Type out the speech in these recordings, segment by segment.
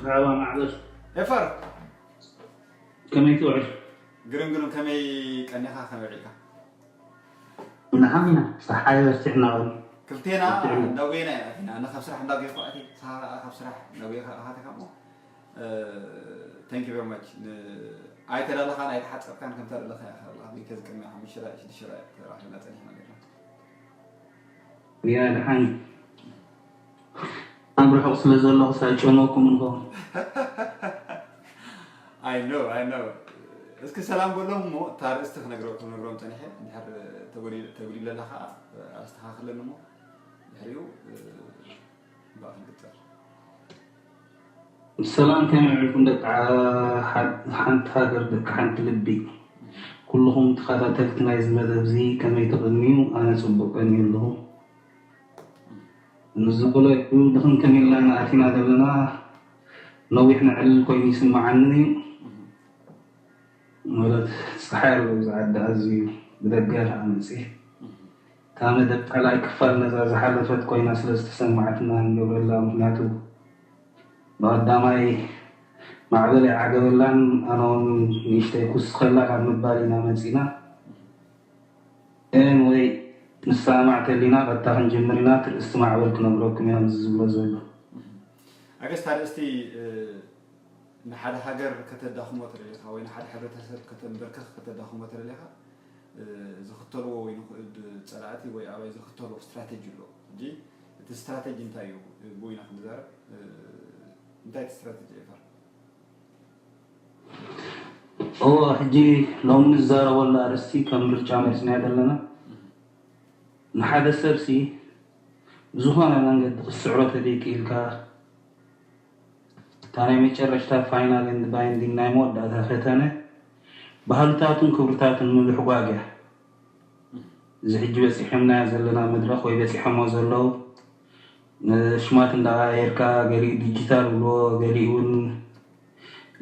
መርሓባ ማዕበል፣ ኤፈር ከመይ ትውዕል? ግርም ግርም፣ ከመይ ቀኒኻ፣ ከመይ ውዒልካ? ንሓሚና ጸሓይ በርቲዕና ወኒ ክልቴና እንዳጎየና ኢና ኣቲና። ኣነ ካብ ስራሕ እንዳጎየኹ ኣትየ፣ ንስኻ ካብ ስራሕ እንዳጎየኻ ኣቲኻ እሞ፣ thank you very much። ኣይተዳለኻን ኣይተሓጸብካን፣ ከምታ ደለኻ ኢኻ ኣለኻ። ቤተ ዝቅድሚ ሓሙሽተ ሽዱሽተ ተራኺብና ጸኒሕና ነርና። ያ ደሓን ኣብ ርሑቕ ስለ ዘለኹ ሳይጨመኩም ንኸውን። I know, I know። እስኪ ሰላም በሎም እሞ እታ ርእስቲ ክነግሮ- ክነግሮም ጸኒሐ፣ እንድሕር ተጎዲ- ተጉዲለላ ከዓ ኣስተኻኽለኒ እሞ ድሕሪኡ ብኣ ክንቅጸል። ሰላም ከመይ ውዕልኩም ደቂ ሓንቲ ሃገር፣ ደቂ ሓንቲ ልቢ፣ ኩልኹም ተኸታተልቲ ናይዚ መደብ እዚ ከመይ ትቕንዩ? ኣነ ጽቡቕ ቀንዩ ኣለኹ። ንዝበለዩ ድኽምክም ኢልና ኢና ኣቲና ዘለና። ነዊሕ ነዕልል ኮይኑ ይስምዓኒ እዩ። ማለት ጸሓይ ኣሎ ኣብዚ ዓዲ ኣዝዩ፣ ብደገ ከኣ መጺእ። እታ መደብ ካልኣይ ክፋል ነዛ ዝሓለፈት ኮይና ስለ ዝተሰማዓትና ንገብረላ። ምኽንያቱ ብቐዳማይ ማዕበል ኣይዓገበላን፣ ኣነ እውን ንእሽተይ ኩስኸላ ካብ ምባል ኢና መጺና። ኤንወይ ንሰማዕ ተሊና ቀጥታ ክንጅምር ኢና። ትርእስቲ ማዕበል ክነግረኩም እዮም እዚ ዝብሎ ዘሎ። ኣገስታ ርእስቲ ንሓደ ሃገር ከተዳኽሞ ተደሊኻ ወይ ንሓደ ሕብረተሰብ ከተንበርክኽ ከተዳኽሞ ተደሊኻ ዝኽተልዎ ወይ ንኽእድ ጸላእቲ ወይ ኣባይ ዝኽተልዎ ስትራቴጂ ኣሎ። ሕጂ እቲ ስትራቴጂ እንታይ እዩ? ብኡ ኢና ክንዛረብ። እንታይ እቲ ስትራቴጂ ኤፈር? እዎ ሕጂ ሎሚ ንዛረበሉ ኣርእስቲ ከም ምርጫ መርጽናዮ ዘለና። ንሓደ ሰብሲ ብዝኾነ መንገዲ ክስዕሮ ተደይክኢልካ እታ ናይ መጨረሽታ ፋይናል ኤንድ ባይንዲንግ ናይ መወዳእታ ፈተነ ባህልታቱን ክብርታቱን ምብሕጓግ እያ። እዚ ሕጂ በፂሖምናዮ ዘለና መድረኽ ወይ በፂሖሞ ዘለዉ ሽማት እንዳቀያየርካ ገሊኡ ዲጂታል ብሎ ገሊኡ እውን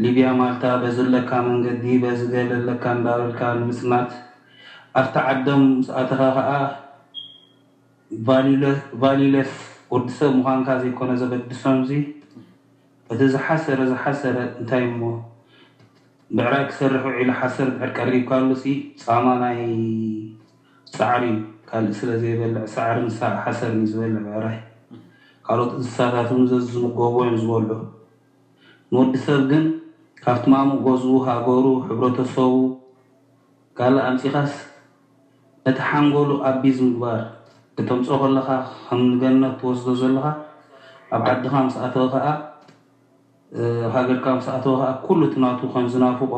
ሊብያ ማልታ በዚ ኣለካ መንገዲ በዚ ገለ ኣለካ እንዳበልካ ንምፅናት ኣብቲ ዓዶም ምስ ኣተኻ ከዓ ቫሊለስ ወዲ ሰብ ምዃንካ ዘይኮነ ዘገድሶም እዚ እቲ ዝሓሰረ ዝሓሰረ እንታይ እሞ ብዕራይ ክሰርሕ ውዒሉ ሓሰር ድሕር ቀሪብካሉ ሲ ፃማ ናይ ፃዕሪ እዩ ካልእ ስለ ዘይበልዕ ሳዕሪ ንሳ ሓሰር እዩ ዝበልዕ ብዕራይ ካልኦት እንስሳታት እውን ዘዝምገቡ እዮም ዝበልዑ ንወዲ ሰብ ግን ካብቲ ማሙእ ገዝኡ ሃገሩ ሕብረተሰቡ ካልእ ኣምጺኻስ ነቲ ሓንጎሉ ኣቢዝ ምግባር ከተምጽኦ ከለኻ ከም ንገነት ትወስዶ ዘለኻ ኣብ ዓድኻ ምስ ኣተወ ከኣ ሃገርካ ምስ ኣተወ ከኣ ኩሉ እቲ ናቱ ከም ዝናፍቆ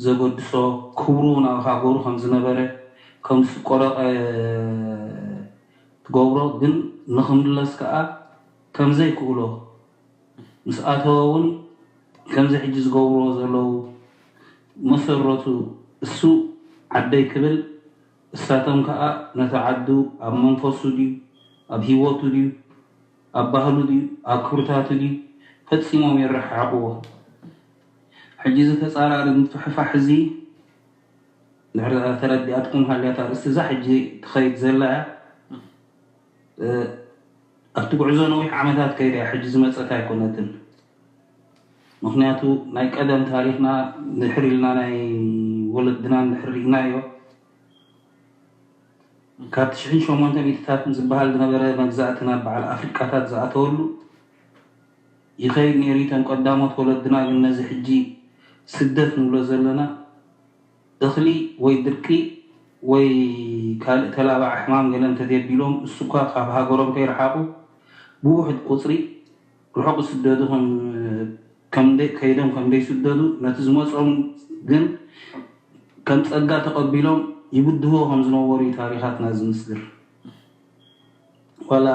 ዘገድሶ ክብሩ ናብ ሃገሩ ከም ዝነበረ ከም ዝቆረቐ ትገብሮ ግን ንኽምለስ ከኣ ከም ዘይክእሎ ምስ ኣተወ እውን ከምዚ ሕጂ ዝገብርዎ ዘለዉ መሰረቱ እሱ ዓደይ ክብል እሳቶም ከዓ ነቲ ዓዱ ኣብ መንፈሱ ድዩ ኣብ ህይወቱ ድዩ ኣብ ባህሉ ድዩ ኣብ ክብርታቱ ድዩ ፈፂሞም የረሓሕቕዎ። ሕጂ እዚ ተፃራሪ ምፍሕፋሕ እዚ ድሕሪ ተረዲኣትኩም ሃልያት ኣርእስቲ እዛ ሕጂ ትኸይድ ዘላ እያ። ኣብቲ ጉዕዞ ነዊሕ ዓመታት ከይዳ እያ፣ ሕጂ ዝመፀት ኣይኮነትን። ምኽንያቱ ናይ ቀደም ታሪኽና ድሕር ኢልና ናይ ወለድና እንድሕር ርኢናዮ ካብ ትሽሕን ሸሞንተ ሚእትታትን ዝበሃል ዝነበረ መግዛእቲ ናብ በዓል ኣፍሪቃታት ዝኣተወሉ ይኸይድ ነይሩ። እቶም ቀዳሞት ወለድና ግን ነዚ ሕጂ ስደት ንብሎ ዘለና እኽሊ ወይ ድርቂ ወይ ካልእ ተላባዒ ሕማም ገለ እንተዘየቢሎም እሱ እኳ ካብ ሃገሮም ከይረሓቑ ብውሑድ ቁፅሪ ርሑቕ ይስደዱ ከም ከም ደይ- ከይዶም ከም ደይስደዱ ነቲ ዝመፆም ግን ከም ፀጋ ተቐቢሎም ይብድህዎ ከም ዝነበሩ እዩ ታሪኻትና ዝምስክር። ዋላ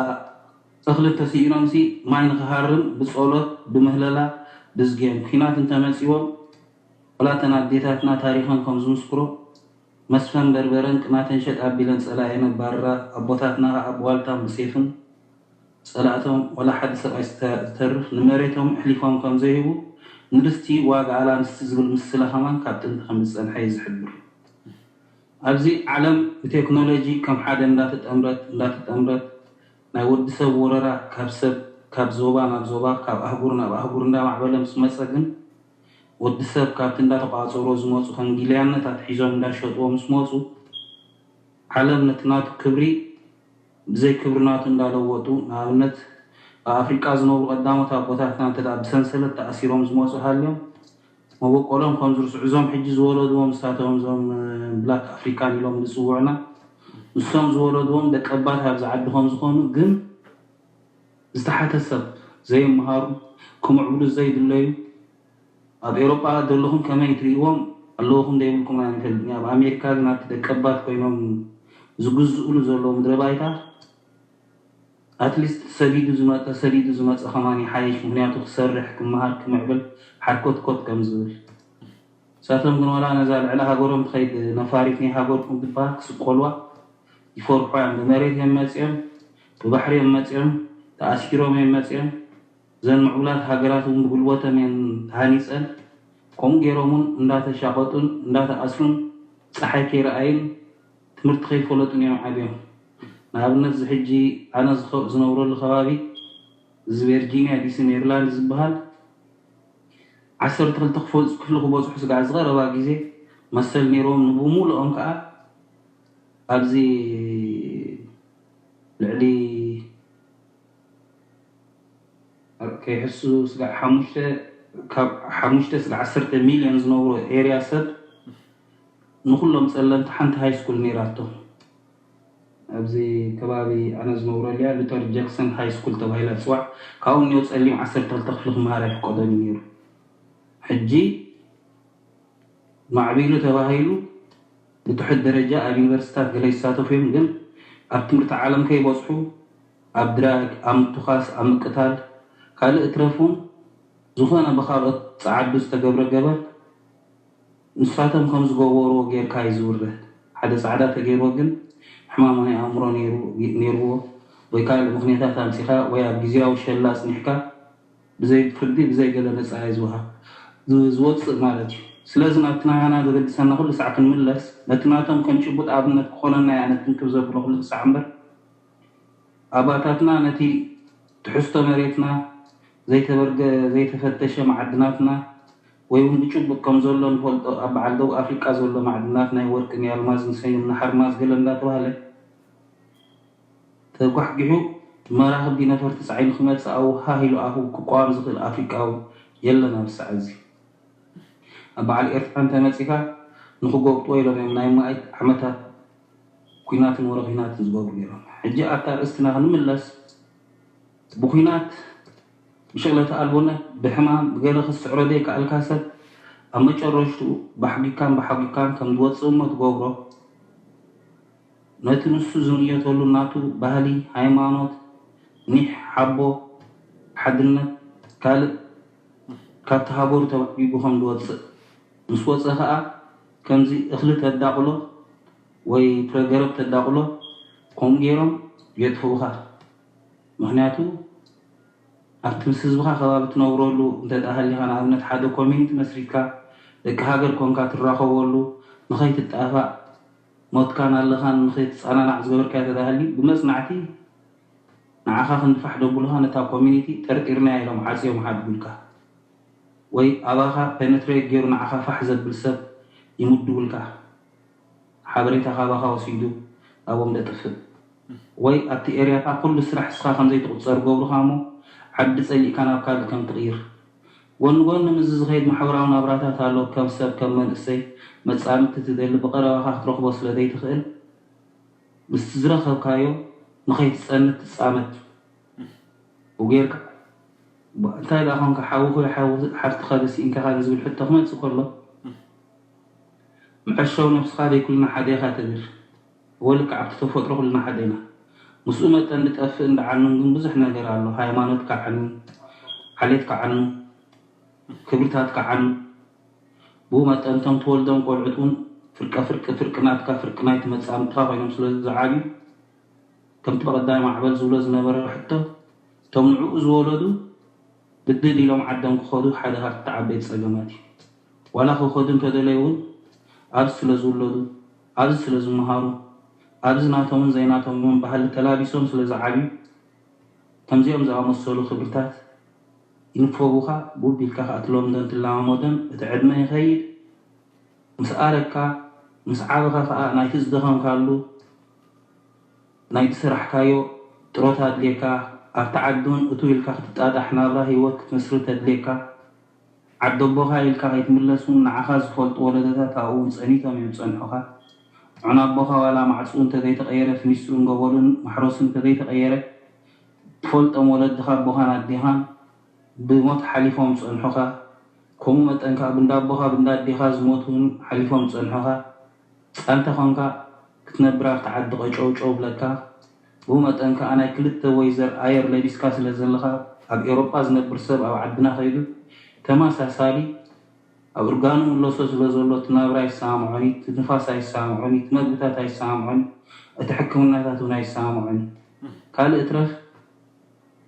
እኽሊ እንተስኢኖምሲ ማይ ንክሃርም ብፀሎት ብምህለላ ብዝጌም ኲናት እንተመፂዎም ዋላ እተን ኣዴታትና ታሪኸን ከም ዝምስክሮ መስፈን በርበረን ቅናተን ሸጥ ኣቢለን ፀላኤን ኣባርራ ኣቦታትና ከዓ ብዋልታን ብሴፍን ፀላእቶም ዋላ ሓደ ሰብኣይ ዝተርፍ ንመሬቶም ኣሕሊፎም ከም ዘይህቡ ንርስቲ ዋጋ ኣላንስቲ ዝብል ምስላ ከማን ካብ ጥንቲ ከም ዝፀንሐ እዩ ዝሕብር። ኣብዚ ዓለም ብቴክኖሎጂ ከም ሓደ እንዳተጠምረት እንዳተጠምረት ናይ ወዲ ሰብ ወረራ ካብ ሰብ ካብ ዞባ ናብ ዞባ፣ ካብ ኣህጉር ናብ ኣህጉር እንዳማዕበለ ምስ መጸ ግን፣ ወዲ ሰብ ካብቲ እንዳተቋጸሮ ዝመጹ ከም ጊልያነት ኣትሒዞም እንዳሸጥዎ ምስ መጹ፣ ዓለም ነቲ ናቱ ክብሪ ብዘይ ክብሪ ናቱ እንዳለወጡ፣ ንኣብነት ኣብ ኣፍሪቃ ዝነብሩ ቀዳሞት ኣቦታትና እንተ ደኣ ብሰንሰለት ተኣሲሮም ዝመጹ ሃልዮም፣ መበቆሎም ከም ዝርስዑ፣ እዞም ሕጂ ዝወለድዎም ንሳቶም እዞም ብላክ ኣፍሪካን ኢሎም ዝጽውዑና ንሶም ዝወለድዎም ደቀባት ኣብዚ ዓዲ ከም ዝኾኑ ግን ዝተሓተ ሰብ ዘይምሃሩ ክምዕብሉ ዘይድለዩ ኣብ ኤውሮጳ ዘለኹም ከመይ ትርእይዎም ኣለኹም ዘይብልኩም ኣይንፈልጥን ኣብ ኣሜሪካ ግን ኣብቲ ደቀባት ኮይኖም ዝግዝእሉ ዘለዉ ምድረ ባይታ ኣትሊስት ሰዲዱ ዝመፀ ሰዲዱ ዝመፀ ከማን ይሓይሽ ምክንያቱ ክሰርሕ ክመሃር ክምዕብል ሓድኮትኮት ከም ዝብል ንሳቶም ግን ዋላ ነዛ ልዕሊ ሃገሮም ትኸይድ ነፋሪት ናይ ሃገርኩም ትበሃል ክስቆልዋ ይፈርሑ እዮም ብመሬት እዮም መፅኦም ብባሕሪ እዮም መፅኦም ተኣሲሮም እዮም መፅኦም እዘን ምዕቡላት ሃገራት እውን ብጉልበቶም እየን ተሃኒፀን ከምኡ ገይሮም እውን እንዳተሻቐጡን እንዳተኣስሩን ፀሓይ ከይረኣዩን ትምህርቲ ከይፈለጡን እዮም ዓብዮም። ንኣብነት እዚ ሕጂ ኣነ ዝነብረሉ ከባቢ እዚ ቨርጂኒያ ዲሲ ሜሪላንድ ዝበሃል ዓሰርተ ክልተ ክፍሊ ክበፅሑ ስጋዕ ዝቐረባ ግዜ መሰል ነይሮም ንብሙሉኦም ከዓ ኣብዚ ልዕሊ ከይሕሱ ስጋዕ ሓሙሽተ ካብ ሓሙሽተ ስጋዕ ዓሰርተ ሚልዮን ዝነብሩ ኤርያ ሰብ ንኩሎም ጸለምቲ ሓንቲ ሃይ ስኩል ነይራቶም። ኣብዚ ከባቢ ኣነ ዝነብረሉ እያ ሉተር ጃክሰን ሃይ ስኩል ተባሂላ ትፅዋዕ። ካብኡ እኒኦ ጸሊም ዓሰርተ ክልተ ክፍሊ ክመሃር ኣይፍቀዶን እዩ ነይሩ። ሕጂ ማዕቢሉ ተባሂሉ ብትሑት ደረጃ ኣብ ዩኒቨርሲታት ገለ ይሳተፉ እዮም፣ ግን ኣብ ትምህርቲ ዓለም ከይበፅሑ ኣብ ድራግ፣ ኣብ ምትኳስ፣ ኣብ ምቅታል ካልእ እትረፍ እውን ዝኾነ ብካልኦት ፀዓዱ ዝተገብረ ገበር ንሳቶም ከም ዝገበርዎ ጌርካ እዩ ዝውረ። ሓደ ፃዕዳ ተገይርዎ ግን ሕማም ናይ ኣእምሮ ነይርዎ ወይ ካልእ ምክንያታት ኣምፂኻ ወይ ኣብ ግዜያዊ ሸላ ኣፅኒሕካ ብዘይ ፍርዲ ብዘይ ገለ ነፃ እዩ ዝወሃብ ዝወፅእ ማለት እዩ። ስለዚ ናብቲ ናህና ዘገድሰና ኩሉ ሳዕ ክንምለስ ነቲ ናቶም ከም ጭቡጥ ኣብነት ክኾነና እያ ኣነ ትንክፍ ዘብሎ ኩሉ ሳዕ እምበር ኣባታትና ነቲ ትሕዝቶ መሬትና ዘይተበርገ ዘይተፈተሸ መዓድናትና ወይ እውን ብጭቡጥ ከም ዘሎ ንፈልጦ ኣብ በዓል ደቡብ ኣፍሪቃ ዘሎ ማዕድናት ናይ ወርቂ ናይ ኣልማዝ ንሰዩም ንሓርማዝ ገለ እንዳተባህለ ተጓሕጊሑ ብመራኽብ ዲነፈርቲ ጻዒኑ ክመጽእ ኣውሃህ ኢሉ ኣፉ ክቋም ዝኽእል ኣፍሪቃዊ የለን ኣብዚ ሰዓት እዚ። ኣብ በዓል ኤርትራ እንተመጺኻ ንኽጎብጥዎ ኢሎም እዮም ናይ መኣት ዓመታት ኲናትን ወረ ኲናትን ዝገብሩ ነይሮም። ሕጂ ኣብታ ኣርእስትና ክንምለስ ብኲናት ብሽቕለተ ኣልቦነት ብሕማም ብገለ ክትስዕሮ ዘይከኣልካ ሰብ ኣብ መጨረሽትኡ ባሕጒካን ባሓጒካን ከም ዝወጽእ እሞ ትገብሮ ነቲ ንሱ ዝንየተሉ ናቱ ባህሊ፣ ሃይማኖት፣ ኒሕ፣ ሓቦ፣ ሓድነት፣ ካልእ ካብቲ ሃገሩ ተባሕጒጉ ከም ዝወጽእ ምስ ወጸ ከኣ ከምዚ እኽሊ ተዳቕሎ ወይ ፍረ ገረብ ተዳቕሎ ከምኡ ገይሮም የጥፍኡኻ። ምኽንያቱ ኣብቲ ምስ ህዝብኻ ከባቢ ትነብረሉ እንተ ደኣ ሃሊኻ ንኣብነት ሓደ ኮሚኒቲ መስሪትካ ደቂ ሃገር ኮንካ ትራኸበሉ ንኸይትጣፋእ ሞትካን ኣለኻን ንኸይትጸናናዕ ዝገበርካዮ ተዳሃሊ ብመጽናዕቲ ንዓኻ ክንድፋሕ ደብሉኻ ነታ ኮሚኒቲ ጠርጢርናያ ኢሎም ዓጽዮም ሓድጉልካ ወይ ኣባኻ ፔነትሬት ገይሩ ንዓኻ ፋሕ ዘብል ሰብ ይምድቡልካ ሓበሬታ ካባኻ ወሲዱ ኣብኦም ደጥፍእ ወይ ኣብቲ ኤርያኻ ኩሉ ስራሕ እስኻ ከምዘይትቑጸር ገብሩኻ እሞ ዓዲ ጸሊእካ ናብ ካልእ ከም ትቕይር ጎኒ ጎኒ ምስዚ ዝኸይድ ማሕበራዊ ናብራታት ኣሎ ከም ሰብ ከም መንእሰይ መጻምድቲ ትደሊ ብቐረባኻ ክትረኽቦ ስለ ዘይትኽእል ምስቲ ዝረኸብካዮ ንኸይትጸንት ትጻመድ ጌርካ እንታይ ደኣ ኾንካ ሓዊ ኮይ ሓዊ ሓፍትኻ ደስ ኢንካኻ ንዝብል ሕቶ ክመጽእ ከሎ መዐሸዊ ነብስኻ ደይ ኩልና ሓደ ኢኻ ትብል ወልክ ኣብቲ ተፈጥሮ ኩልና ሓደ ኢና ምስኡ መጠን ዝጠፍእን ዝዓኑን ግን ብዙሕ ነገር ኣሎ ሃይማኖት ክዓኑ ዓሌት ክዓኑ ክብርታት ክዓኑ ብኡ መጠን እቶም ትወልዶም ቆልዑት እውን ፍርቀ ፍርቂ ፍርቂ ናትካ ፍርቂ ናይቲ መጻምድትኻ ኮይኖም ስለ ዝዓብዩ ከምቲ ብቐዳማይ ማዕበል ዝብሎ ዝነበረ ሕቶ እቶም ንዕኡ ዝወለዱ ብድድ ኢሎም ዓዶም ክኸዱ ሓደ ካብቲ ዓበይቲ ጸገማት እዩ። ዋላ ክኸዱ እንተደለዩ እውን ኣብዚ ስለ ዝውለዱ፣ ኣብዚ ስለ ዝመሃሩ፣ ኣብዚ ናቶምን ዘይናቶምን ባህሊ ተላቢሶም ስለ ዝዓብዩ ከምዚኦም ዝኣመሰሉ ክብርታት ይንፈጉኻ። ቡብ ኢልካ ከኣ ትለምዶን ትለማመዶን እቲ ዕድመ ይኸይድ። ምስ ኣረግካ፣ ምስ ዓበኻ ከኣ ናይቲ ዝደኸምካሉ፣ ናይቲ ዝሰራሕካዮ ጥሮታ ኣድልየካ፣ ኣብቲ ዓዲ እውን እትው ኢልካ ክትጣጣሕ ናብራ ህይወት ክትምስርት ተድልየካ። ዓዲ ኣቦኻ ኢልካ ከይትምለስ እውን ንዓኻ ዝፈልጡ ወለዶታት ኣብኡ እውን ጸኒቶም እዮም ዝጸንሑኻ። ዑና ኣቦኻ ዋላ ማዕጽኡ እንተዘይተቐየረ፣ ፍኒስትሩን ገበሉን ማሕረሱን እንተዘይተቐየረ፣ ትፈልጦም ወለድኻ ኣቦኻን ኣዴኻን ብሞት ሓሊፎም ዝጸንሑኻ። ከምኡ መጠን ከኣ ብንዳ ኣቦኻ ብንዳ ኣዴኻ ዝሞቱ እውን ሓሊፎም ዝጸንሑኻ። ጻንታ ኾንካ ክትነብር ኣብቲ ዓዲ ቀጨውጨው ብለካ። ብኡ መጠን ከኣ ናይ ክልተ ወይዘር ኣየር ለቢስካ ስለ ዘለኻ፣ ኣብ ኤውሮጳ ዝነብር ሰብ ኣብ ዓድና ከይዱ ተመሳሳሊ ኣብ እርጋኑ ምለሶ ስለ ዘሎ፣ እቲ ናብራ ኣይሰማምዖን እዩ፣ እቲ ንፋስ ኣይሰማምዖን እዩ፣ እቲ መግብታት ኣይሰማምዖን እዩ፣ እቲ ሕክምናታት እውን ኣይሰማምዖን እዩ። ካልእ እትረፍ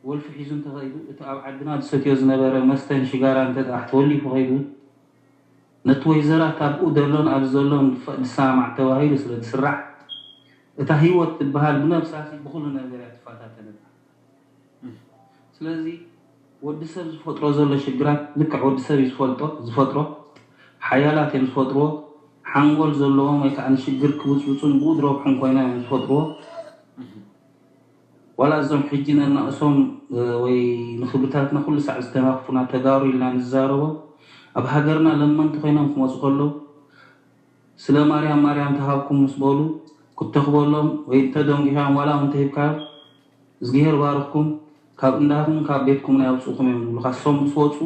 ወልፊ ሒዙ እንተኸይዱ፣ እቲ ኣብ ዓድና ዝሰትዮ ዝነበረ መስተን ሽጋራን እንተ ደኣ ተወሊፉ ከይዱ፣ ነቲ ወይዘራት ኣብኡ ዘሎን ኣብዚ ዘሎን ዝሰማማዕ ተባሂሉ ስለ ዝስራሕ፣ እታ ህይወት ትበሃል ብነብሳሲ ብኹሉ ነገር እያ ትፈታተነታ። ስለዚ ወዲ ሰብ ዝፈጥሮ ዘሎ ሽግራት ልክዕ ወዲ ሰብ እዩ ዝፈልጦ ዝፈጥሮ። ሓያላት እዮም ዝፈጥርዎ። ሓንጎል ዘለዎም ወይ ከዓ ንሽግር ክብፅብፁን ብኡ ዝረብሑን ኮይኖም እዮም ዝፈጥርዎ። ዋላ እዞም ሕጂ ነናእሶም ወይ ንክብርታትና ኩሉ ሳዕ ዝተናኽፉና ተጋሩ ኢልና ንዛረቦም ኣብ ሃገርና ለመንቲ ኮይኖም ክመፁ ከለዉ ስለ ማርያም ማርያም ተሃብኩም ምስ በሉ ክትተኽበሎም ወይ እንተደንጒኻዮም ዋላ እውን እንተሂብካዮም እዝግሄር ባርኽኩም ካብ እንዳኹምን ካብ ቤትኩምን ኣየውፅእኹም እዮም ዝብሉኻ። እሶም ምስ ወፁ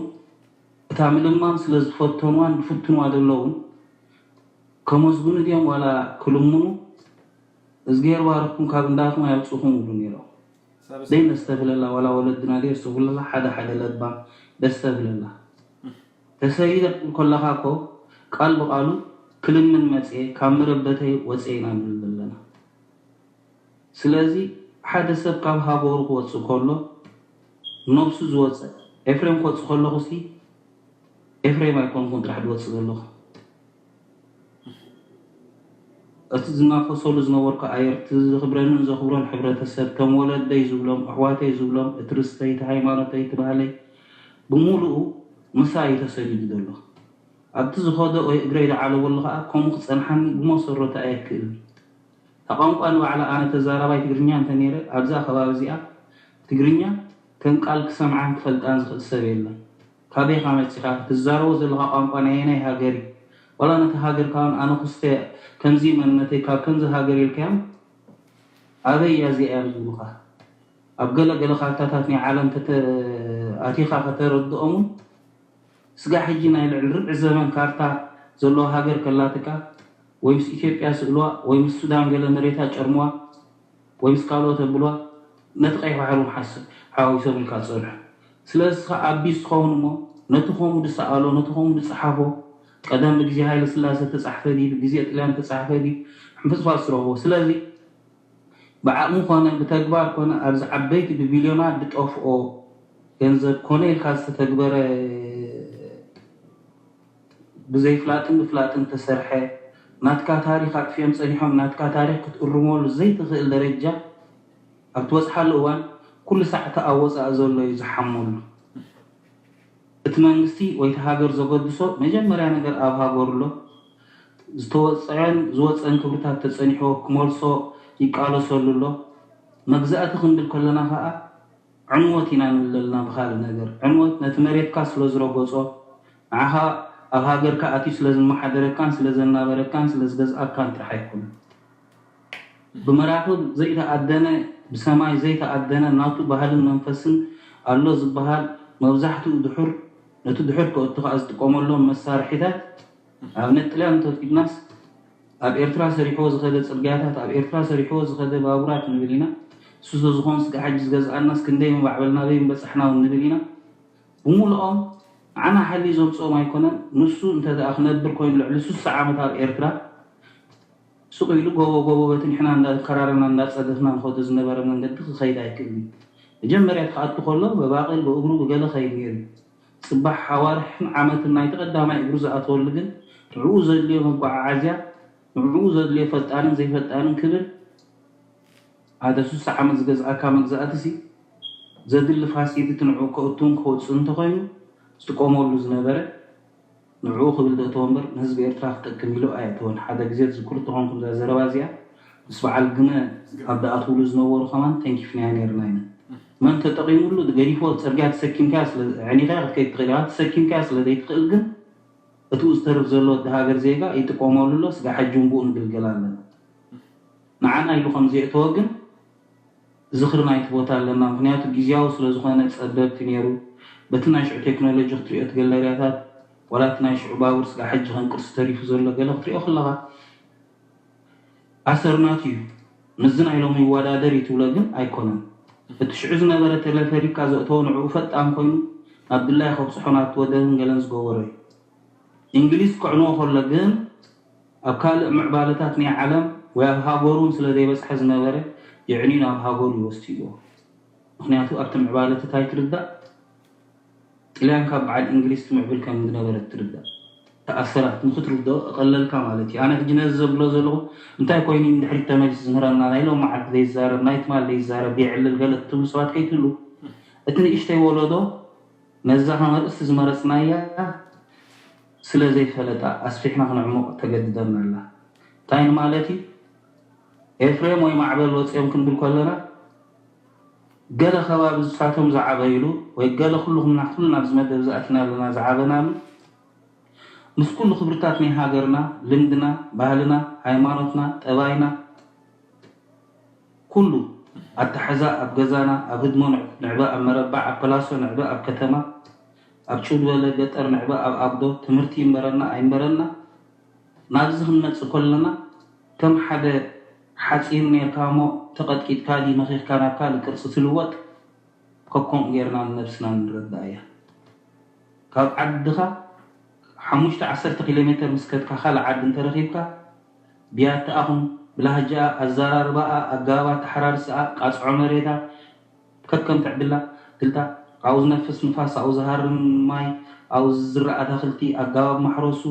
እታ ምልማን ስለ ዝፈተንዋን ዝፍትንዋ ዘለውን ከመስግኑ ድዮም ዋላ ክልምኑ እዝግሄር ባርኽኩም ካብ እንዳኹም ኣየውፅእኹም ይብሉ ነይሮም። ደይ ነስተብህለላ ዋላ ወለድና ደይ የስተብህለላ ሓደ ሓደ ለባም ደስተብህለላ ተሰይደ ክትብል ከለኻ እኮ ቃል ብቃሉ ክልምን መፅኤ ካብ መረበተይ ወፅኤ ኢና ንብል ዘለና። ስለዚ ሓደ ሰብ ካብ ሃገሩ ክወፅእ ከሎ ነብሱ ዝወፀ ኤፍሬም ክወፅእ ከለኹ ሲ ኤፍሬም ኣይኮንኩን ጥራሕ ዝወፅእ ዘለኹ እቲ ዝናፈሰሉ ዝነበርኩ ኣየር እቲ ዘኽብረንን ዘኽብሮን ሕብረተሰብ ከም ወለደይ ዝብሎም ኣሕዋተይ ዝብሎም እቲ ርስተይ እቲ ሃይማኖተይ እቲ ባህለይ ብምሉኡ ምሳይ እዩ ተሰዲዱ ዘሎ ኣብቲ ዝኸዶ ወይ እግረይ ዝዓለበሉ ከዓ ከምኡ ክፀንሓኒ ብመሰረቱ ኣየክእልን እታ ቋንቋ ንባዕላ ኣነ ተዛራባይ ትግርኛ እንተነይረ ኣብዛ ከባቢ እዚኣ ትግርኛ ከም ቃል ክሰምዓን ክፈልጣን ዝኽእል ሰብ የለን ካበይ ኢኻ መፂኻ ትዛረቦ ዘለኻ ቋንቋ ናይ ኣየናይ ሃገር እዩ ዋላ ነቲ ሃገርካ እውን ኣነ ኩስተ ከምዚ መንነተይ ካብ ከምዚ ሃገር ኢልካዮም ኣበይ እያ እዚኣ እዮም ዝብሉኻ ኣብ ገለ ገለ ካርታታት ናይ ዓለም ኣቲኻ ከተረድኦም እውን ስጋዕ ሕጂ ናይ ልዕሊ ርብዒ ዘመን ካርታ ዘለዋ ሃገር ከላትካ ወይ ምስ ኢትዮጵያ ስእልዋ ወይ ምስ ሱዳን ገለ መሬታ ጨርምዋ ወይ ምስ ካልኦት ኣብልዋ ነቲ ቀይሕ ባሕሪ እውን ሓስ ሓዋዊሶም ኢልካ ትፀንሑ ስለዚ እስኻ ኣቢስ ትኸውን እሞ ነቲ ከምኡ ዝሰኣሎ ነቲ ከምኡ ዝፀሓፎ ቀደም ብግዜ ሃይለ ስላሰ ተፃሕፈ ድዩ ብግዜ ጥልያን ተፃሕፈ ድዩ ሕንፍፅፋፅ ትረኽቦ ስለዚ ብዓቕሚ ኮነ ብተግባር ኮነ ኣብዚ ዓበይቲ ብቢልዮናት ዝጠፍኦ ገንዘብ ኮነ ኢልካ ዝተተግበረ ብዘይፍላጥን ብፍላጥን ተሰርሐ ናትካ ታሪክ ኣጥፊኦም ፀኒሖም ናትካ ታሪክ ክትእርመሉ ዘይትኽእል ደረጃ ኣብ ትበፅሓሉ እዋን ኩሉ ሳዕ እቲ ኣብ ወፃኢ ዘሎ እዩ ዝሓመሉ እቲ መንግስቲ ወይ እቲ ሃገር ዘገድሶ መጀመርያ ነገር ኣብ ሃገሩ ኣሎ ዝተወፀዐን ዝወፀን ክብርታት ተፀኒሕዎ ክመልሶ ይቃለሰሉ ኣሎ መግዛእቲ ክንብል ከለና ከዓ ዕንወት ኢና ንብል ዘለና ብኻልእ ነገር ዕንወት ነቲ መሬትካ ስለ ዝረገጾ ንዓኻ ኣብ ሃገርካ ኣትዩ ስለ ዝመሓደረካን ስለ ዘናበረካን ስለ ዝገዝኣካን ጥራሕ ኣይኮነን ብመራኽብ ዘይተኣደነ ብሰማይ ዘይተኣደነ ናቱ ባህልን መንፈስን ኣሎ ዝበሃል መብዛሕትኡ ድሑር ነቲ ድሑር ከእቱ ከኣ ዝጥቀመሎም መሳርሒታት ኣብነት ጥልያን እንተወሲድናስ ኣብ ኤርትራ ሰሪሕዎ ዝኸደ ጽርግያታት ኣብ ኤርትራ ሰሪሕዎ ዝኸደ ባቡራት ንብል ኢና እሱ ዝኾን ስጋ ሕጂ ዝገዝኣናስ ክንደይ ምባዕበልና በይ ምበጻሕና እውን ንብል ኢና ብምሉኦም ንዓና ሓሊ ዘምጽኦም ኣይኮነን ንሱ እንተ ደኣ ክነብር ኮይኑ ልዕሊ ስሳ ዓመት ኣብ ኤርትራ ስቕ ኢሉ ጎቦ ጎቦ በቲ ንሕና እንዳከራረና እንዳጸደፍና ንኸዶ ዝነበረ መንገዲ ክኸይድ ኣይክእልን እዩ መጀመርያ ክኣቱ ከሎ በባቕል ብእግሩ ብገለ ኸይድ ነይሩ እዩ ጽባሕ ኣዋርሕን ዓመትን ናይቲ ቀዳማይ እግሩ ዝኣተወሉ ግን ንዕኡ ዘድልዮ መጓዓዓዝያ ንዕኡ ዘድልዮ ፈጣንን ዘይፈጣንን ክብል ሓደ ሱሳ ዓመት ዝገዝኣካ መግዛእትሲ ዘድሊ ፋሲሊቲ ንዕኡ ከእቱን ክወፅእ እንተኾይኑ ዝጥቀመሉ ዝነበረ ንዕኡ ክብል ዘእተወ እምበር ንህዝቢ ኤርትራ ክጠቅም ኢሉ ኣየእተወን። ሓደ ግዜ ትዝክሩ እንተኾንኩም እዛ ዘረባ እዚኣ ምስ በዓል ግመ ኣብ ዝኣትውሉ ዝነበሩ ከማን ተንኪፍናዮ ነይርና ኢና። መን ተጠቒሙሉ ገዲፎ? ፅርግያ ተሰኪምካያ ስለ ዕኒኻ ክትከይድ ትኽእል ኢኻ። ተሰኪምካያ ስለ ዘይትኽእል ግን እቲኡ ዝተርፍ ዘሎ ወዲ ሃገር ዜጋ ይጥቀመሉ ኣሎ። ስጋ ሕጂ እውን ብኡ ንግልገል ኣለና። ንዓና ኢሉ ከም ዘየእተወ ግን ዝኽሪ ናይቲ ቦታ ኣለና። ምክንያቱ ግዝያዊ ስለ ዝኾነ ጸበብቲ ነይሩ። በቲ ናይ ሽዑ ቴክኖሎጂ ክትሪኦ እቲ ገለርያታት ዋላ እቲ ናይ ሽዑ ባቡር ስጋ ሕጂ ከም ቅርሲ ተሪፉ ዘሎ ገለ ክትሪኦ ከለኻ ኣሰርናቱ እዩ። ምስዚ ናይ ሎሚ ይወዳደር እዩ ትብሎ ግን ኣይኮነን። እቲ ሽዑ ዝነበረ ቴሌፈሪካ ዘእተወ ንዕኡ ፈጣን ኮይኑ ናብ ድላይ ከብጽሖ ናብቲ ወደብን ገለን ዝገበሮ እዩ። እንግሊዝ ከዕንዎ ከሎ ግን ኣብ ካልእ ምዕባለታት ናይ ዓለም ወይ ኣብ ሃገሩ እውን ስለ ዘይበጽሐ ዝነበረ የዕንዩ ናብ ሃገሩ ይወስድዎ። ምክንያቱ ኣብቲ ምዕባለታት ኣይትርዳእ ጥልያን ካብ በዓል እንግሊዝ ትምዕብል ከም ዝነበረት ትርዳእ። ተኣሰራት ንክትርድኦ እቐለልካ ማለት እዩ። ኣነ ሕጂ ነዚ ዘብሎ ዘለኹ እንታይ ኮይኑ እንድሕሪት ተመሊሱ ዝምህረና ናይ ሎም መዓልቲ ዘይዛረብ ናይ ትማል ዘይዛረብ የዕልል ገለ ትብሉ ሰባት ከይትህሉ እቲ ንእሽተይ ወለዶ ነዛ ከም ኣርእስቲ ዝመረጽናያ ስለ ዘይፈለጣ ኣስፊሕና ክነዕሙቕ ተገድደና ኣላ። እንታይ ንማለት እዩ? ኤፍሬም ወይ ማዕበል ወጺኦም ክንብል ከለና ገለ ከባቢ ዝሳቶም ዝዓበይሉ ወይ ገለ ኩሉ ኩልና ኩልና ኣብዚ መደብ ዝኣትና ኣለና ዝዓበናሉ ምስ ኩሉ ክብርታት ናይ ሃገርና፣ ልምድና፣ ባህልና፣ ሃይማኖትና፣ ጠባይና ኩሉ ኣታሕዛ ኣብ ገዛና፣ ኣብ ህድሞ ንዕበ ኣብ መረባዕ፣ ኣብ ፐላሶ ንዕበ ኣብ ከተማ፣ ኣብ ጭው ዝበለ ገጠር ንዕበ ኣብ ኣጉዶ፣ ትምህርቲ ይንበረና ኣይንበረና ናብዚ ክንመጽእ ከለና ከም ሓደ ሓጺን ኔርካ እሞ ተቐጥቂጥካ ድዩ መኺኽካ ናብ ካልእ ቅርጺ ትልወጥ ከከምኡ ጌርና ንነብስና ንረዳእ እያ። ካብ ዓድኻ ሓሙሽተ ዓሰርተ ኪሎ ሜተር ምስ ከድካ ካልእ ዓዲ እንተረኺብካ ብያትኣ ኹን ብላህጃኣ፣ ኣዘራርባኣ፣ ኣገባብ ኣተሓራርስኣ፣ ቃጽዖ መሬታ ከከም ትዕድላ ትልታ ኣብኡ ዝነፍስ ንፋስ፣ ኣብኡ ዝሃርም ማይ፣ ኣብኡ ዝዝራእ ኣታኽልቲ፣ ኣገባብ ማሕረሱ፣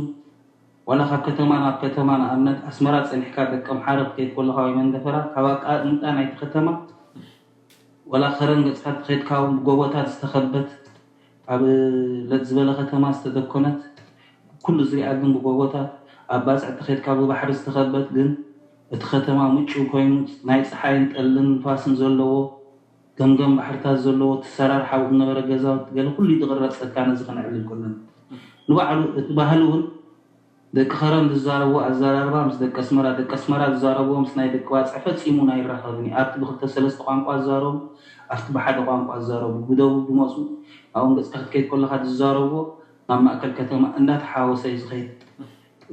ዋላ ካብ ከተማ ናብ ከተማ ንኣብነት ኣስመራ ጸኒሕካ ደቀምሓረ ክትከይድ ከለኻ ወይ መንደፈራ ካብ ኣቀማምጣ ናይቲ ከተማ ዋላ ከረን ገጽካ ተኸድካ እውን ብጎቦታት ዝተኸበት ኣብ ለጥ ዝበለ ከተማ ዝተደኮነት ኩሉ ዝሪኣ ግን ብጎቦታት ኣብ ባጽዕ ተኸድካ ብባሕሪ ዝተኸበት ግን እቲ ከተማ ምጭው ኮይኑ ናይ ጸሓይን ጠልን ንፋስን ዘለዎ ገምገም ባሕርታት ዘለዎ እቲ ሰራር ሓዊ ዝነበረ ገዛውቲ ገለ ኩሉ ይድቕረጸካ ነዚ ከነዕልል ከለና ንባዕሉ እቲ ባህሊ እውን ደቂ ከረን ዝዛረብዎ ኣዘራርባ ምስ ደቂ ኣስመራ ደቂ ኣስመራ ዝዛረብዎ ምስ ናይ ደቂ ባጽዕ ፈጺሙ እውን ኣይራኸብን እዩ ኣብቲ ብክልተ ሰለስተ ቋንቋ ዝዛረቡ ኣብቲ ብሓደ ቋንቋ ዝዛረቡ ብደቡብ ዝመፁ ኣብኦም ገፅካ ክትከይድ ከለካ ዝዛረብዎ ናብ ማእከል ከተማ እንዳተሓወሰ እዩ ዝኸይድ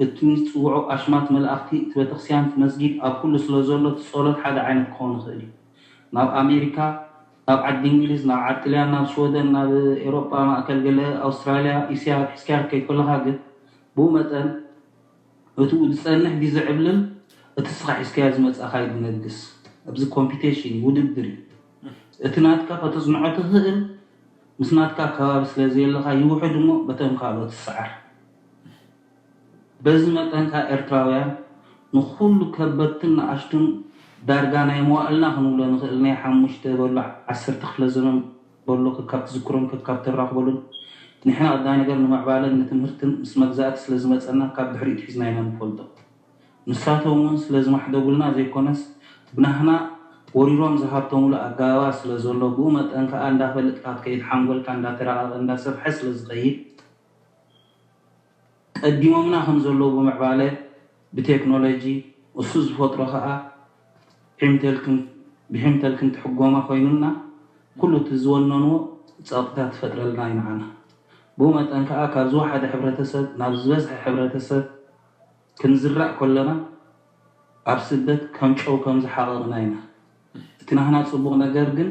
እቲ ዝፅውዖ ኣሽማት መላእክቲ እቲ ቤተክርስትያን እቲ መስጊድ ኣብ ኩሉ ስለ ዘሎ እቲ ፀሎት ሓደ ዓይነት ክኸውን ይኽእል እዩ ናብ ኣሜሪካ ናብ ዓዲ እንግሊዝ ናብ ዓዲ ጥልያን ናብ ሽወደን ናብ ኤሮጳ ማእከል ገለ ኣውስትራልያ እስያ ሒዝካያ ክትከይድ ከለኻ ግን ብኡ መጠን እቲኡ ዝጸንሕ ድዩ ዝዕብልል እቲ ንስኻ ሒዝካዮ ዝመጻእካ እዩ ዝነግስ ኣብዚ ኮምፒቴሽን እዩ ውድድር እዩ እቲ ናትካ ከተጽንዖ ትኽእል ምስ ናትካ ኣከባቢ ስለ ዘየለኻ ይውሕድ እሞ በቶም ካልኦት ትስዓር በዚ መጠን ከኣ ኤርትራውያን ንኹሉ ከበድትን ንኣሽቱን ዳርጋ ናይ መዋእልና ክንብሎ ንኽእል ናይ ሓሙሽተ በሉ ዓሰርተ ክፍለ ዘመን በሎ ከካብ ትዝክሮን ከካብ ተራኽበሉን ንሕና ቀዳማይ ነገር ንምዕባለን ንትምህርትን ምስ መግዛእቲ ስለ ዝመጸና ካብ ድሕሪኡ ሒዝና ኢና ንፈልጦ። ንሳቶም እውን ስለ ዝማሕደጉልና ዘይኮነስ ብናህና ወሪሮም ዝሃብተምሉ ኣገባባት ስለ ዘሎ ብኡ መጠን ከኣ እንዳፈለጥካ ክትከይድ ሓንጎልካ እንዳተራቐቐ እንዳሰፍሐ ስለ ዝኸይድ ቀዲሞምና ከም ዘለዉ ብምዕባለ ብቴክኖሎጂ እሱ ዝፈጥሮ ከኣ ሒምተልክን ብሒምተልክን ትሕጎማ ኮይኑና ኩሉ እቲ ዝወነንዎ ጸቕጥታት ትፈጥረልና እዩ ንዓና። ብኡ መጠን ከኣ ካብ ዝወሓደ ሕብረተሰብ ናብ ዝበዝሐ ሕብረተሰብ ክንዝራእ ከለና ኣብ ስደት ከም ጨው ከም ዝሓቐቕና ኢና። እቲ ናህና ጽቡቕ ነገር ግን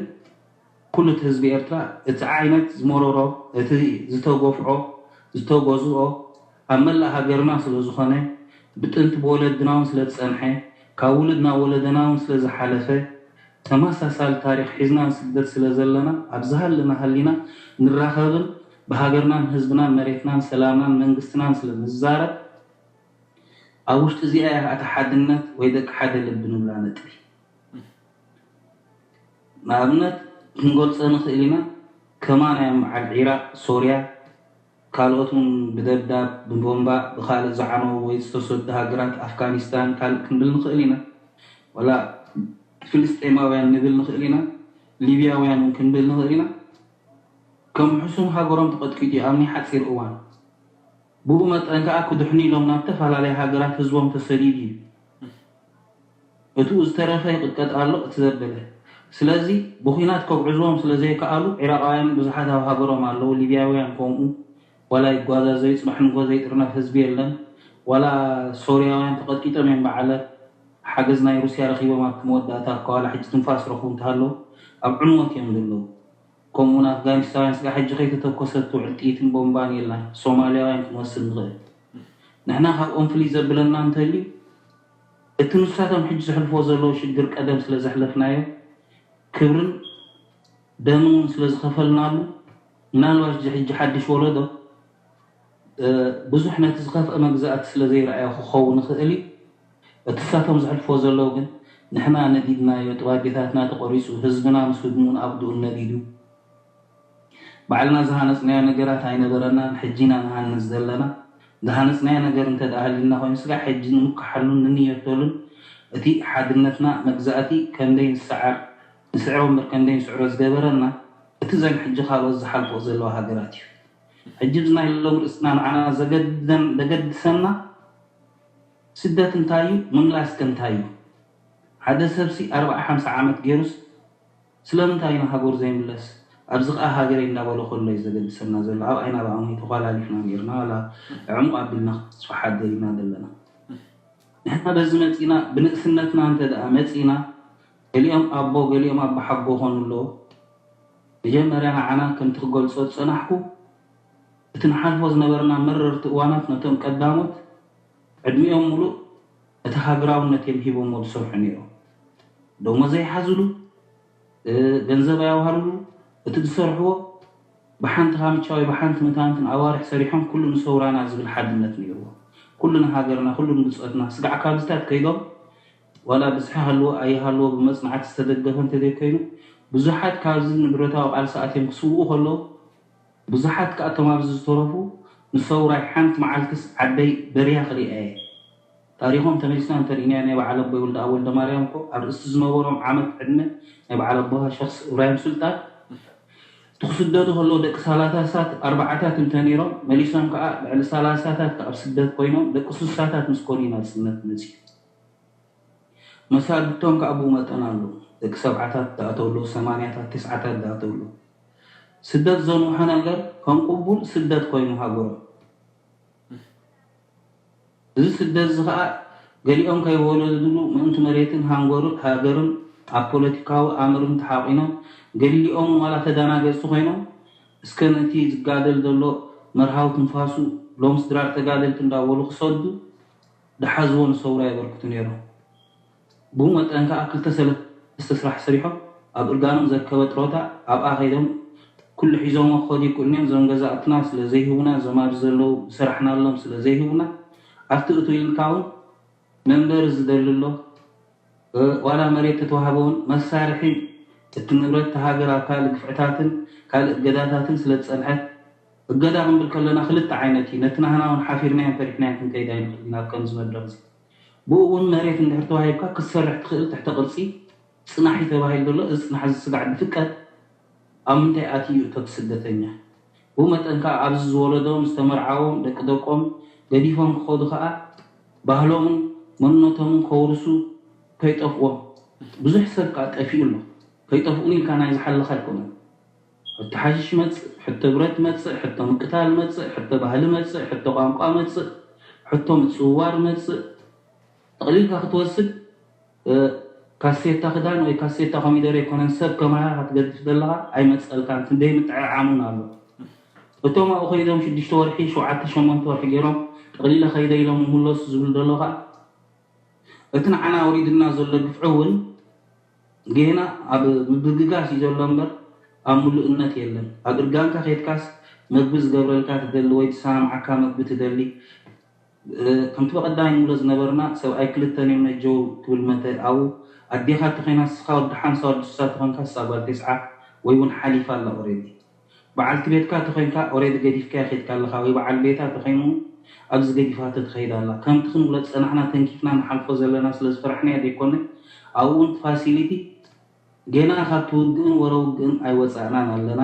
ኩሉ እቲ ህዝቢ ኤርትራ እቲ ዓይነት ዝመረሮ፣ እቲ ዝተገፍዖ፣ ዝተገዝኦ ኣብ መላእ ሃገርና ስለ ዝኾነ ብጥንቲ ብወለድና እውን ስለ ዝጸንሐ ካብ ውሉድ ናብ ወለደና እውን ስለ ዝሓለፈ ተመሳሳሊ ታሪኽ ሒዝና ንስደድ ስለ ዘለና ኣብ ዝሃለና ሃሊና ንራኸብን ብሃገርናን ህዝብናን መሬትናን ሰላምናን መንግስትናን ስለ ንዛረብ ኣብ ውሽጢ እዚኣ እያ እቲ ሓድነት ወይ ደቂ ሓደ ልቢ ንብላ ነጥቢ። ንኣብነት ክንገልጾ ንኽእል ኢና። ከማና እዮም በዓል ዒራቕ፣ ሶርያ፣ ካልኦት እውን ብደብዳብ፣ ብቦምባ፣ ብኻልእ ዝዓነዉ ወይ ዝተሰዱ ሃገራት፣ ኣፍጋኒስታን፣ ካልእ ክንብል ንኽእል ኢና። ዋላ ፍልስጤማውያን ንብል ንኽእል ኢና። ሊብያውያን እውን ክንብል ንኽእል ኢና። ከም ሕሱም ሃገሮም ተቐጥቂጡ እዩ ኣብ ናይ ሓፂር እዋን። ብኡ መጠን ከዓ ክድሕኑ ኢሎም ናብ ተፈላለየ ሃገራት ህዝቦም ተሰዲዱ እዩ። እቱ ዝተረፈ ይቕጥቀጥ ኣሎ፣ እቲ ዘበለ። ስለዚ ብኹናት ከብዕዝዎም ስለ ዘይከኣሉ፣ ዒራቓውያን ብዙሓት ኣብ ሃገሮም ኣለዉ፣ ሊብያውያን ከምኡ። ዋላ ይጓዛዘዩ፣ ጽባሕ ንጎ ዘይጥርነፍ ህዝቢ የለን። ዋላ ሶርያውያን ተቐጥቂጦም እዮም በዓለ። ሓገዝ ናይ ሩስያ ረኺቦም ኣብቲ መወዳእታ እኳ ዋላ ሕጂ ትንፋስ ረኽቡ እንተሃለዉ፣ ኣብ ዕንወት እዮም ዘለዉ። ከምኡውን ኣፍጋኒስታውያን ስጋዕ ሕጂ ከይተተኮሰት ትውዕል ጥይትን ቦምባን የላን። ሶማልያውያን ክንወስድ ንኽእል። ንሕና ካብኦም ፍልይ ዘብለና እንተልዩ፣ እቲ ንሳቶም ሕጂ ዘሕልፎ ዘለዉ ሽግር ቀደም ስለ ዘሕለፍናዮ፣ ክብርን ደምን እውን ስለ ዝኸፈልናሉ፣ ምናልባት እዚ ሕጂ ሓድሽ ወለዶ፣ እ፣ ብዙሕ ነቲ ዝኸፍአ መግዛእቲ ስለ ዘይረኣዮ ክኸውን ይኽእል እዩ። እቲ ንሳቶም ዘሕልፎ ዘለዉ ግን፣ ንሕና ነዲድናዮ፣ ጥባዴታትና ተቖሪጹ፣ ህዝብና ምስ ህድሙን ኣብድኡን ነዲዱ፣ ባዕልና ዝሃነጽናዮ ነገራት ኣይነበረናን፣ ሕጂ ኢና ንሃንጽ ዘለና። ዝሃነጽናዮ ነገር እንተ ደኣ ሃልዩና ኮይኑ፣ ስጋዕ ሕጂ ንምክሓሉን ንንየተሉን፣ እቲ ሓድነትና መግዛእቲ ከንደይ ንስዓር፣ ንስዕሮ እምበር ከንደይ ንስዕሮ ዝገበረና፣ እቲ ዘን ሕጂ ካልኦት ዝሓልፎ ዘለዋ ሃገራት እዩ። ሕጂ እዚ ናይ ሎም ርእስና ንዓና ዘገድደን-፣ ዘገድሰና ስደት እንታይ እዩ? ምምላስ ከ እንታይ እዩ? ሓደ ሰብሲ ኣርብዓ ሓምሳ ዓመት ገይሩስ ስለምንታይ እዩ ንሃገሩ ዘይምለስ? ኣብዚ ኸኣ ሃገረይ እንዳበለ ከሎ እዩ ዘገድሰና ዘሎ። ኣብ ኣይና ብኣሙ ተዃላሊፍና ነይርና፣ ዋላ ዕሙቕ ኣቢልና ክትበጽሖ ሓደሪና ዘለና። ንሕና በዚ መጺና፣ ብንእስነትና እንተ ደኣ መጺና፣ ገሊኦም ኣቦ፣ ገሊኦም ኣቦሓጎ ኾኑ ኣለዉ። መጀመርያ ንዓና ከምቲ ክገልጾ ዝጸናሕኩ፣ እቲ ንሓልፎ ዝነበርና መረርቲ እዋናት ነቶም ቀዳሞት ዕድሚኦም ሙሉእ እቲ ሃገራውነት እዮም ሂቦምዎ ዝሰርሑ ነይሮም። ደሞዝ ኣይሓዙሉ፣ እ፣ ገንዘብ ኣያውሃሉሉ። እቲ ዝሰርሕዎ ብሓንቲ ካምቻ ወይ ብሓንቲ ምታንትን ኣዋርሕ ሰሪሖም ኩሉ ንሰውራና ዝብል ሓድነት ነይርዎ። ኩሉ ንሃገርና፣ ኩሉ ንብጾትና። ስጋዕ ካብዚታት ከይዶም ዋላ ብዝሒ ሃልዎ ኣይሃልዎ ብመጽናዕቲ ዝተደገፈ እንተዘይኮይኑ፣ ብዙሓት ካብዚ ንብረታዊ ቃልሲ ኣትዮም ክስውኡ ከለዉ፣ ብዙሓት ከኣ እቶም ኣብዚ ዝተረፉ ንሰውራይ ሓንቲ መዓልትስ ዓደይ በርያ ክሪኣ እየ። ታሪኾም ተመሊስና እንተርኢናዮ ናይ በዓል ኣቦይ ወልደኣብ ወልደማርያም እኮ ኣብ ርእሲ ዝነበሮም ዓመት ዕድመ ናይ በዓል ኣቦኻ ሸኽ እብራሂም ሱልጣን እቲ ክስደዱ ከለዉ ደቂ ሰላሳታት ኣርባዓታት እንተነይሮም መሊሶም ከኣ ልዕሊ ሰላሳታት ከኣ ኣብ ስደት ኮይኖም ደቂ ስሳታት ምስ ኮኑ እዩ ናጽነት መጺኡ። መሳድቶም ከኣ ብኡ መጠን ኣለዉ። ደቂ ሰብዓታት ዝኣተዉ ኣለዉ፣ ሰማንያታት ተስዓታት ዝኣተዉ ኣለዉ። ስደት ዘንውሖ ነገር ከም ቅቡል ስደት ኮይኑ ሃገሮም። እዚ ስደት እዚ ኸኣ ገሊኦም ከይወለድሉ ምእንቲ መሬትን ሃንገሩ-፣ ሃገርን ኣብ ፖለቲካዊ ኣምርን ተሓቒኖም፣ ገሊኦም ዋላ ተዳናገጽቲ ኮይኖም፣ እስከ ነቲ ዝጋደል ዘሎ መርሃዊ ትንፋሱ ሎምስ ድራር ተጋደልቲ እንዳበሉ ክሰዱ ድሓዝዎ ንሰውራ የበርክቱ ነይሮም። ብኡ መጠን ከኣ ክልተ ሰለስተ ስራሕ ሰሪሖም ኣብ እርጋኖም ዘርከበ ጥሮታ ኣብኣ ከይዶም ኩሉ ሒዞሞ ክኸዱ ይክእሉን እዮም። እዞም ገዛእትና ስለ ዘይህቡና፣ እዞም ኣብዚ ዘለዉ ዝሰራሕናሎም ስለ ዘይህቡና፣ ኣብቲ እቱ ኢልካ እውን መንበሪ ዝደሊ ኣሎ። እ፣ ዋላ መሬት ተተዋህበ እውን መሳርሒ እቲ ንብረት እታ ሃገር ኣብ ካልእ ግፍዕታትን ካልእ እገዳታትን ስለ ዝጸንሐት፣ እገዳ ክንብል ከለና ክልተ ዓይነት እዩ። ነቲ ናህና እውን ሓፊርናዮን ፈሪሕናዮን ክንከይድ ኣይንኽእል ኢና ኣብ ከምዚ መድረኽ እዚ። ብኡ እውን መሬት እንድሕር ተዋሂብካ ክትሰርሕ ትኽእል ትሕተ ቅርጺ ጽናሕ እዩ ተባሂሉ ዘሎ። እዚ ጽናሕ እዚ ስጋዕ ብፍቀት ኣብ ምንታይ ኣትዩ እዩ እቶት ስደተኛ? ብኡ መጠን ከኣ ኣብዚ ዝወለዶም ዝተመርዓዎም ደቂ ደቆም ገዲፎም ክኸዱ ከኣ ባህሎምን መንነቶምን ከውርሱ ከይጠፍዎም ብዙሕ ሰብ ከኣ ጠፊኡ ኣሎ። ከይጠፍኡን ኢልካ ናይ ዝሓለኻ ኣይኮነን። ሕቶ ሓሽሽ መጽእ፣ ሕቶ ብረት መጽእ፣ ሕቶ ምቅታል መጽእ፣ ሕቶ ባህሊ መጽእ፣ ሕቶ ቋንቋ መጽእ፣ ሕቶ ምጽውዋር መጽእ። ጠቕሊልካ ክትወስድ፣ እ፣ ካሴታ ክዳን ወይ ካሴታ ኮሚደረ ኣይኮነን ሰብ ከማኻ ክትገድፍ ዘለኻ ኣይመጸልካን። ክንደይ ምጥዕዓሙን ኣሎ። እቶም ኣብኡ ከይዶም ሽዱሽተ ወርሒ፣ ሸውዓተ ሸሞንተ ወርሒ ገይሮም ጠቕሊለ ከይደ ኢሎም ይምለሱ ዝብሉ ዘለዉ ከኣ እቲ ንዓና ኣውሪድና ዘሎ ግፍዒ እውን ጌና ኣብ ምብግጋስ እዩ ዘሎ እምበር ኣብ ምሉእነት የለን። ኣብ እርጋንካ ከይድካስ መግቢ ዝገብረልካ ትደሊ ወይ ዝሰማምዓካ መግቢ ትደሊ። እ፣ ከምቲ ብቐዳማይ ንብሎ ዝነበርና ሰብኣይ ክልተ ነዮም ነጀው ክብል መተ ኣብኡ ኣዴኻ ተኾይና ንስኻ ወዲ ሓምሳ ወዲ ስሳ ተኾንካ ንሳ ጓል ተስዓ ወይ እውን ሓሊፋ ኣላ ኦሬዲ። በዓልቲ ቤትካ ተኾይንካ ኦሬዲ ገዲፍካያ ከይድካ ኣለኻ፣ ወይ በዓል ቤታ ተኾይኑ ኣብዚ ገዲፋቶ ትኸይድ ኣላ። ከምቲ ክንብሎ ዝጸናሕና ተንኪፍና ንሓልፎ ዘለና ስለ ዝፈራሕናያ ዘይኮነ፣ ኣብኡ እውን እቲ ፋሲሊቲ ጌና ካብቲ ውግእን ወረ ውግእን ኣይወጻእናን ኣለና።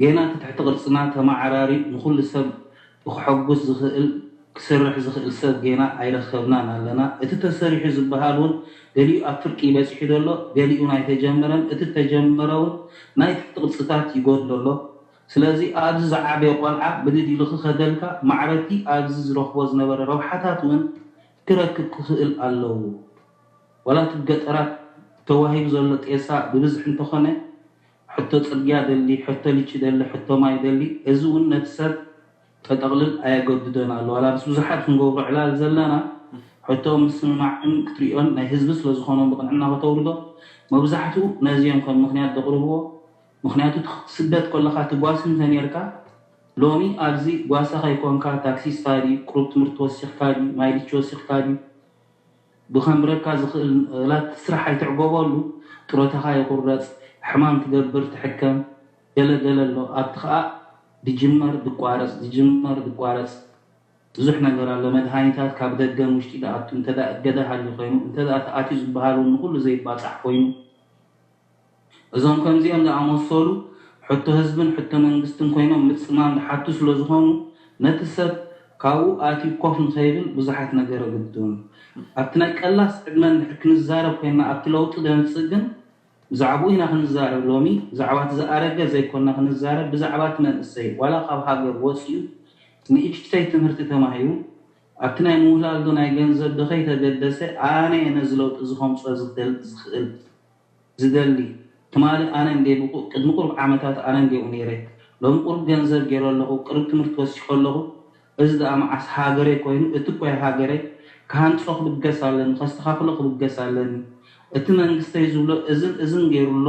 ጌና እቲ ትሕቲ ቅርጽና ተመዓራሪ ንኹሉ ሰብ ብክሐጉስ ዝኽእል ክሰርሕ ዝኽእል ሰብ ጌና ኣይረኸብናን ኣለና። እቲ ተሰሪሑ ዝበሃል እውን ገሊኡ ኣብ ፍርቂ በጺሑ ዘሎ፣ ገሊኡ ናይ ተጀመረን እቲ ተጀመረ እውን ናይ ትሕቲ ቅርጽታት ይጎድሎ ኣሎ። ስለዚ ኣብዚ ዝዓበየ ቆልዓ ብድድ ኢሉ ክኸደልካ ማዕረቲ ኣብዚ ዝረኽቦ ዝነበረ ረብሓታት እውን ክረክብ ክኽእል ኣለዎ። ዋላ እቲ ገጠራት ተዋሂቡ ዘሎ ጤሳ ብብዝሒ እንተኾነ ሕቶ ጽርግያ ደሊ፣ ሕቶ ልቺ ደሊ፣ ሕቶ ማይ ደሊ፣ እዚ እውን ነቲ ሰብ ጠጠቕልል ኣየገድዶን ኣሎ። ዋላ ምስ ብዙሓት ክንገብሮ ዕላል ዘለና ሕቶ ምስምማዕን ክትሪኦን ናይ ህዝቢ ስለ ዝኾኖም ብቕንዕና ከተውርዶ መብዛሕትኡ ነዚኦም ከም ምኽንያት ዘቕርብዎ። ምኽንያቱ ስደት ከለኻ ትጓሲ እንተኔርካ ሎሚ ኣብዚ ጓሳ ከይኮንካ ታክሲስታ ድዩ፣ ቁሩብ ትምህርቲ ወሲኽካ ድዩ፣ ማይ ልቺ ወሲኽካ ድዩ፣ ብኸምረካ ዝኽእል ላት ስራሕ ኣይትዕገበሉ፣ ጥሮታኻ ይቑረጽ፣ ሕማም ትገብር ትሕከም፣ ገለ ገለ ኣሎ። ኣብቲ ኸኣ ድጅመር ድቋረጽ፣ ድጅመር ድቋረጽ ብዙሕ ነገር ኣሎ። መድሃኒታት ካብ ደገን ውሽጢ ድኣቱ እንተ ደኣ እገዳ ሃልዩ ኮይኑ፣ እንተ ደኣ ተኣትዩ ዝበሃል እውን ንኹሉ ዘይባጻሕ ኮይኑ፣ እዞም ከምዚኦም ዝኣመሰሉ ሕቶ ህዝብን ሕቶ መንግስትን ኮይኖም ምጽማም ዝሓቱ ስለ ዝኾኑ፣ ነቲ ሰብ ካብኡ ኣትዩ ኮፍ ንኸይብል ብዙሓት ነገር የገድዶም። ኣብቲ ናይ ቀላስ ዕድመ እንድሕር ክንዛረብ ኮይና ኣብቲ ለውጢ ዘምጽእ ግን ብዛዕባኡ ኢና ክንዛረብ። ሎሚ ብዛዕባ እቲ ዝኣረገ ዘይኮና ክንዛረብ፣ ብዛዕባ እቲ መንእሰይ ዋላ ካብ ሃገር ወጺኡ ንእሽተይ ትምህርቲ ተማሂሩ ኣብቲ ናይ ምውላል ዶ ናይ ገንዘብ ዶ ከይተገደሰ ኣነ እየ ነዚ ለውጢ እዚ ከምጽኦ ዝደል ዝኽእል ዝደሊ ትማሊ ኣነ እንደ ብቁ- ቅድሚ ቁሩብ ዓመታት ኣነ እንዲኡ ነይረ ሎሚ ቁሩብ ገንዘብ ገይረ ኣለኹ ቅሩብ ትምህርቲ ወሲኸ ኣለኹ እዚ ደኣ መዓስ ሃገረይ ኮይኑ እቲ እኮ ሃገረይ ክሃንጾ ክብገስ ኣለኒ ከስተኻኽሎ ክብገስ ኣለኒ እቲ መንግስተይ ዝብሎ እዝን እዝን ገይሩ ኣሎ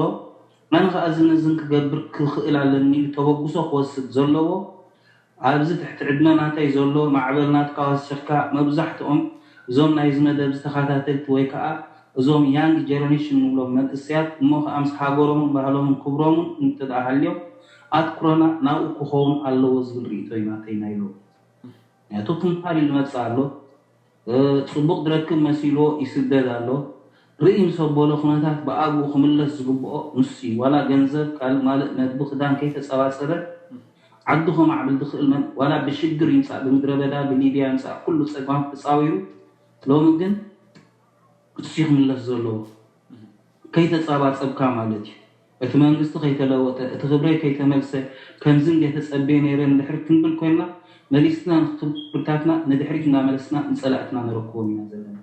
ኣነ ኸዓ እዝን እዝን ክገብር ክኽእል ኣለኒ ኢሉ ተበግሶ ክወስድ ዘለዎ ኣብዚ ትሕቲ ዕድመ ናተይ ዘሎ ማዕበል ናትካ ወሲኽካ መብዛሕትኦም እዞም ናይዚ መደብ ዝተኸታተልቲ ወይ ከዓ እዞም young generation ንብሎም መንእሰያት እሞ ከዓ ምስ ሃገሮምን ባህሎምን ክብሮምን እንተ ደኣ ሃልዮም ኣትኩሮና ናብኡ ክኸውን ኣለዎ ዝብል ርእይቶ እዩ ናተይ ናይ ሎሚ። ምክንያቱ ክምሃር ኢሉ መፅእ ኣሎ። እ፣ ጽቡቕ ዝረክብ መሲልዎ ይስደድ ኣሎ። ርእይ ምስ ኣበሎ ኩነታት ብኣግኡ ክምለስ ዝግብኦ ንሱ እዩ። ዋላ ገንዘብ፣ ካልእ ማልእ፣ መግቢ፣ ክዳን ከይተጸባጸበ ዓዱ ከማዕብል ዝኽእል መን ዋላ ብሽግር ይምጻእ ብምድረ በዳ ብሊብያ ይምጻእ ኩሉ ጸገማት ተጻዊሩ ሎሚ ግን ንሱ እዩ ክምለስ ዘለዎ። ከይተጻባጸብካ ማለት እዩ። እቲ መንግስቲ ከይተለወጠ፣ እቲ ክብረይ ከይተመልሰ፣ ከምዚ እንደ ተጸብየ ነይረ እንድሕር ክንብል ኮይንና፣ መሊስና ንክብርታትና ንድሕሪት እንዳመለስና ንጸላእትና ነረክቦም ኢና ዘለና።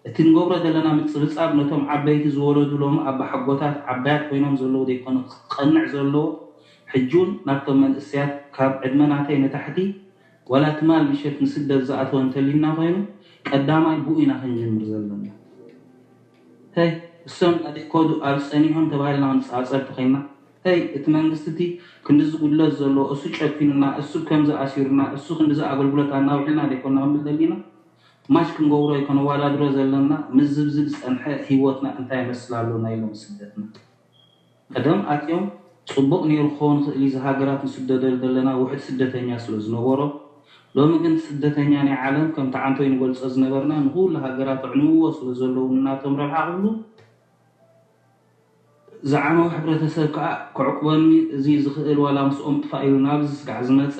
እቲ ንገብሮ ዘለና ምጽብጻብ ነቶም ዓበይቲ ዝወረዱ ሎሚ ኣባሓጎታት ዓባያት ኮይኖም ዘለዉ ዘይኮነ ክቐንዕ ዘለዎ ሕጂ እውን ናብቶም መንእሰያት ካብ ዕድመ ናተይ ንታሕቲ ዋላ ትማል ምሸት ንስደት ዝኣተወ እንተሊና ኮይኑ ቀዳማይ ብኡ ኢና ክንጅምር ዘለና። ተይ እሶም ኣደይ ኮዱ ኣብ ጸኒሖም ተባሂልና ክንጻጸር ተኸይና ተይ እቲ መንግስቲ እቲ ክንድዚ ጉድለት ዘለዎ እሱ ጨኪኑና እሱ ከምዚ ኣሲሩና እሱ ክንድዚ ኣገልግሎት ኣናውሕልና ዘይኮና ክንብል ደሊና ማሽ ክንገብሮ ይኮነ ዋላ ድሮ ዘለና ምዝብዝብ ዝጸንሐ ህይወትና እንታይ መስል ኣሎ ናይ ሎም ስደትና ቀደም ኣትዮም ጽቡቕ ነይሩ ክኸውን ይኽእል እዩ፣ እዚ ሃገራት ንስደደሉ ዘለና ውሑድ ስደተኛ ስለ ዝነበሮ፣ ሎሚ ግን ስደተኛ ናይ ዓለም ከምቲ ዓንቶይ ንገልጾ ዝነበርና ንኹሉ ሃገራት ኣዕንውዎ ስለ ዘለዉ ንናቶም ረብሓ ክብሉ ዝዓነወ ሕብረተሰብ ከኣ ክዕቁበኒ እዚ ዝኽእል ዋላ ምስኦም ጥፋእ ኢሉ ናብዚ ስጋዕ ዝመጸ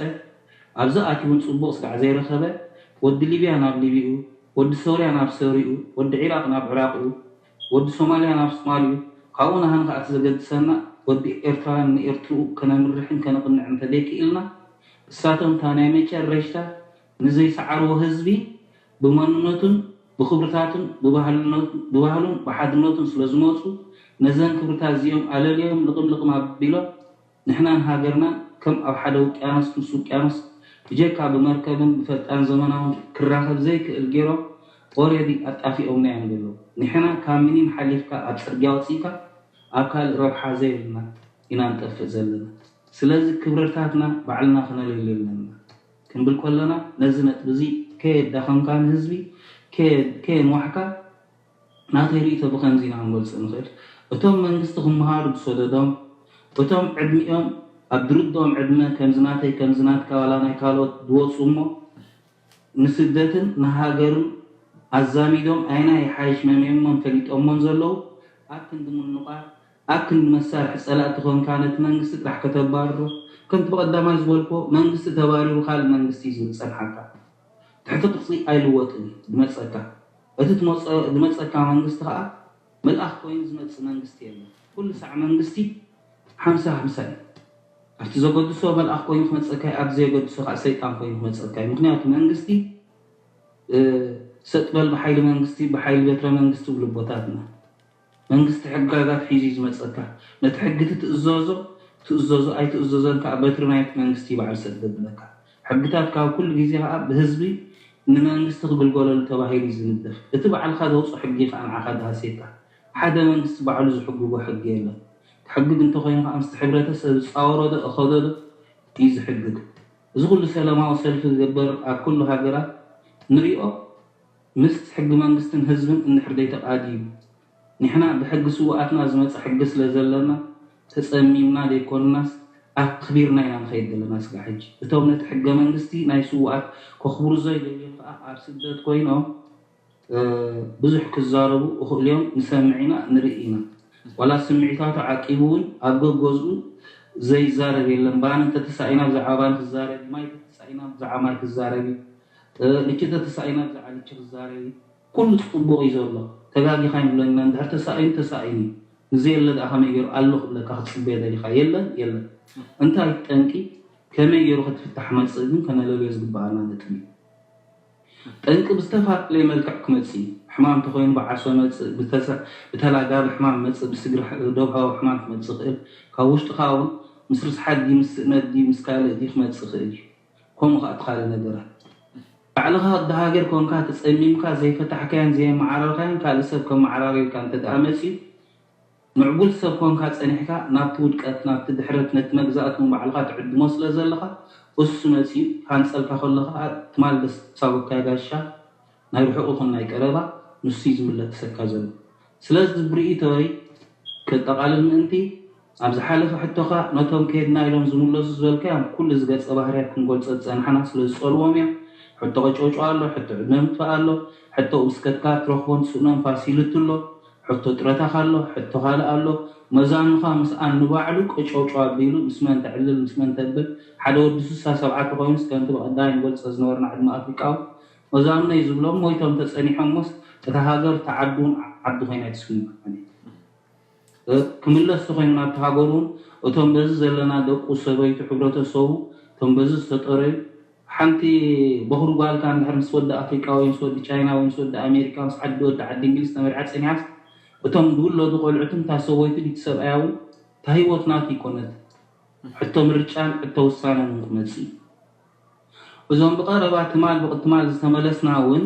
ኣብዚ ኣትዩ እውን ጽቡቕ ስጋዕ ዘይረኸበ ወዲ ሊብያ ናብ ሊብይኡ፣ ወዲ ሶርያ ናብ ሶርይኡ፣ ወዲ ዒራቕ ናብ ዕራቕኡ፣ ወዲ ሶማልያ ናብ ሶማልይኡ፣ ካብኡ ንሃን ከኣ እቲ ዘገድሰና ወዲ ኤርትራውያን ንኤርትርኡ ከነምርሕን ከነቕንዕን እንተዘይክኢልና እሳቶም እታ ናይ መጨረሽታ ንዘይሰዓርዎ ህዝቢ ብመንነቱን ብኽብርታቱን ብባህልነቱ- ብባህሉን ብሓድነቱን ስለ ዝመፁ ነዘን ክብርታት እዚኦም ኣለልዮም ልቕም ልቕም ኣቢሎም ንሕናን ሃገርናን ከም ኣብ ሓደ ውቅያኖስ ምስ ውቅያኖስ ብጀካ ብመርከብን ብፈጣን ዘመናውን ክራኸብ ዘይክእል ገይሮም ኦሬዲ ኣጣፊኦምና እዮም ዘለዉ። ንሕና ካብ ምኒን ሓሊፍካ ኣብ ፅርግያ ወፂእካ ኣብ ካልእ ረብሓ ዘይብልና ኢና ንጠፍእ ዘለና። ስለዚ ክብርታትና ባዕልና ክነለልዮ ኣለና ክንብል ከለና ነዚ ነጥቢ እዚ ከየዳኸምካ ንህዝቢ ከየ- ከየንዋሕካ ናተይ ርእይቶ ብኸምዚ ኢና ክንገልጾ ንኽእል። እቶም መንግስቲ ክመሃሩ ዝሰደዶም፣ እቶም ዕድሚኦም ኣብ ድርድኦም ዕድመ ከምዚ ናተይ ከምዚ ናትካ ዋላ ናይ ካልኦት ዝወፁ እሞ ንስደትን ንሃገርን ኣዛሚዶም ኣይና ይሓይሽ መሚኦሞን ፈሊጦሞን ዘለዉ ኣብ ክንዲ ምንቋር ኣብ ክንዲ መሳርሒ ፀላእቲ ኮንካ ነቲ መንግስቲ ጥራሕ ከተባርሮ ከምቲ ብቐዳማይ ዝበልክዎ መንግስቲ ተባሪሩ ካልእ መንግስቲ እዩ ዝብል ዝፀንሓካ ትሕቲ ቅርፂ ኣይልወጥን እዩ ዝመፀካ እቲ ዝመፀካ መንግስቲ ከዓ መልኣኽ ኮይኑ ዝመፅእ መንግስቲ የለን ኩሉ ሳዕ መንግስቲ ሓምሳ ሓምሳ እዩ ኣብቲ ዘገድሶ መልኣኽ ኮይኑ ክመፀካ እዩ ኣብቲ ዘየገድሶ ከዓ ሰይጣን ኮይኑ ክመፀካ እዩ ምክንያቱ መንግስቲ ሰጥ በል ብሓይሊ መንግስቲ ብሓይሊ በትረ መንግስቲ ይብሉ ኣቦታትና መንግስቲ ሕግጋት ሒዙ እዩ ዝመፀካ ነቲ ሕጊ እቲ ትእዘዞ ትእዘዞ ኣይትእዘዞን ከዓ በትሪ ናይቲ መንግስቲ እዩ በዓል ሰጥ ዘብለካ ሕግታት ካብ ኩሉ ግዜ ከዓ ብህዝቢ ንመንግስቲ ክግልገለሉ ተባሂሉ እዩ ዝንደፍ እቲ ባዕልካ ዘውፅኦ ሕጊ ከዓ ንዓካ ዝሃስየካ ሓደ መንግስቲ ባዕሉ ዝሕግጎ ሕጊ የለን ክሕግግ እንተኮይኑ ከዓ ምስቲ ሕብረተሰብ ዝፃወሮ ዶ እኸዶ ዶ እዩ ዝሕግግ እዚ ኩሉ ሰለማዊ ሰልፊ ዝግበር ኣብ ኩሉ ሃገራት ንሪኦ ምስ ሕጊ መንግስትን ህዝብን እንድሕር ዘይተቃድዩ ንሕና ብሕጊ ስውኣትና ዝመፀ ሕጊ ስለዘለና ተፀሚምና ዘይኮንናስ ኣክቢርና ኢና ንኸይድ ዘለና ስጋ ሕጂ እቶም ነቲ ሕገ መንግስቲ ናይ ስውኣት ከኽብሩ ዘይደልዮም ከዓ ኣብ ስደት ኮይኖም ብዙሕ ክዛረቡ እኽእልዮም ንሰምዕ ኢና ንርኢ ኢና ዋላ ስምዒታቱ ዓቂቡ እውን ኣብ ገገዝኡ ዘይዛረብ የለን ባኒ እንተተሳኢና ብዛዕባ ባኒ ክዛረብ ማይ ተተሳኢና ብዛዕባ ማይ ክዛረብ ልቺ ተተሳኢና ብዛዕባ ልቺ ክዛረብ ኩሉ ፅቡቕ እዩ ዘሎ ተጋጊኻ ይብለና እንድሕር ተሳኢኑ ተሳኢኑ እዩ ንዘየለ ደኣ ከመይ ገይሩ ኣሎ ክብለካ ክትፅበዮ ደሊኻ የለን የለን እንታይ ጠንቂ ከመይ ገይሩ ክትፍታሕ መፅእ ግን ከነለልዮ ዝግበኣና ነጥቢ እዩ ጠንቂ ብዝተፈላለየ መልክዕ ክመፅእ እዩ ሕማም እንተኮይኑ ብዓሶ መፅእ ብተላጋቢ ሕማም መፅእ ብስግሪ ደብሃዊ ሕማም ክመፅእ ይኽእል ካብ ውሽጥኻ እውን ምስ ርስሓት ድዩ ምስ ስእነት ድዩ ምስ ካልእ ድዩ ክመፅእ ይኽእል እዩ ከምኡ ከዓ እቲ ካልእ ነገራት ባዕልኻ ወዲ ሃገር ኮንካ ተፀሚምካ ዘይፈታሕካዮን ዘየመዓራርካዮን ካልእ ሰብ ከመዓራርየልካ እንተደኣ መፅዩ ምዕቡል ሰብ ኮንካ ፀኒሕካ ናብቲ ውድቀት ናብቲ ድሕረት ነቲ መግዛእቲ ንባዕልኻ ትዕድሞ ስለ ዘለኻ እሱ መፅዩ ካንፀልካ ከሎ ከዓ ትማል ደሳጎካይ ጋሻ ናይ ርሑቕ ይኹን ናይ ቀረባ ንሱ እዩ ዝምለሰካ ዘሎ ስለዚ ብርእይቶይ ከጠቓልል ምእንቲ ኣብ ዝሓለፈ ሕቶኻ ነቶም ከየድና ኢሎም ዝምለሱ ዝበልካዮም ኩሉ እዚ ገፀ ባህርያት ክንገልፆ ዝፀናሕና ስለ ዝፀልዎም እዮም ሕቶ ቀጨውጨው ኣሎ ሕቶ ዕድመ ምጥፋእ ኣሎ ሕቶ ውስከትካ ትረኽቦን ትስእኖን ፋሲልቱ ኣሎ ሕቶ ጥረታኻ ኣሎ ሕቶ ካልእ ኣሎ መዛኑኻ ምስኣን ንባዕሉ ቀጨውጨው ኣቢሉ ምስ መን ተዕልል ምስ መን ተብል ሓደ ወዲ ስሳ ሰብዓ ተኾይኑስ ከምቲ ብቐዳይ ንገልፆ ዝነበርና ዕድመ ኣፍሪቃዊ መዛኑነይ ዝብሎም ሞይቶም ተፀኒሖሞስ እታ ሃገር እታ ዓዲ እውን ዓዲ ኮይና ኣይትስምዖን እያ ክምለስ ተኾይኑ ናብቲ ሃገሩ እውን እቶም በዚ ዘለና ደቁ ሰበይቱ ሕብረተሰቡ እቶም በዚ ዝተጠረዩ ሓንቲ በኹሪ ጓልካ እንድሕር ምስ ወዲ ኣፍሪቃ ወይ ምስ ወዲ ቻይና ወይ ምስ ወዲ ኣሜሪካ ምስ ዓዲ ወዲ ዓዲ እንግሊዝ ተመርዓ ፀኒሓስ እቶም ዝውለዱ ቆልዑትን እታ ሰበይቱ ድቲ ሰብኣያ እውን እታ ህይወት ናቱ ይኮነት ሕቶ ምርጫን ሕቶ ውሳነን እውን ክመፅእ እዩ እዞም ብቐረባ ትማል ብትማል ዝተመለስና እውን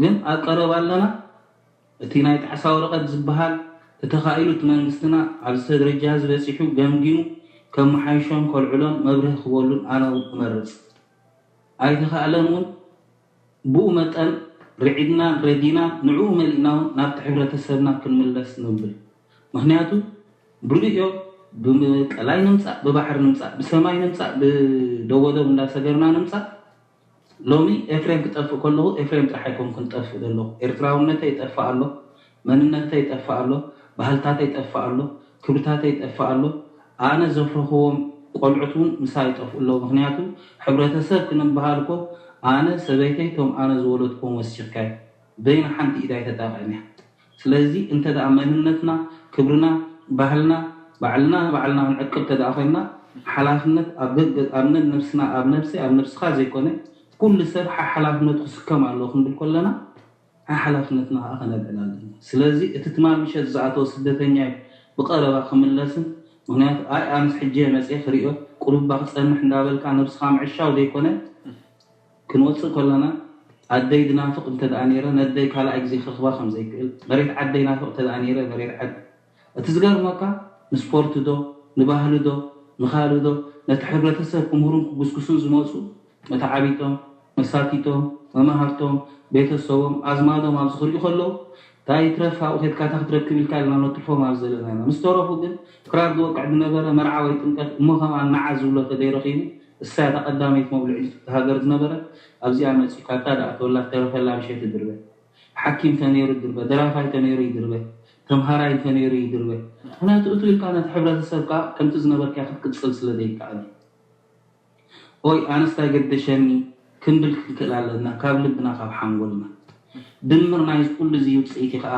ግን ኣብ ቀረባ ኣለና እቲ ናይ ጣዕሳ ወረቐት ዝበሃል ተተኻኢሉ እቲ መንግስትና ኣብዚ ደረጃ እዚ በፂሑ ገምጊሙ ከመሓይሾን ከልዕሎን መብርሂ ክበሉን ኣነ እውን እመርፅ። ኣይተኻእለን እውን ብኡ መጠን ርዒድናን ረዲናን ንዕኡ መሊእና እውን ናብቲ ሕብረተሰብና ክንምለስ ንብል። ምኽንያቱ ብርእዮ ብቀላይ ንምፃእ ብባሕሪ ንምፃእ ብሰማይ ንምፃእ ብደቦዶብ እንዳሰገርና ንምፃእ ሎሚ ኤፍሬም ክጠፍእ ከለኹ ኤፍሬም ጥራሕ ኣይኮንኩን ጠፍእ ዘለኹ። ኤርትራውነተይ ይጠፍእ ኣሎ፣ መንነተይ ይጠፍእ ኣሎ፣ ባህልታተይ ይጠፍእ ኣሎ፣ ክብርታተይ ይጠፍእ ኣሎ። ኣነ ዘፍረኽዎም ቆልዑት እውን ምሳይ ይጠፍኡ ኣለዉ። ምኽንያቱ ሕብረተሰብ ክንበሃል እኮ ኣነ ሰበይተይ እቶም ኣነ ዝወለድክዎም ወሲኽካዮ በይና ሓንቲ ኢዳ ኣይተጣቕዕን እያ። ስለዚ እንተ ደኣ መንነትና፣ ክብርና፣ ባህልና ባዕልና ንባዕልና ክንዕቅብ እንተ ደኣ ኮይንና ሓላፍነት ኣብ ገገ ኣብ ነብስና ኣብ ነብሰይ ኣብ ነብስኻ ዘይኮነ ኩሉ ሰብ ሓሓላፍነቱ ክስከም ኣለዎ ክንብል ከለና ሓሓላፍነትና ከዓ ከነልዕል ኣለና። ስለዚ እቲ ትማል ምሸት ዝኣተወ ስደተኛ እዩ ብቐረባ ክምለስን ምክንያቱ ኣይ ኣነስ ሕጂ እየ መፅየ ክሪኦ ቁሩባ ክፀንሕ እንዳበልካ ነብስኻ ምዕሻው ዘይኮነ ክንወፅእ ከለና ኣደይ ዝናፍቕ እንተ ደኣ ነይረ ነደይ ካልኣይ ግዜ ክረኽባ ከም ዘይክእል፣ መሬት ዓደይ ናፍቕ እንተ ደኣ ነይረ መሬት ዓዲ። እቲ ዝገርመካ ንስፖርት ዶ ንባህሊ ዶ ንኻልእ ዶ ነቲ ሕብረተሰብ ክምህሩን ክጉስጉሱን ዝመፁ መተዓቢቶም፣ መሳቲቶም፣ መማህርቶም፣ ቤተሰቦም፣ ኣዝማዶም ኣብዚ ክሪኡ ከለዉ እንታይ ይትረፍ ኣብኡ ኬድካ እንታይ ክትረክብ ኢልካ ኢልና ነትርፎም ኣብ ዘለና ኢና። ምስ ተረፉ ግን ክራር ዝወቅዕ ዝነበረ መርዓ ወይ ጥምቀት እሞ ከማን መዓዝ ዝብሎ ተደይረኺቡ እሳ እታ ቀዳመይቲ መብልዒ ሃገር ዝነበረት ኣብዚኣ መፂኡ ካብታ ደኣ ተወላ ተረፈላ ምሸት ይድርበ። ሓኪም ተነይሩ ይድርበ፣ ደራፋይ ተነይሩ ይድርበ፣ ተምሃራይ ተነይሩ ይድርበ። ምክንያቱ እቱ ኢልካ ነቲ ሕብረተሰብካ ከምቲ ዝነበርካ ክትቅፅል ስለ ዘይከኣል እዩ። ኦይ ኣነስ ታይ ገደሸኒ ክንብል ክንክእል ኣለና ካብ ልብና ካብ ሓንጎልና። ድምር ናይዚ ኩሉ እዚ ውፅኢቲ ከዓ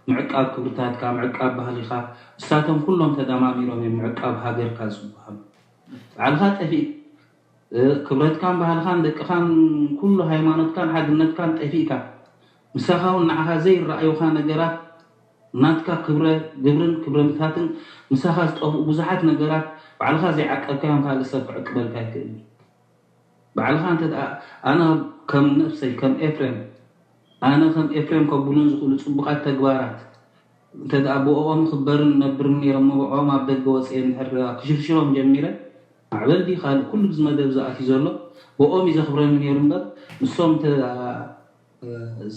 ምዕቃብ ክብርታትካ ምዕቃብ ባህሊካ እሳቶም ኩሎም ተደማሚሮም እዮም ምዕቃብ ሃገርካ ዝበሃሉ። ባዕልካ ጠፊእ ክብረትካን ባህልካን ደቅኻን ኩሉ ሃይማኖትካን ሓድነትካን ጠፊእካ ምሳኻ እውን ንዓኻ ዘይረኣዩኻ ነገራት ናትካ ክብረ ግብርን ክብረምታትን ምሳኻ ዝጠፍኡ ብዙሓት ነገራት ባዕልኻ ዘይዓቀብካዮም ካልእ ሰብ ክዕቅበልካ ይክእል እዩ። ባዕልኻ እንተ ኣነ ከም ነብሰይ ከም ኤፍሬም ኣነ ከም ኤፍሬም ከብሉን ዝኽእሉ ፅቡቓት ተግባራት እንተ ብኦኦም ክበርን ነብርን ነይሮም ብኦም ኣብ ደገ ወፅኤ እንድሕር ክሽርሽሮም ጀሚረ ማዕበል ድዩ ካልእ ኩሉ ብዚ መደብ ዝኣትዩ ዘሎ ብኦም እዩ ዘኽብረኒ ነይሩ እምበር ንሶም እንተ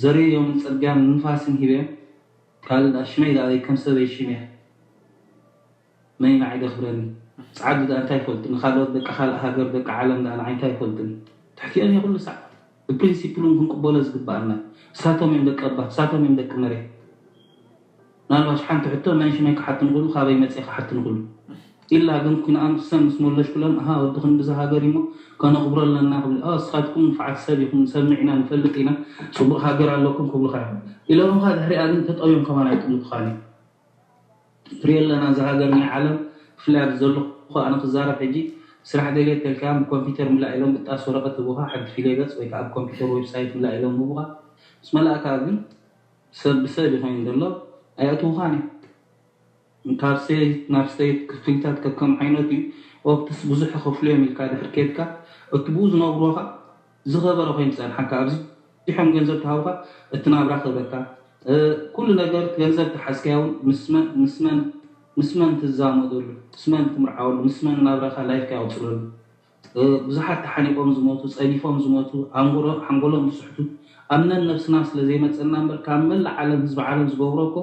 ዘርዮም ፅርግያን ንፋስን ሂበዮም ካልእ ሽመይ ዝኣበይ ከም ሰበይ ሽም እያ መን ንዓይ ዘኽብረኒ ፀዓዱ ደኣ እንታይ ይፈልጡ ንካልኦት ደቂ ካልእ ሃገር ደቂ ዓለም ደኣ ንዓይ እንታይ ይፈልጡኒ ትሕቲኦም እየ ኩሉ ሳዕ ብፕሪንሲፕል እውን ክንቅበሎ ዝግበኣና እሳቶም እዮም ደቂ ኣባት እሳቶም እዮም ደቂ መሬት ምናልባሽ ሓንቲ ሕቶ መን ሽመይ ክሓቱ ንኽእሉ ካበይ መፅእ ክሓቱ ንኽእሉ ኢላ ግን ኩንኣም ክሰን ምስ መለሽኩሎም ኣሃ ወዲ ክንዲ እዛ ሃገር እሞ ከነኽብሮ ኣለና ክብል ኣ እስኻትኩም ንፉዓት ሰብ ኢኹም ንሰምዕ ኢና ንፈልጥ ኢና ፅቡቕ ሃገር ኣለኩም ክብሉኻ እዮም ኢሎምኻ ድሕሪኣ ግን ተጠብዮም ከማን ኣይጥምቱኻን እዮም ንሪኦ ኣለና እዛ ሃገር ናይ ዓለም ብፍላይ ኣብዚ ዘለኹ ኣነ ክዛረብ ሕጂ ስራሕ ደልየ ተልካዮም ብኮምፒተር ምላእ ኢሎም ብጣስ ወረቐት ህቡኻ ሓንቲ ፊለገፅ ወይ ከዓ ብኮምፒተር ዌብሳይት ምላእ ኢሎም ህቡኻ ምስ መላእካ ግን ሰብ ብሰብ ይኸይን ዘሎ ኣየእትውኻን እዩ ካብ ስተይት ናብ ስተይት ክፍሊታት ከከም ዓይነት እዩ ኦፕትስ ብዙሕ ከፍልዮም ኢልካ ድሕር ኬድካ እቲ ብኡ ዝነብሩኻ ዝኸበረ ኮይኑ ዝፀንሓካ ኣብዚሖም ገንዘብ ተሃውካ እቲ ናብራ ክህበካ ኩሉ ነገር ገንዘብ ተሓዝካዮ እውን ምስ መን ትዛመደሉ ምስ መን ትምርዓወሉ ምስ መን ናብራኻ ላይፍካ የቕፅለሉ ብዙሓት ተሓኒቆም ዝሞቱ፣ ፀዲፎም ዝሞቱ፣ ሓንጎሎም ዝስሕቱ ኣብ ነን ነብስና ስለ ዘይመፀና እምበር ካብ መላእ ዓለም ህዝቢ ዓለም ዝገብሮ እኮ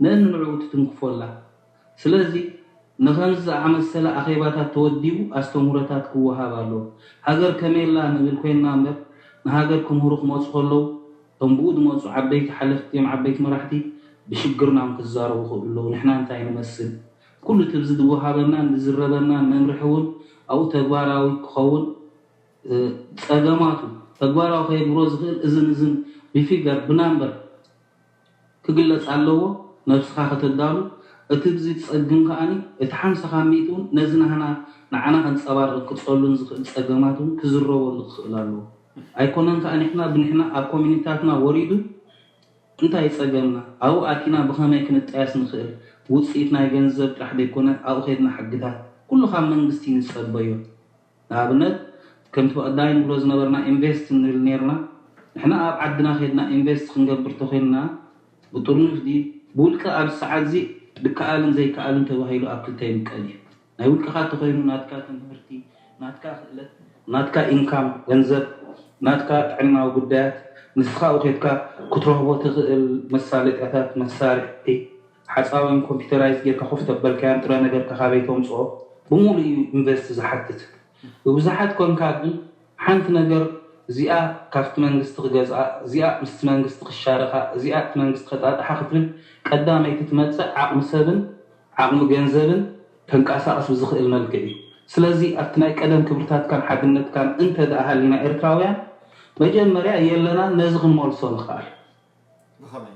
ነን ንዕኡ ትትንክፎ ኣላ። ስለዚ ንኸምዚ ዝኣመሰለ ኣኼባታት ተወዲቡ ኣስተምህሮታት ክወሃብ ኣለዎ። ሃገር ከመይ ኣላ ንብል ኮይንና እምበር ንሃገር ክምህሩ ክመፁ ከለዉ እቶም ብኡ ዝመፁ ዓበይቲ ሓለፍቲ እዮም ዓበይቲ መራሕቲ ብሽግርናም ክዛረቡ ይኽእሉ ኣለዉ። ንሕና እንታይ ንመስል? ኩሉ እቲ ብዚ ዝወሃበናን ዝዝረበናን መምርሒ እውን ኣብኡ ተግባራዊ ክኸውን ጸገማቱ ተግባራዊ ከየግብሮ ዝኽእል እዝን እዝን ብፊገር ብናምበር ክግለጽ ኣለዎ። ነብስኻ ከተዳሉ እቲ ብዚ ትጸግም ከኣ እቲ ሓምሳኻ ሚእቲ እውን ነዚ ናህና ንዓና ከንጸባርቕ ክጸሉን ዝኽእል ጸገማት እውን ክዝረበሉ ክኽእል ኣለዎ። ኣይኮነን ከኣ ንሕና ብንሕና ኣብ ኮሚኒታትና ወሪዱ እንታይ ጸገምና ኣብኡ ኣቲና ብኸመይ ክንጣየስ ንኽእል ውጽኢት ናይ ገንዘብ ጥራሕ ዘይኮነ ኣብኡ ኸድና ሕግታት ኩሉ ካብ መንግስቲ ንጸበዮ ንኣብነት ከምቲ ብቐዳይ ንብሎ ዝነበርና ኢንቨስት ንብል ነርና ንሕና ኣብ ዓድና ኸድና ኢንቨስት ክንገብር ተኾይንና ብጥርኑፍ ድዩ ብውልቂ ኣብዚ ሰዓት እዚ ዝከኣልን ዘይከኣልን ተባሂሉ ኣብ ክልተ ይምቀል እዩ ናይ ውልቅኻ ተኾይኑ ናትካ ትምህርቲ ናትካ ክእለት ናትካ ኢንካም ገንዘብ ናትካ ጥዕናዊ ጉዳያት ንስኻ ኣብኡ ኸድካ ክትረኽቦ ትኽእል መሳለጥያታት መሳርሒ ሓፃዊን ኮምፒተራይዝ ጌርካ ኮፍ ተበልካያን ጥረ ነገርካ ካበይ ተምፅኦ ብሙሉእ እዩ ኢንቨስት ዝሓትት ብብዙሓት ኮንካ ግን ሓንቲ ነገር እዚኣ ካብቲ መንግስቲ ክገዝኣ እዚኣ ምስቲ መንግስቲ ክሻረኻ እዚኣ እቲ መንግስቲ ከጣጥሓ ክትብል ቀዳመይቲ ትመፅእ ዓቕሚ ሰብን ዓቕሚ ገንዘብን ከንቀሳቕስ ብዝኽእል መልክዕ እዩ። ስለዚ ኣብቲ ናይ ቀደም ክብርታትካን ሓድነትካን እንተ ደኣ ሃሊና ኤርትራውያን መጀመርያ የለናን ነዚ ክንመልሶ ንኽኣል። ብኸመይ?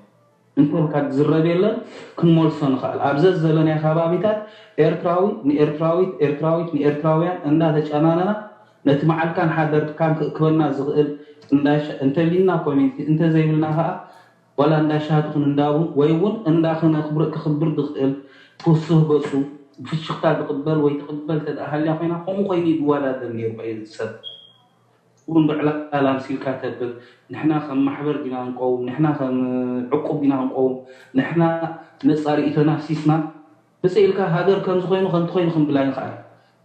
እንተልካ ዝረብ የለን ክንመልሶ ንኽኣል። ኣብ ዘዘለናዮ ከባቢታት ኤርትራዊ ንኤርትራዊት ኤርትራዊት ንኤርትራውያን እንዳተጨናነና ነቲ መዓልካን ሓደርካን ክእክበና ዝኽእል እንተሊና ኮሚኒቲ እንተዘይብልና ከኣ ዋላ እንዳ ሻሂ ትኹን እንዳ ቡን ወይ እውን እንዳ ክነኽብር ክኽብር ዝኽእል ፍሱህ ገፁ ብፍሽኽታ ዝቕበል ወይ ትቕበል ተደኣ ሃልያ ኮይና ከምኡ ኮይኑ እዩ ዝወዳደር ነይሩ ቀይዲ ሰብ እውን ብዕላል ኣምሲልካ ተብል ንሕና ከም ማሕበር ዲና ክንቀውም ንሕና ከም ዕቁብ ዲና ክንቀውም ንሕና ነፃ ርእይቶና ኣፍሲስና ብፅእ ኢልካ ሃገር ከምዚ ኮይኑ ከምቲ ኮይኑ ክንብል ኣይንኽኣል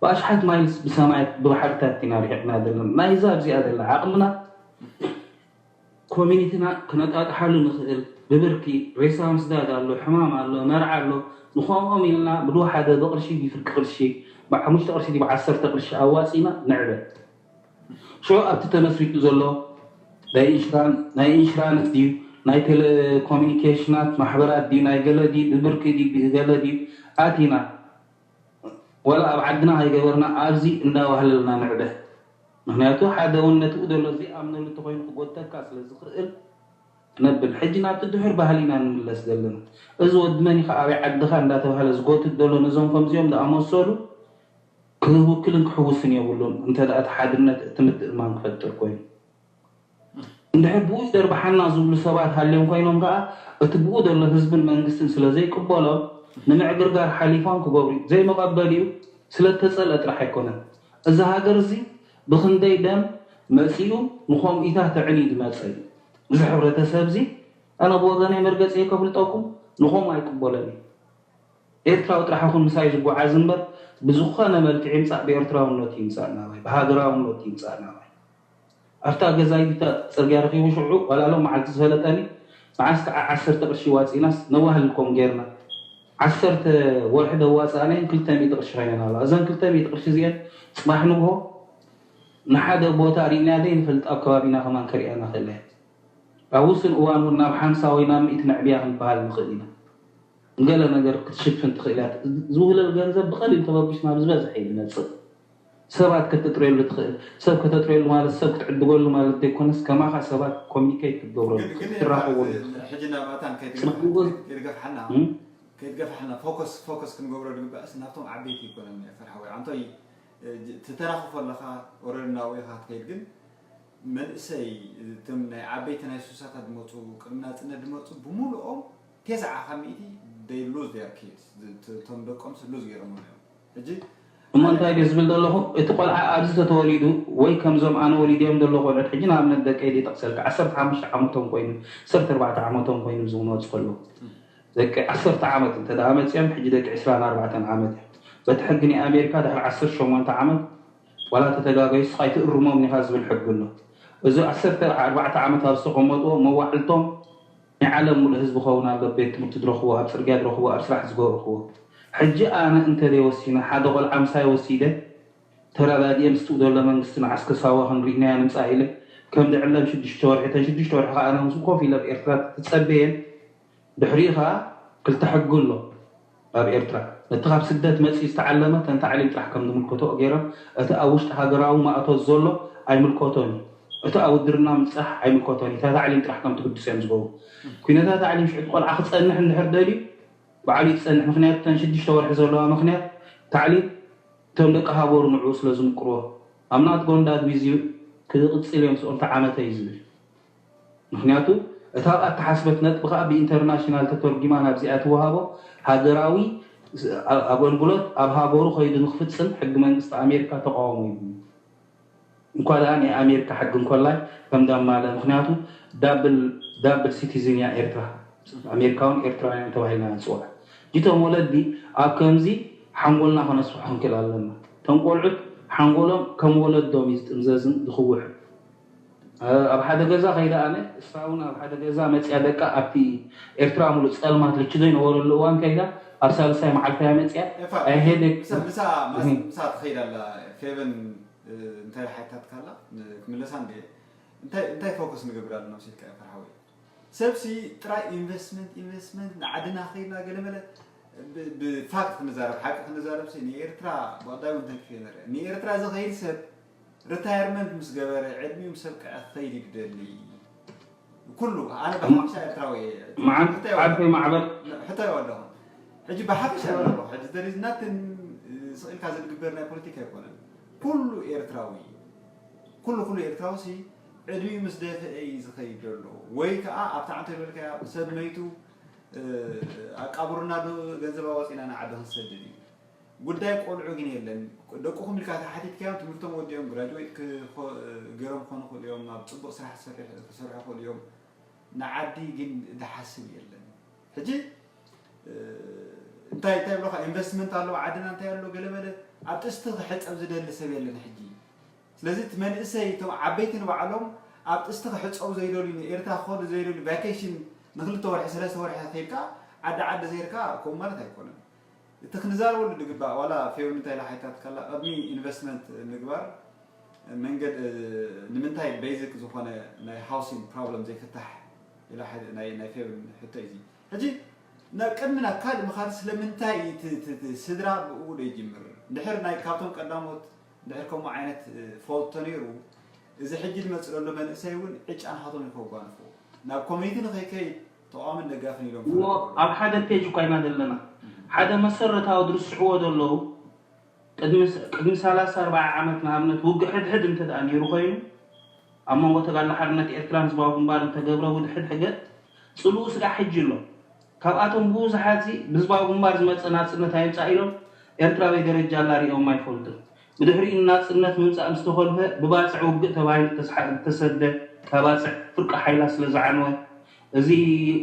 ብኣሽሓት ማይልስ ብሰማያት ብባሕርታት ኢና ርሒቕና ዘለና ናይዛ ኣብዚኣ ዘላ ዓቕምና ኮሚኒቲና ክነጣጥሓሉ ንኽእል ብብርኪ ሬሳ ምስዳድ ኣሎ፣ ሕማም ኣሎ፣ መርዓ ኣሎ። ንኸምኦም ኢልና ብድሆ ሓደ ብቕርሺ ድዩ ፍርቂ ቅርሺ፣ ብሓሙሽተ ቅርሺ ድዩ ብዓሰርተ ቅርሺ ኣዋፂና ንዕበ። ሽዑ ኣብቲ ተመስሪቱ ዘሎ ናይ ኢንሹራን-፣ ናይ ኢንሹራንስ ድዩ ናይ ቴሌኮሙኒኬሽናት ማሕበራት ድዩ ናይ ገለ ድዩ ብብርኪ ድዩ ብገለ ድዩ ኣቲና ዋላ ኣብ ዓድና ከይገበርና ኣብዚ እንዳዋህለልና ንዕበ። ምክንያቱ ሓደ እውን ነቲ ዘሎ ዘይኣምነሉ እንተኮይኑ ክጎተካ ስለ ዝኽእል ነብል። ሕጂ ናብቲ ድሑር ባህሊ ኢና ንምለስ ዘለና። እዚ ወዲ መን ኢኻ ኣበይ ዓድኻ እንዳተባህለ ዝጎትት ዘሎ ነዞም ከምዚኦም ዝኣመሰሉ ክውክልን ክሕውስን የብሉን። እንተ ደኣ እቲ ሓድነት እቲ ምትእምማን ክፈጥር ኮይኑ እንድሕር ብኡ ይደርብሓና ዝብሉ ሰባት ሃልዮም ኮይኖም ከኣ እቲ ብኡ ዘሎ ህዝብን መንግስትን ስለ ዘይቅበሎም ንምዕግርጋር ሓሊፎም ክገብሩ እዩ። ዘይመቐበሊኡ ስለ እተጸልአ ጥራሕ ኣይኮነን። እዚ ሃገር እዚ ብኽንደይ ደም መጺኡ ንኸምኡኢታት ተዕንዩ ዝመጸ እዩ። እዚ ሕብረተሰብ እዚ ኣነ ብወገነይ መርገጺ ከፍልጠኩም ንኸምኡ ኣይቅበሎን እዩ። ኤርትራዊ ጥራሕ ይኹን ምሳይ ዝጓዓዝ እምበር ብዝኾነ መልክዕ ይምጻእ ብኤርትራውነቱ ይምጻእ ናባይ ብሃገራውነቱ ይምጻእ ናባይ ኣብታ ገዛይታ ጽርግያ ረኺቡ ሽዑ ዋላ ሎም መዓልቲ ዝፈለጠኒ መዓስ ከዓ ዓሰርተ ቅርሺ ዋጺናስ ነዋህልልኮም ጌርና ዓሰርተ ወርሒ ደዋፅኣናየን ክልተ ሚእቲ ቅርሺ ኮይነን ኣለዋ። እዘን ክልተ ሚእቲ ቅርሺ እዚአን ፅባሕ ንግሆ ንሓደ ቦታ ርኢናያ ዘይንፈልጥ ኣብ ከባቢና ከማን ከርእያና ክእላ እየን። ኣብ ውሱን እዋን እውን ናብ ሓምሳ ወይ ናብ ሚእቲ ነዕብያ ክንበሃል ንኽእል ኢና። ንገለ ነገር ክትሽፍን ትኽእል እያ። ዝውህለል ገንዘብ ብቐሊል ተበጊሱ ናብ ዝበዝሐ እዩ ዝመጽእ። ሰባት ከተጥርየሉ ትኽእል። ሰብ ከተጥርየሉ ማለት ሰብ ክትዕድገሉ ማለት ዘይኮነስ ከማኻ ሰባት ኮሚኒኬት ክትገብረሉ ትራኸበሉ። ሕጂ ናብኣታን ከይትገፋሕና ከይትገፋሕና ፎከስ ፎከስ ክንገብሮ ዝግባእስ ናብቶም ዓበይቲ ይኮነን ፈርሓ ወይ ኣንቶይ ትተራኽፎ ኣለኻ ኦረድ ናብኡ ኢኻ ትከይድ ግን መንእሰይ እቶም ናይ ዓበይቲ ናይ ሱሳታት ዝመፁ ቅድሚ ናፅነት ዝመፁ ብምሉኦም ተስዓ ካብ ሚእቲ they lose their kids እቶም ደቆምስ lose ገይሮም እዮም ሕጂ እሞ እንታይ ድዩ ዝብል ዘለኹ እቲ ቆልዓ ኣብዚ ተተወሊዱ ወይ ከምዞም ኣነ ወሊድዮም ዘሎ ቆልዑት ሕጂ ንኣብነት ደቀይ ድጠቕሰልካ ዓሰርተ ሓሙሽተ ዓመቶም ኮይኑ ዓሰርተ ኣርባዕተ ዓመቶም ኮይኑ ዝመፁ ከለዉ ደቂ ዓሰርተ ዓመት እንተ ደኣ መፅኦም ሕጂ ደቂ ዕስራን ኣርባዕተን ዓመት እዮም በቲ ሕጊ ናይ ኣሜሪካ ድሕሪ ዓሰርተ ሸሞንተ ዓመት ዋላ ተተጋገዩ ስኻ ኣይትእርሞም ኢኻ ዝብል ሕጊ ኣሎ። እዚ ዓሰርተ ኣርባዕተ ዓመት ኣብ ዝተቐመጥዎ መዋዕልቶም ናይ ዓለም ሙሉእ ህዝቢ ክኸውን ኣሎ። ቤት ትምህርቲ ዝረኽብዎ፣ ኣብ ፅርግያ ዝረኽብዎ፣ ኣብ ስራሕ ዝገርኽዎ። ሕጂ ኣነ እንተዘይ ወሲነ ሓደ ቆልዓ ምሳይ ወሲደ ተረዳዲኤ ምስቲ ዘሎ መንግስቲ ንዓስከ ሳዋ ክንርኢ ናይ ንምፃእ ኢለ ከም ዝዕለም ሽዱሽተ ወርሒ እተን ሽዱሽተ ወርሒ ከዓ ኣነ ምስኡ ኮፍ ኢለ ኣብ ኤርትራ ተፀበየን ድሕሪኡ ከዓ ክልተ ሕጊ ኣሎ ኣብ ኤርትራ ነቲ ካብ ስደት መፂኡ ዝተዓለመ ተን ታዕሊም ጥራሕ ከም ዝምልከቶ ገይሮም እቲ ኣብ ውሽጢ ሃገራዊ ማእቶት ዘሎ ኣይምልከቶን እዩ እቲ ኣብ ውድርና ምብፃሕ ኣይምልከቶን እዩ እታ ታዕሊም ጥራሕ ከም ትግድስ እዮም ዝገብሩ ኩነታ ታዕሊም ሽዑ እቲ ቆልዓ ክፀንሕ እንድሕር ደልዩ ባዕሉ እዩ ዝፀንሕ ምክንያቱ ተን ሽዱሽተ ወርሒ ዘለዋ ምክንያት ታዕሊም እቶም ደቂ ሃገሩ ንዕኡ ስለ ዝምቅርዎ I'm not going that with you ክቕፅል እዮም ስኦም ተዓመተ እዩ ዝብል ምኽንያቱ እታ ኣብኣ እተሓስበት ነጥቢ ከኣ ብኢንተርናሽናል ተተርጒማ ናብዚኣ ትወሃቦ ሃገራዊ ኣገልግሎት ኣብ ሃገሩ ከይዱ ንክፍጽም ሕጊ መንግስቲ ኣሜሪካ ተቓውሞ ይብሉ። እንኳ ደኣ ናይ ኣሜሪካ ሕጊ እንኮላይ ከም ዳማለ ምኽንያቱ ዳብል citizen እያ ኤርትራ ኣሜሪካውን ኤርትራውያን ተባሂልና ንፅዋዕ። እቶም ወለዲ ኣብ ከምዚ ሓንጎልና ከነስፍሖ ክንክእል ኣለና። እቶም ቆልዑት ሓንጎሎም ከም ወለዶም እዩ ዝጥምዘዝን ዝኽውሕን። ኣብ ሓደ ገዛ ከይዳ ኣነ እሳ እውን ኣብ ሓደ ገዛ መፅያ ደቃ ኣብቲ ኤርትራ ሙሉእ ፀልማት ልቺ ዘይነበረሉ እዋን ከይዳ ኣብ ሳልሳይ መዓልታ እያ መፅያ ኣይሄደ ምሳ ትኸይድ ኣላ ፌቨን እንታይ ሓይታትካ ኣላ ክምለሳ እንደ እንታይ ፎከስ ንገብር ኣለና ሲልካ ፈርሓዊ ሰብሲ ጥራይ ኢንቨስትመንት ኢንቨስትመንት ንዓድና ከይድና ገለመለ ብፋክት ክንዛረብ ሓቂ ክንዛረብ ንኤርትራ ብቀዳይ እውን ተንክፌ ንርአ ንኤርትራ ዝኸይድ ሰብ ሪታየርመንት ምስ ገበረ ዕድሚኡ ምስ ኣብቅዐ ክኸይድ እዩ ዝደሊ ኩሉ ኣነ ብሓፈሻ ኤርትራዊ እየ መዓት ዓርፈይ ማዕበል ሕቶ ኣለኹ ሕጂ ብሓፈሻ ኣለኹ ሕጂ there is nothing ስቕ ኢልካ ዝግበር ናይ ፖለቲካ ኣይኮነን ኩሉ ኤርትራዊ ኩሉ ኩሉ ኤርትራዊ ሲ ዕድሚኡ ምስ ደፍአ እዩ ዝኸይድ ዘሎ ወይ ከዓ ኣብታ ዓንተ ዝበልካያ ሰብ መይቱ ኣቃብሩና ዶ ገንዘብ ኣዋፂና ንዓዲ ክንሰድድ እዩ ጉዳይ ቆልዑ ግን የለን ደቁኹም ኢልካ ተሓቲትካዮም ትምህርቶም ወዲኦም ግራጅዌት ገይሮም ክኾኑ ክእሉ እዮም ኣብ ፅቡቅ ስራሕ ክሰርሑ ክእሉ እዮም ንዓዲ ግን ዝሓስብ የለን ሕጂ እንታይ እንታይ ብለካ ኢንቨስትመንት ኣለዎ ዓድና እንታይ ኣሎ ገለመለ ኣብ ጥስቲ ክሕፀብ ዝደሊ ሰብ የለን ሕጂ ስለዚ እቲ መንእሰይ እቶም ዓበይቲ ንባዕሎም ኣብ ጥስቲ ክሕፀቡ ዘይደልዩ ንኤርትራ ክኸዱ ዘይደልዩ ቫኬሽን ንክልተ ወርሒ ሰለስተ ወርሒ ከይድካ ዓዲ ዓዲ ዘይርካ ከምኡ ማለት ኣይኮነን። እቲ ክንዛረበሉ ዝግባእ ዋላ ፌብሪ እንታይ ኢላ ሓይታት ካላ ቅድሚ ኢንቨስትመንት ምግባር መንገድ ንምንታይ ቤዚክ ዝኾነ ናይ ሃውሲንግ ፕሮብለም ዘይፍታሕ ኢላ ናይ ፌብሪ ሕቶ እዩ። ሕጂ ናብ ቅድሚ ናብ ካልእ ምኻድ ስለምንታይ ስድራ ብኡ ዶ ይጅምር? እንድሕር ናይ ካብቶም ቀዳሞት እንድሕር ከምኡ ዓይነት ፎልት ተነይሩ እዚ ሕጂ ዝመፅእ ዘሎ መንእሰይ እውን ዕጫ ንኻቶም ይከጓንፎ ናብ ኮሚኒቲ ንኸይከይድ ተቃዋምን ደጋፍን ኢሎም እሞ ኣብ ሓደ ፔጅ እኳ ኢና ዘለና። ሓደ መሰረታዊ ዝርስዕዎ ዘለዉ ቅድሚ ስ- ቅድሚ ሰላሳ ኣርባዓ ዓመት ንኣብነት ውግእ ሕድሕድ እንተ ደኣ ነይሩ ኮይኑ ኣብ መንጎ ተጋድሎ ሓርነት ኤርትራን ህዝባዊ ግንባር እንተገብረ ውድሕድ ሕገት ጽልኡ ስጋዕ ሕጂ ኣሎ። ካብኣቶም ብብዙሓት እዚ ብህዝባዊ ግንባር ዝመፀ ናፅነት ኣይምፃእ ኢሎም ኤርትራዊ ደረጃ ኣላ ሪኦም ኣይፈልጡን። ብድሕሪኡ ንናፅነት ምምፃእ ምስ ተኾልፈ ብባፅዕ ውግእ ተባሂሉ ተስሓ- ተሰደ። ካብ ባፅዕ ፍርቂ ሓይላ ስለ ዝዓነወ እዚ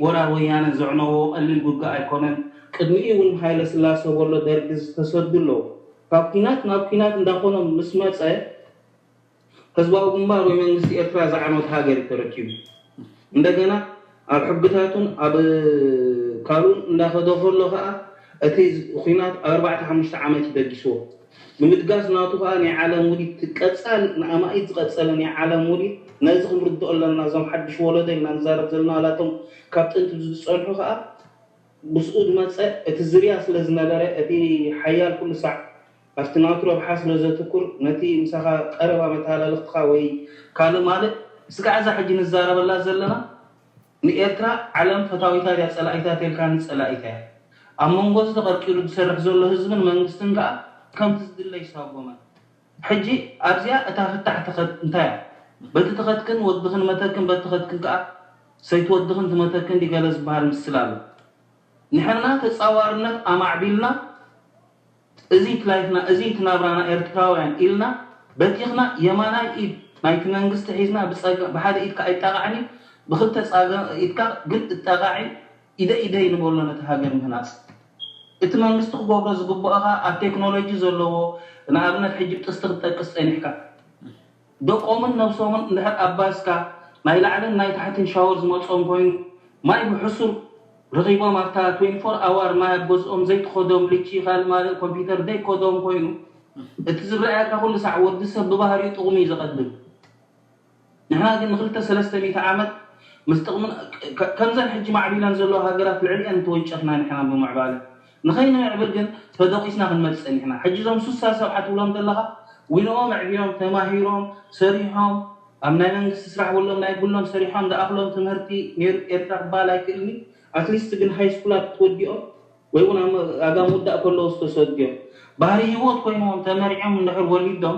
ወራር ወያነ ዘዕነዎ ቀሊል ውግእ ኣይኮነን። ቅድሚኡ እውን ሃይለ ስላሰ ወሎ ደርጊ ዝተሰዱ ኣለዉ። ካብ ኲናት ናብ ኲናት እንዳኾኖም ምስ መፀ ህዝባዊ ግንባር ወይ መንግስቲ ኤርትራ ዝዓነወት ሃገር እዩ ተረኪቡ። እንደገና ኣብ ሕግታቱን ኣብ ካልኡን እንዳኸደ ከሎ ከዓ እቲ ዝ- ኲናት ኣብ ኣርባዕተ ሓሙሽተ ዓመት እዩ ደጊስዎ። ብምድጋስ ናቱ ከዓ ናይ ዓለም ውዲት ቀፃል ንኣማኢት ዝቐፀለ ናይ ዓለም ውዲት ነዚ ክንርድኦ ኣለና። እዞም ሓድሽ ወለዶ ኢና ንዛረብ ዘለና ዋላቶም ካብ ጥንቲ ዝፀንሑ ከዓ ብስኡ ዝመፀ እቲ ዝርያ ስለ ዝነበረ እቲ ሓያል ኩሉ ሳዕ ኣብቲ ናቱ ረብሓ ስለ ዘትኩር ነቲ ምሳኻ ቀረባ መተሃላለኽትኻ ወይ ካልእ ማለት ስጋዕ እዛ ሕጂ ንዛረበላ ዘለና ንኤርትራ ዓለም ፈታዊታ ድያ ጸላኢታ ተልካ ንጸላኢታ እያ። ኣብ መንጎ እዚ ተቐርቂሩ ዝሰርሕ ዘሎ ህዝብን መንግስትን ከኣ ከምቲ ዝድለ ይሳጎመን። ሕጂ ኣብዚኣ እታ ፍታሕ ተኸት እንታይ እያ? በቲ ተኸትክን ወድኽን መተክን በቲ ተኸትክን ከኣ ሰይቲ ወድኽን ትመተክን ድገለ ዝበሃል ምስል ኣሎ። ንሕና ተጻዋርነት ኣማዕቢልና እዚ ትላይፍና እዚ ትናብራና ኤርትራውያን ኢልና በቲኽና የማናይ ኢድ ናይቲ መንግስቲ ሒዝና ብጸጋ ብሓደ ኢድካ ኣይጣቓዕን እዩ ብኽልተ ጻገ ኢድካ ግን እጣቓዒ ኢደ ኢደይ ንበሎ ነቲ ሃገር ምህናጽ እቲ መንግስቲ ክገብሮ ዝግብኦ ኸኣ ኣብ ቴክኖሎጂ ዘለዎ ንኣብነት ሕጂ ብጥስቲ ክትጠቅስ ጸኒሕካ ደቆምን ነብሶምን እንድሕር ኣባዝካ ናይ ላዕልን ናይ ታሕትን ሻወር ዝመጾም ኮይኑ ማይ ብሕሱር ረኺቦም ኣብታ twenty-four hour ማይ ኣብ ገዝኦም ዘይትኸዶም ልቺ ካልእ ማልእ ኮምፒውተር ዘይከዶም ኮይኑ እቲ ዝረኣየካ ኩሉ ሳዕ ወዲ ሰብ ብባህሪኡ ጥቕሙ እዩ ዘቐድም ንሕና ግን ንክልተ ሰለስተ ሚእቲ ዓመት ምስ ጥቕምን ከ- ከምዘን ሕጂ ማዕቢለን ዘለዋ ሃገራት ልዕሊአን ተወንጨፍና ንሕና ብምዕባለ ንኸይንምዕብል ግን ተደቂስና ክንመፅእ ጸኒሕና ሕጂ እዞም ሱሳ ሰብዓ ትብሎም ዘለኻ ዊንኦም ኣዕቢዮም ተማሂሮም ሰሪሖም ኣብ ናይ መንግስቲ ስራሕ ውሎም ናይ ግሎም ሰሪሖም ዝኣኽሎም ትምህርቲ ነይሩ ኤርትራ ክበሃል ኣይክእልኒ ኣትሊስት ግን ሃይ ስኩላት ተወዲኦም ወይ እውን ኣብ ኣጋ ምውዳእ ከለዉ ዝተሰድዮም ባህሪ ህይወት ኮይንዎም ተመሪዖም እንድሕር ወሊዶም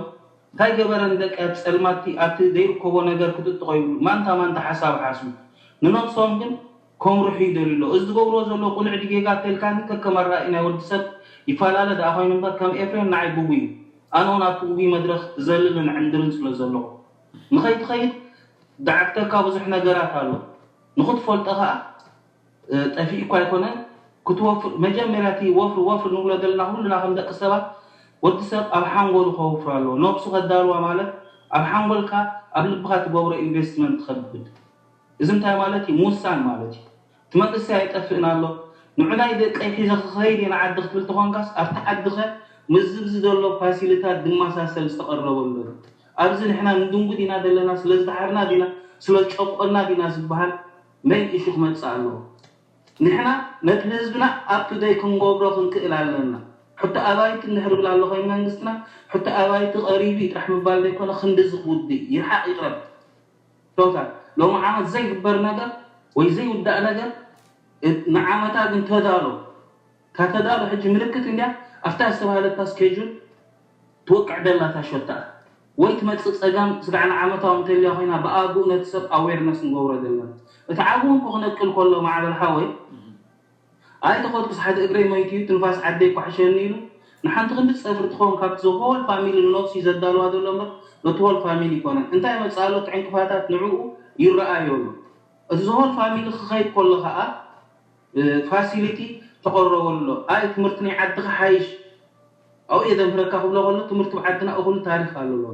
እንታይ ገበረ ንደቂ ኣብ ጸልማቲ ኣብቲ ዘይርከቦ ነገር ክትጥቆ ይብሉ ማንታ ማንታ ሓሳብ ሓስቡ ንነብሶም ግን ከምርሑ ይደልዩ ኣለዉ እዚ ዝገብርዎ ዘለዉ ቅኑዕ ድጌጋ ተልካኒ ከከም ኣራኢ ናይ ወዲ ሰብ ይፈላለ ደኣ ኮይኑ እምበር ከም ኤፍሬም ንዓይ ግጉይ እዩ ኣነ እውን ኣብቲ ግጉይ መድረኽ እዘልልን ዕንድርን ስለ ዘለኹ ንኸይትኸይድ ደዓግተካ ብዙሕ ነገራት ኣሎ ንኽትፈልጦ ከዓ ጠፊእኳ ኣይኮነን ክትወፍር መጀመርያ እቲ ወፍሪ ወፍሪ ንብሎ ዘለና ኩልና ከም ደቂ ሰባት ወዲ ሰብ ኣብ ሓንጎሉ ከወፍር ኣለዎ ነብሱ ከዳልዋ ማለት ኣብ ሓንጎልካ ኣብ ልብኻ ትገብሮ ኢንቨስትመንት ትኸብድ እዚ እንታይ ማለት እዩ ምውሳን ማለት እዩ እቲ መንእሰይ ኣይጠፍእን ኣሎ ንዑ ናይ ደቀይ ሒዘ ክኸይድ እየ ንዓዲ ክትብል ተኾንካስ ኣብቲ ዓድኸ ምስዚ ብዚ ዘሎ ፋሲልታት ዝመሳሰል ዝተቐረበሉ ኣብዚ ንሕና ንድንጉ ዲና ዘለና ስለ ዝደሓርና ዲና ስለ ዝጨቆና ዲና ዝበሃል መይን ኢሹ ክመጽእ ኣለዎ። ንሕና ነቲ ህዝብና up to date ክንገብሮ ክንክእል ኣለና። ሕቶ ኣባይቲ እንድሕር ይብል ኣሎ ኮይኑ መንግስትና፣ ሕቶ ኣባይቲ ቀሪቡ እዩ ጥራሕ ምባል ዘይኮነ ክንድዚ ክውድእ ይርሓቕ ይቕረብ። ቶታል ሎሚ ዓመት ዘይግበር ነገር ወይ ዘይውዳእ ነገር ንዓመታ ግን ተዳሎ። እታ ተዳሎ ሕጂ ምልክት እንድያ ኣብታ ዝተባህለታ ስኬጁል ትወቅዕ ደላ እታ ሸቶ እያ። ወይ ትመጽእ ጸገም ስጋዕ ንዓመታዊ እንተልያ ኮይና ብኣግኡ ነቲ ሰብ ኣዌርነስ ንገብሮ ዘለና። እቲ ዓቢ እውን ክነቅል ከሎ ማዕበል ሓወይ ኣይተኸድኩስ ሓደ እግረይ መይቱ እዩ ትንፋስ ዓደይ ኳሕሸኒ ኢሉ ንሓንቲ ክንዲ ጸፍሪ ትኸውን ካብቲ the whole family ንነብሱ እዩ ዘዳልዋ ዘሎ እምበር ነቲ whole family ይኮነን። እንታይ ይመጽእ ኣሎ እቲ ዕንቅፋታት ንዕኡ ይረኣዮ ኣሎ። እቲ the whole family ክኸይድ ከሎ ከኣ ፋሲሊቲ ተቐረበሉ ኣሎ። ኣይ ትምህርቲ ናይ ዓድኻ ሓይሽ ኣብኡ እየ ዘምህረካ ክብሎ ከሎ ትምህርቲ ብዓድና እኹል ታሪኽ ኣለዎ።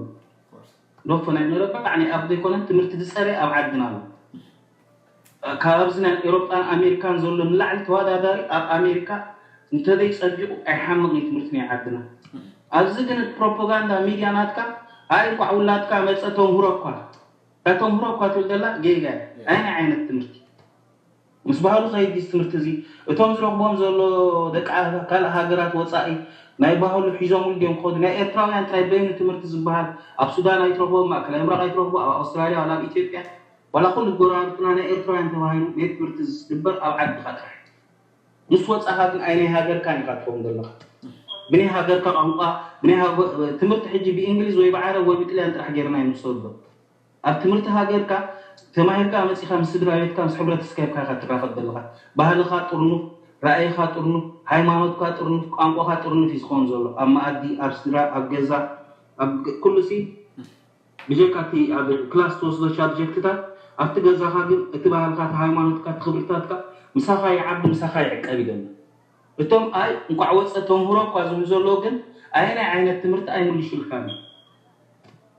ዶፎ ናይ መረባዕ ናይ ኣብ ዘይኮነን ትምህርቲ ዝጸረ ኣብ ዓድና ኣሎ። ካብዚ ናይ ኤሮጳን ኣሜሪካን ዘሎ ንላዕሊ ተወዳዳሪ ኣብ ኣሜሪካ እንተዘይጸቢቑ ኣይሓምቕ እዩ ትምህርቲ ናይ ዓድና። ኣብዚ ግን እቲ ፕሮፓጋንዳ ሚድያ ናትካ ኣይ እንኳዕ ውላድካ መጸ ተምህሮ እኳ እታ ተምህሮ እኳ ትብል ዘላ ጌጋ እያ። ኣይ ናይ ዓይነት ትምህርቲ ምስ ባህሉ ከይድ እዚ ትምህርቲ እዚ እቶም ዝረኽቦም ዘሎ ደቂ ካልእ ሃገራት ወፃኢ ናይ ባህሉ ሒዞምሉ ድዮም ክኸዱ? ናይ ኤርትራውያን ጥራይ በይኑ ትምህርቲ ዝበሃል ኣብ ሱዳን ኣይትረኽቦ፣ ኣብ ማእከላይ ምብራቕ ኣይትረኽቦ፣ ኣብ ኣውስትራልያ ዋላ ኣብ ኢትዮጵያ ዋላ ኩሉ ጎረባብትና ናይ ኤርትራውያን ተባሂሉ ናይ ትምህርቲ ዝግበር ኣብ ዓድኻ ጥራሕ። ምስ ወፃኻ ግን ኣይ ናይ ሃገርካን ኢኻ ትኸውን ዘለኻ። ብናይ ሃገርካ ቋንቋ ብናይ ሃገ- ትምህርቲ ሕጂ ብእንግሊዝ ወይ ብዓረብ ወይ ብጥልያን ጥራሕ ጌርና ይንሰዶ። ኣብ ትምህርቲ ሃገርካ ተማሂርካ መፂኻ ምስ ስድራ ቤትካ ምስ ሕብረተሰብካ ኢኻ ትራኸብ ዘለኻ። ባህልኻ ጥርኑፍ፣ ራእይኻ ጥርኑፍ፣ ሃይማኖትካ ጥርኑፍ፣ ቋንቋኻ ጥርኑፍ እዩ ዝኸውን ዘሎ ኣብ መኣዲ፣ ኣብ ስድራ፣ ኣብ ገዛ፣ ኣብ ገ- ኩሉ ሲ ብጀካ እቲ ኣብ ክላስ ትወስዶ ሳብጀክትታት ኣብቲ ገዛኻ ግን እቲ ባህልካ እቲ ሃይማኖትካ እቲ ክብርታትካ ምሳኻ ይዓቢ ምሳኻ ይዕቀብ እዩ ዘሎ። እቶም ኣይ እንቋዕ ወፀ ተምህሮ እኳ ዝብሉ ዘለዉ ግን ኣየናይ ዓይነት ትምህርቲ ኣይምልሹልካን እዩ።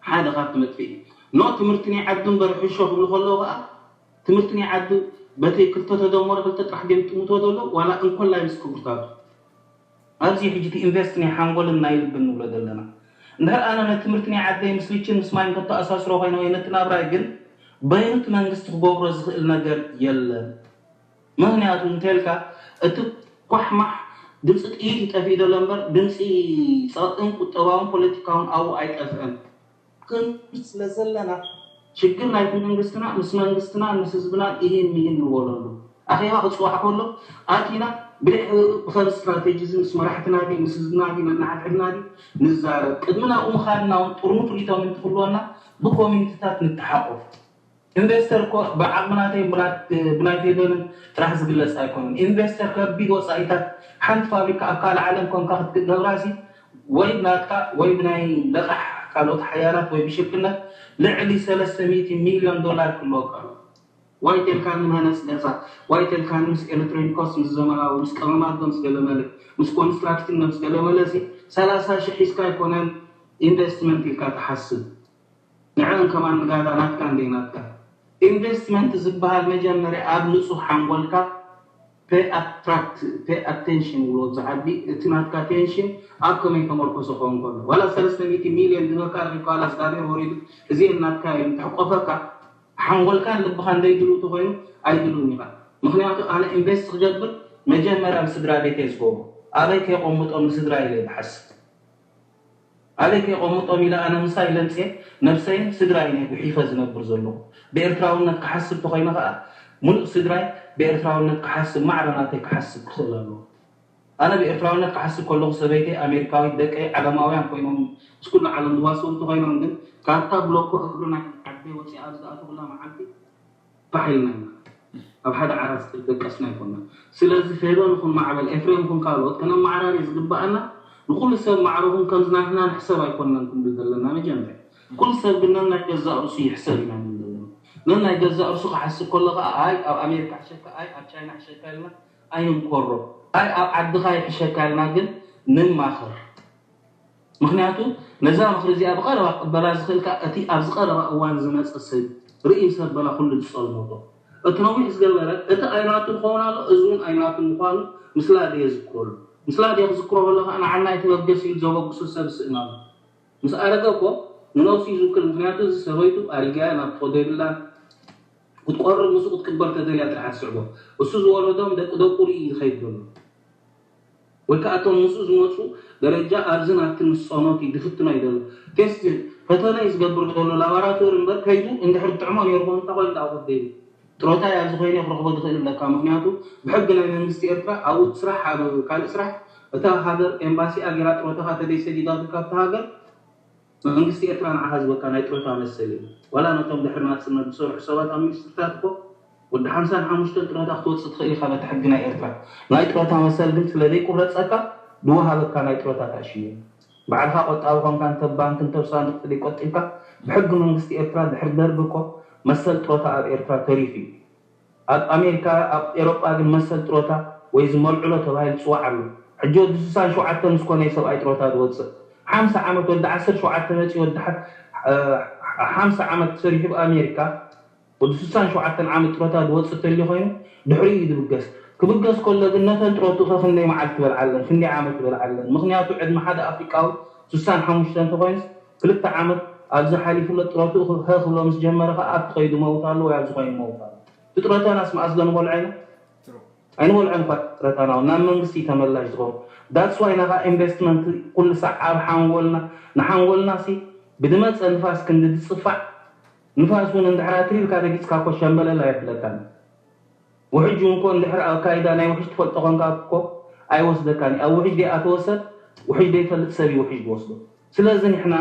ሓደ ካብቲ መጥፍኢ ኖ ትምህርቲ ናይ ዓዱ እምበር ሕሾ ክብሉ ከለዉ ከዓ ትምህርቲ ናይ ዓዱ በቲ ክልተ ተደመሩ ክልተ ጥራሕ ገምጥምቶ ዘሎ ዋላ እንኮላይ ምስ ክብርታቱ ኣብዚ ሕጂ እቲ ኢንቨስት ናይ ሓንጎልን ናይ ልብን ንብሎ ዘለና እንድሕር ኣነ ነቲ ትምህርቲ ናይ ዓደይ ምስ ሊችን ምስ ማይን ከተኣሳስሮ ኮይነ ወይ ነቲ ናብራይ ግን በይኑ እቲ መንግስቲ ክገብሮ ዝኽእል ነገር የለን። ምኽንያቱ እንተልካ እቲ ኳሕማሕ ድምፂ ጥይት ይጠፍእ ዘሎ እምበር ድምፂ ፀቕጥን ቁጠባውን ፖለቲካውን ኣብኡ ኣይጠፍአን። ክንብል ስለ ዘለና ሽግር ናይቲ መንግስትና ምስ መንግስትና ምስ ህዝብና ኢሂን ሚሂን ንበለሉ። ኣኼባ ክፅዋዕ ከሎ ኣቲና ብድሕሪኡ ብኸም ስትራቴጂ እዚ ምስ መራሕትና ድዩ ምስ ህዝብና ድዩ ነናሓድሕድና ድዩ ንዛረብ። ቅድሚ ናብኡ ምኻድና እውን ጥርኑፍ ሪኢቶ ምእንቲ ክህልወና ብኮሚኒቲታት ንተሓቆፍ። ኢንቨስተር እኮ ብዓቕሚ ናተይ ብናት- ብናይ ፌደርን ጥራሕ ዝግለፅ ኣይኮነን። ኢንቨስተር ከቢድ ወፃኢታት ሓንቲ ፋብሪካ ኣብ ካልእ ዓለም ኮንካ ክትገብራሲ ወይ ብናትካ ወይ ብናይ ለቓሕ ካልኦት ሓያላት ወይ ብሽርክነት ልዕሊ ሰለስተ ሚእቲ ሚልዮን ዶላር ክህልወካ ኣሎ። ዋይ ተልካኒ ምህነፅ ገዛ፣ ዋይ ተልካኒ ምስ ኤሌክትሮኒኮስ ምስ ዘመናዊ ምስ ቀመማቶ ምስ ገለመለ ምስ ኮንስትራክቲንግ ምስ ገለመለ ሲ ሰላሳ ሽሕ ሒዝካ ኣይኮነን ኢንቨስትመንት ኢልካ ትሓስብ። ንዕን ከማን ንጋዳ ናትካ እንደ ናትካ ኢንቨስትመንት ዝበሃል መጀመርያ ኣብ ንፁህ ሓንጎልካ pay attract pay attention ይብሎ ዝዓቢ እቲ ናትካ ቴንሽን ኣብ ከመይ ተመርኮሰ ክኸውን ከሎ ዋላ ሰለስተ ሚእቲ ሚልዮን ዝበካ ረኪብካ ዋላ ስጋቤር ወሪዱ እዚ ናትካ እዩ ተሕቆፈካ ሓንጎልካን ልብኻን ዘይድሉ ተኮይኑ ኣይድሉን ኢኻ ምክንያቱ ኣነ ኢንቨስት ክገብር መጀመርያ ኣብ ስድራ ቤት እየ ዝገብሮ ኣበይ ከየቆምጦም ንስድራ ኢለ ዝሓስብ ኣበይ ከየቐምጦም ኢለ ኣነ ምሳይ ለምፅየ ነብሰይን ስድራይን እየ ጉሒፈ ዝነብር ዘለኹ። ብኤርትራውነት ክሓስብ ተኾይነ ኸዓ ሙሉእ ስድራይ ብኤርትራውነት ክሓስብ ማዕረ ናተይ ክሓስብ ክኽእል ኣለዎ። ኣነ ብኤርትራውነት ክሓስብ ከለኹ ሰበይተይ ኣሜሪካዊት ደቀይ ዓለማውያን ኮይኖም ምስ ኩሉ ዓለም ዝዋሰቡ እንተኾይኖም ግን ካርታ ብሎኮ እግሪ ናይ ዓደይ ወፂኣ ኣብ ዝኣተኹላ መዓልቲ ፋሕ ኢልና ኢና ኣብ ሓደ ዓራት ዝተደቀስና ኣይኮናን። ስለዚ ፌበን ይኹን ማዕበል፣ ኤፍሬም ይኹን ካልኦት ከነመዓራርይ ዝግበኣና ንኹሉ ሰብ ማዕርኹም ከምዚ ናትና ንሕሰብ ኣይኮናን ክንብል ዘለና መጀመርያ። ኩሉ ሰብ ግን ነናይ ገዛእ ርእሱ ይሕሰብ ኢና ንብል ዘለና። ነናይ ገዛእ ርእሱ ክሓስብ ከሎ ከዓ ኣይ ኣብ ኣሜሪካ ሕሸካ፣ ኣይ ኣብ ቻይና ሕሸካ ኢልና ኣይንምኮሮ። ኣይ ኣብ ዓድኻ ይሕሸካ ኢልና ግን ንማኸር። ምኽንያቱ ነዛ ምኽሪ እዚኣ ብቐረባ ክቕበላ ዝኽእል ከኣ እቲ ኣብዚ ቀረባ እዋን ዝመጸ ሰብ ርእዩ ሰብ በላ ኩሉ ዝጸልመቶ። እቲ ነዊሕ ዝገበረ እቲ ኣይናቱ ክኸውን ኣሎ፣ እዚ እውን ኣይናቱ ምዃኑ ምስላ ድየ ዝዝክረሉ። ምስላ ድየ ክዝክሮ ከሎ ከኣ ንዓና ኣይተበገስ ኢሉ ዘበግሶ ሰብ ስእን ኣሎ። ምስ ኣረገ እኮ ንነብሱ እዩ ዝውክል፣ ምኽንያቱ እዚ ሰበይቱ ኣሪጋያ ናብ ትኸዶ የብላን። ክትቆርብ ምስኡ ክትቅበር ተደልያ ጥራሕ ትስዕቦ። እሱ ዝወለዶም ደቂ ደቁ ርኢ እዩ ዝኸይድ ዘሎ። ወይ ከዓ እቶም ምስኡ ዝመፁ ደረጃ ኣብዚ ናብቲ ምስ ፆኖት እዩ ዝፍትኖ እዩ ዘሎ። ቴስት ፈተነ እዩ ዝገብር ዘሎ ላባራቶሪ እምበር ከይዱ እንድሕር ጥዕሞ ነይርዎ እንታይ ኮይኑ ዳኣ ወደይ ጥሮታ ኣብዚ ኮይነ ክረኽቦ ዝኽእል ኣለካ። ምክንያቱ ብሕጊ ናይ መንግስቲ ኤርትራ ኣብኡ ስራሕ ኣብ ካልእ ስራሕ እታ ሃገር ኤምባሲኣ ጌራ ጥሮታኻ ተደይ ሰዲዳትካ ኣብቲ ሃገር መንግስቲ ኤርትራ ንዓኻ ዝበካ ናይ ጥሮታ መሰል እዩ። ዋላ ነቶም ድሕሪ ናጽነት ዝሰርሑ ሰባት ኣብ ሚኒስትሪታት እኮ ወዲ ሓምሳን ሓሙሽተን ጥሮታ ክትወጽእ ትኽእል ኢኻ በቲ ሕጊ ናይ ኤርትራ። ናይ ጥሮታ መሰል ግን ስለ ዘይቁረጸካ ዝወሃበካ ናይ ጥሮታ ታሽዩ እዩ። ባዕልኻ ቆጣቢ ኮንካ እንተ ባንክ እንተ ሳንዱቕ ተደይቆጢብካ ብሕጊ መንግስቲ ኤርትራ ድሕሪ ደርጊ እኮ መሰል ጥሮታ ኣብ ኤርትራ ተሪፉ እዩ። ኣብ ኣሜሪካ ኣብ ኤሮጳ ግን መሰል ጥሮታ ወይ ዝመልዕሎ ተባሂሉ ዝፅዋዕ ኣሎ። ሕጂ ወዲ ስሳን ሸውዓተን ምስ ኮነ እዩ ሰብኣይ ጥሮታ ዝወፅእ። ሓምሳ ዓመት ወዲ ዓሰርተ ሸውዓተ መፂኡ ወዲ ሓ- ሓምሳ ዓመት ሰሪሑ ኣብ ኣሜሪካ ወዲ ስሳን ሸውዓተን ዓመት ጥሮታ ዝወፅእ ተልዩ ኮይኑ ድሕሪኡ እዩ ዝብገስ። ክብገስ ከሎ ግን ነተን ጥሮትኡ ከ ክንደይ መዓልቲ ትበልዓለን፣ ክንደይ ዓመት ትበልዓለን? ምክንያቱ ዕድመ ሓደ ኣፍሪቃዊ ስሳን ሓሙሽተ እንተኮይኑስ ክልተ ዓመት ኣብዚ ሓሊፉ ጥሮትኡ ከ ክብሎ ምስ ጀመረ ከ ኣብቲ ከይዱ መውት ኣሎ ወይ ኣብዚ ኮይኑ መውት ኣሎ። እቲ ጥሮታናስ መኣስ ዶ ንበልዖ ኢና? ኣይንበልዖን እኳ ጥረታና ናብ መንግስቲ እዩ ተመላሽ ዝኸውን። That's why ናኻ ኢንቨስትመንት ኩሉ ሳዕ ኣብ ሓንጎልና ንሓንጎልና ሲ ብድመፀ ንፋስ ክንዲ ዝፅፋዕ ንፋስ እውን እንድሕር ኣትሪርካ ረጊፅካ እኮ ሸምበለል ኣየብለካን። ውሕጅ እውን እኮ እንድሕር ኣካይዳ ናይ ውሕጅ ትፈልጦ ኮንካ እኮ ኣይወስደካን እዩ። ኣብ ውሕጅ ደይኣተወ ሰብ ውሕጅ ደይፈልጥ ሰብ እዩ ውሕጅ ዝወስዶ። ስለዚ ንሕና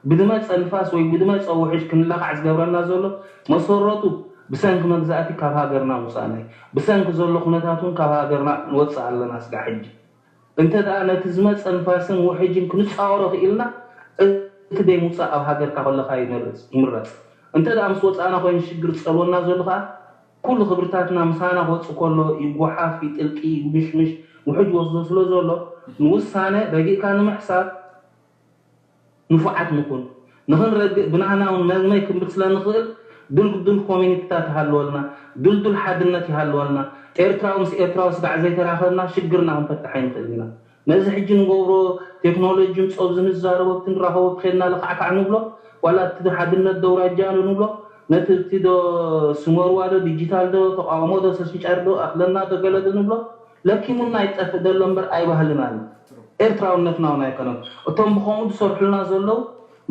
ብድመፀ ንፋስ ወይ ብድመፀ ውሕጅ ክንላኻዕ ዝገብረና ዘሎ መሰረቱ ብሰንኪ መግዛእቲ ካብ ሃገርና ምውፃእና እዩ። ብሰንኪ ዘሎ ኩነታት እውን ካብ ሃገርና ንወፅእ ኣለና ስጋዕ ሕጂ። እንተ ደኣ ነቲ ዝመፀ ንፋስን ውሕጅን ክንፃወሮ ክኢልና እቲ ደይ ምውፃእ ኣብ ሃገርካ ከለኻ ይመርፅ ይምረፅ። እንተ ደኣ ምስ ወፃእና ኮይኑ ሽግር ዝፀልወና ዘሎ ከዓ ኩሉ ክብርታትና ምሳና ክወፅእ ከሎ ይጓሓፍ ይጥልቂ ይምሽምሽ ውሕጅ ወስዶ ስለ ዘሎ ንውሳነ ረጊእካ ንምሕሳብ ንፉዓት ንኹን። ንኽንረግእ ብናህና እውን መዝመይ ክንብል ስለ ንኽእል ድልዱል ኮሚኒቲታት ይሃልወልና፣ ድልዱል ሓድነት ይሃልወልና። ኤርትራዊ ምስ ኤርትራዊ ስጋዕ ዘይተራኸብና ሽግርና ክንፈትሕ ኣይንኽእል ኢና። ነዚ ሕጂ ንገብሮ ቴክኖሎጂ ምጸው ዝንዛረቦ ኣብቲ ንራኸቦ ከድና ለካዕካዕ ንብሎ ዋላ እቲ ሓድነት ደውራጃ ንብሎ ነቲ እቲ ዶ ስመርዋ ዶ ዲጂታል ዶ ተቃውሞ ዶ ሰስንጫር ዶ ኣኽለና ዶ ገለ ዶ ንብሎ ለኪሙና ይጠፍእ ዘሎ እምበር ኣይባህልናን። ኤርትራውነትና እውን ኣይኮነን። እቶም ብኸምኡ ዝሰርሑልና ዘለዉ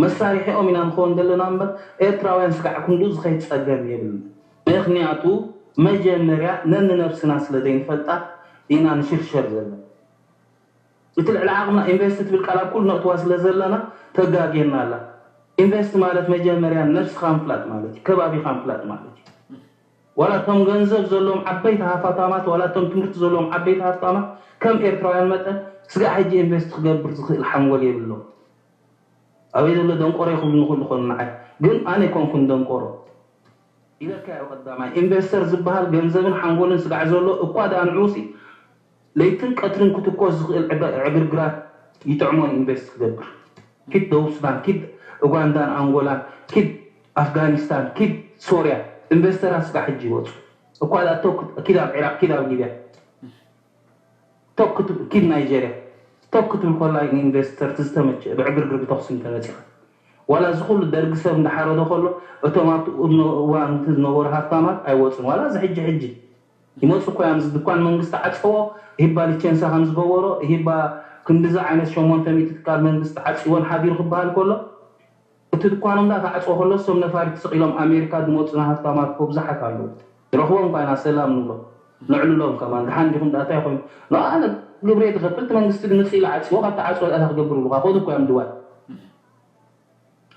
መሳርሒኦም ኢና ንኸውን ዘለና እምበር ኤርትራውያን ስጋዕ ክንዱ ዝኸይድ ጸገም የብልና። ምኽንያቱ መጀመርያ ነንነብስና ስለ ዘይንፈልጣ ኢና ንሽርሸር ዘለና። እቲ ልዕሊ ዓቕምና ኢንቨስት ትብል ቃል ኣብ ኩሉ ነእትዋ ስለ ዘለና ተጋግየና ኣላ። ኢንቨስት ማለት መጀመርያ ነብስኻ ምፍላጥ ማለት እዩ፣ ከባቢኻ ምፍላጥ ማለት እዩ። ዋላ እቶም ገንዘብ ዘለዎም ዓበይቲ ሃፋታማት ዋላ እቶም ትምህርቲ ዘለዎም ዓበይቲ ሃፍታማት ከም ኤርትራውያን መጠን ስጋዕ ሕጂ ኢንቨስት ክገብር ዝኽእል ሓንጎል የብሎም። ኣበይ ዘሎ ደንቆሮ ይኽብሉ ንኽእሉ ኾኑ ንዓይ ግን ኣነ ኣይኮንኩን ደንቆሮ ኢለካ እየ። ቀዳማይ ኢንቨስተር ዝበሃል ገንዘብን ሓንጎልን ስጋዕ ዘሎ እኳ ደኣ ንዕኡ ሲ ለይትን ቀትርን ክትኮስ ዝኽእል ዕግርግራት ይጥዕሞን ኢንቨስት ክገብር ኪድ ደቡብ ሱዳን ኪድ ኡጋንዳን ኣንጎላን ኪድ ኣፍጋኒስታን ኪድ ሶርያ ኢንቨስተራት ስጋዕ ሕጂ ይወፁ እኳ ደኣ ኪድ ኣብ ዒራቅ ኪድ ኣብ ሊብያ ቶክ ክትብል ኪድ ናይጀርያ ቶክ ክትብል ኮላ ንኢንቨስተር ዝተመቸ ብዕግርግር ብተኹሲ እንተመፂኻ ዋላ እዚ ኩሉ ደርጊ ሰብ እንዳሓረዶ ከሎ እቶም ኣብቲ እዋን እቲ ዝነበሩ ሃፍታማት ኣይወፁን ዋላ እዚ ሕጂ ሕጂ ይመፁ እኮ እዮም እዚ ድኳን መንግስቲ ዓፀዎ ሂባ ሊቸንሳ ከም ዝገበሮ ሂባ ክንድዚ ዓይነት ሸሞንተ ሚእቲ ትካል መንግስቲ ዓፂዎን ሓዲሩ ክበሃል ከሎ እቲ ድኳኖም ዳ ተዓፅዎ ከሎ እሶም ነፋሪት ስቕ ኢሎም ኣሜሪካ ዝመፁና ሃፍታማት እኮ ብዙሓት ኣለዉ ንረኽቦም እኳ ኢና ሰላም ንብሎ ነዕልሎም ከማን ደሓን ዲኹም ዳታ ይኾኑ ንኣነ ግብሬ ዝኸፍል እቲ መንግስቲ ግን ንፅእ ኢሉ ዓፅዎ ካብ ተዓፅዎ ዳታ ክገብር ብሉካ ከዱ እኮ እዮም ድዋይ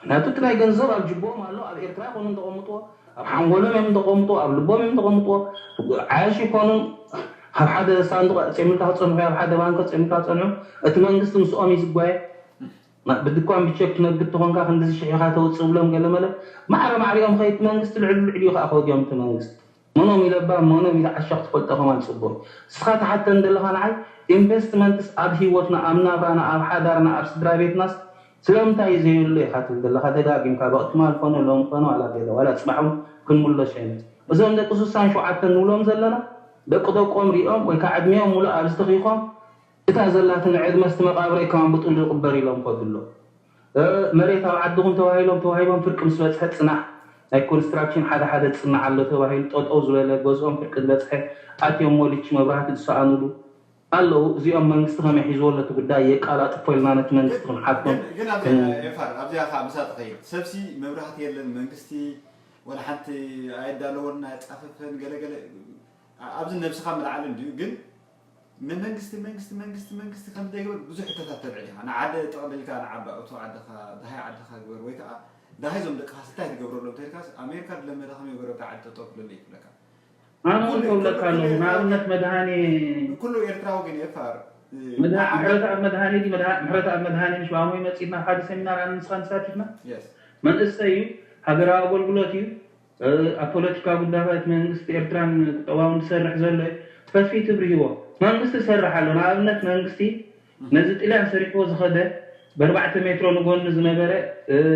ምክንያቱ እቲ ናይ ገንዘብ ኣብ ጅቦም ኣሎ ኣብ ኤርትራ ይኮኑ እንተቐምጥዎ ኣብ ሓንጎሎም እዮም እንተቐምጥዎ ኣብ ልቦም እዮም እንተቐምጥዎ ዓያሽ ይኮኑ ኣብ ሓደ ሳንዱቕ ፀሚልካ ክፀንሑ ኣብ ሓደ ባንክ ፀሚልካ ክፀንሑ እቲ መንግስቲ ምስኦም እዩ ዝጓየ ብድኳን ብቸክ ትነግድ ተኾንካ ክንድዚ ሽሕ ኢኻ ተውፅእ ብሎም ገለ መለ ማዕረ ማዕሪኦም ኸይቲ መንግስቲ ልዕሉ ልዕሊኡ ከዓ ከወዲኦም እቲ መንግስቲ መኖም ኢለባ መኖም ኢለ ዓሻ ክትፈልጦ ከማን ፅቡቅ እስኻ ትሓተን ዘለኻ ንዓይ ኢንቨስትመንትስ ኣብ ሂወትና ኣብ ናብራና ኣብ ሓዳርና ኣብ ስድራ ቤትናስ ስለምንታይ እዩ ዘየሎ ኢኻ ትብል ዘለኻ ደጋጊምካ በቅትማል ኮነ ሎም ኮነ ዋላ ገለ ዋላ ፅባሕ እውን ክንምለሶ ኢና እዞም ደቂ ስሳን ሸውዓተን ንብሎም ዘለና ደቂ ደቆም ሪኦም ወይ ከዓ ዕድሚኦም ሙሉእ ኣብዚ ተኺኾም እታ ዘላትኒ ዕድመ እስቲ መቃብረይ ከማን ብጥሉ ይቕበር ኢሎም ከዱ ኣለዉ። መሬት ኣብ ዓድኹም ተባሂሎም ተዋሂቦም ፍርቂ ምስ በፅሐ ፅናሕ ናይ ኮንስትራክሽን ሓደ ሓደ ፅናዕ ኣሎ ተባሂሉ ጠጠው ዝበለ ገዝኦም ፍርቂ ዝበፅሐ ኣትዮም ሞሊች መብራህቲ ዝሰኣኑሉ ኣለዉ። እዚኦም መንግስቲ ከመይ ሒዝዎ ኣሎ እቲ ጉዳይ የቃላጥፎ ኢልና ነቲ መንግስቲ ክንሓቶም ግን ኣብዚ ኤፋር ኣብዚኣ ከዓ ምሳ ትኸይድ ሰብሲ መብራህቲ የለን መንግስቲ ወላ ሓንቲ ኣየዳለወና ኣየፃፈፈን ገለገለ ኣብዚ ነብስኻ ምልዓል እንድዩ ግን ንመንግስቲ መንግስቲ መንግስቲ መንግስቲ ከም ዘይግበር ብዙሕ ሕቶታት ተልዕል ኢኻ ንዓደ ጠቕሊልካ ንዓባ እቶ ዓድኻ ደሃይ ዓድኻ ግበር ወይ ከዓ ደሃይ ዞም ደቅኻስ እንታይ ትገብረሎም ተልካስ ኣሜሪካ ዝለመደ ከመይ ገረብታ ዓዲ ጠጠው ክለለ ይብለካ ኣነ እውን ከብለካ ኣለኹ ንኣብነት መድሃኔ ኩሉ ኤርትራዊ ግን ኤፋር ምሕረተኣብ መድሃኔ ድዩ ምሕረተኣብ መድሃኔ ንሽባሞ ይመፅእ ናብ ሓደ ሰሚናር ኣነ ንስኻ ንሳቲፍና መንእሰይ እዩ ሃገራዊ ኣገልግሎት እዩ ኣብ ፖለቲካዊ ጉዳያት መንግስቲ ኤርትራን ቁጠባውን ዝሰርሕ ዘሎ እዩ። ፈትፊት ብርሂዎ መንግስቲ ይሰርሕ ኣሎ። ንኣብነት መንግስቲ ነዚ ጥልያን ሰሪሕዎ ዝኸደ ብኣርባዕተ ሜትሮ ንጎኒ ዝነበረ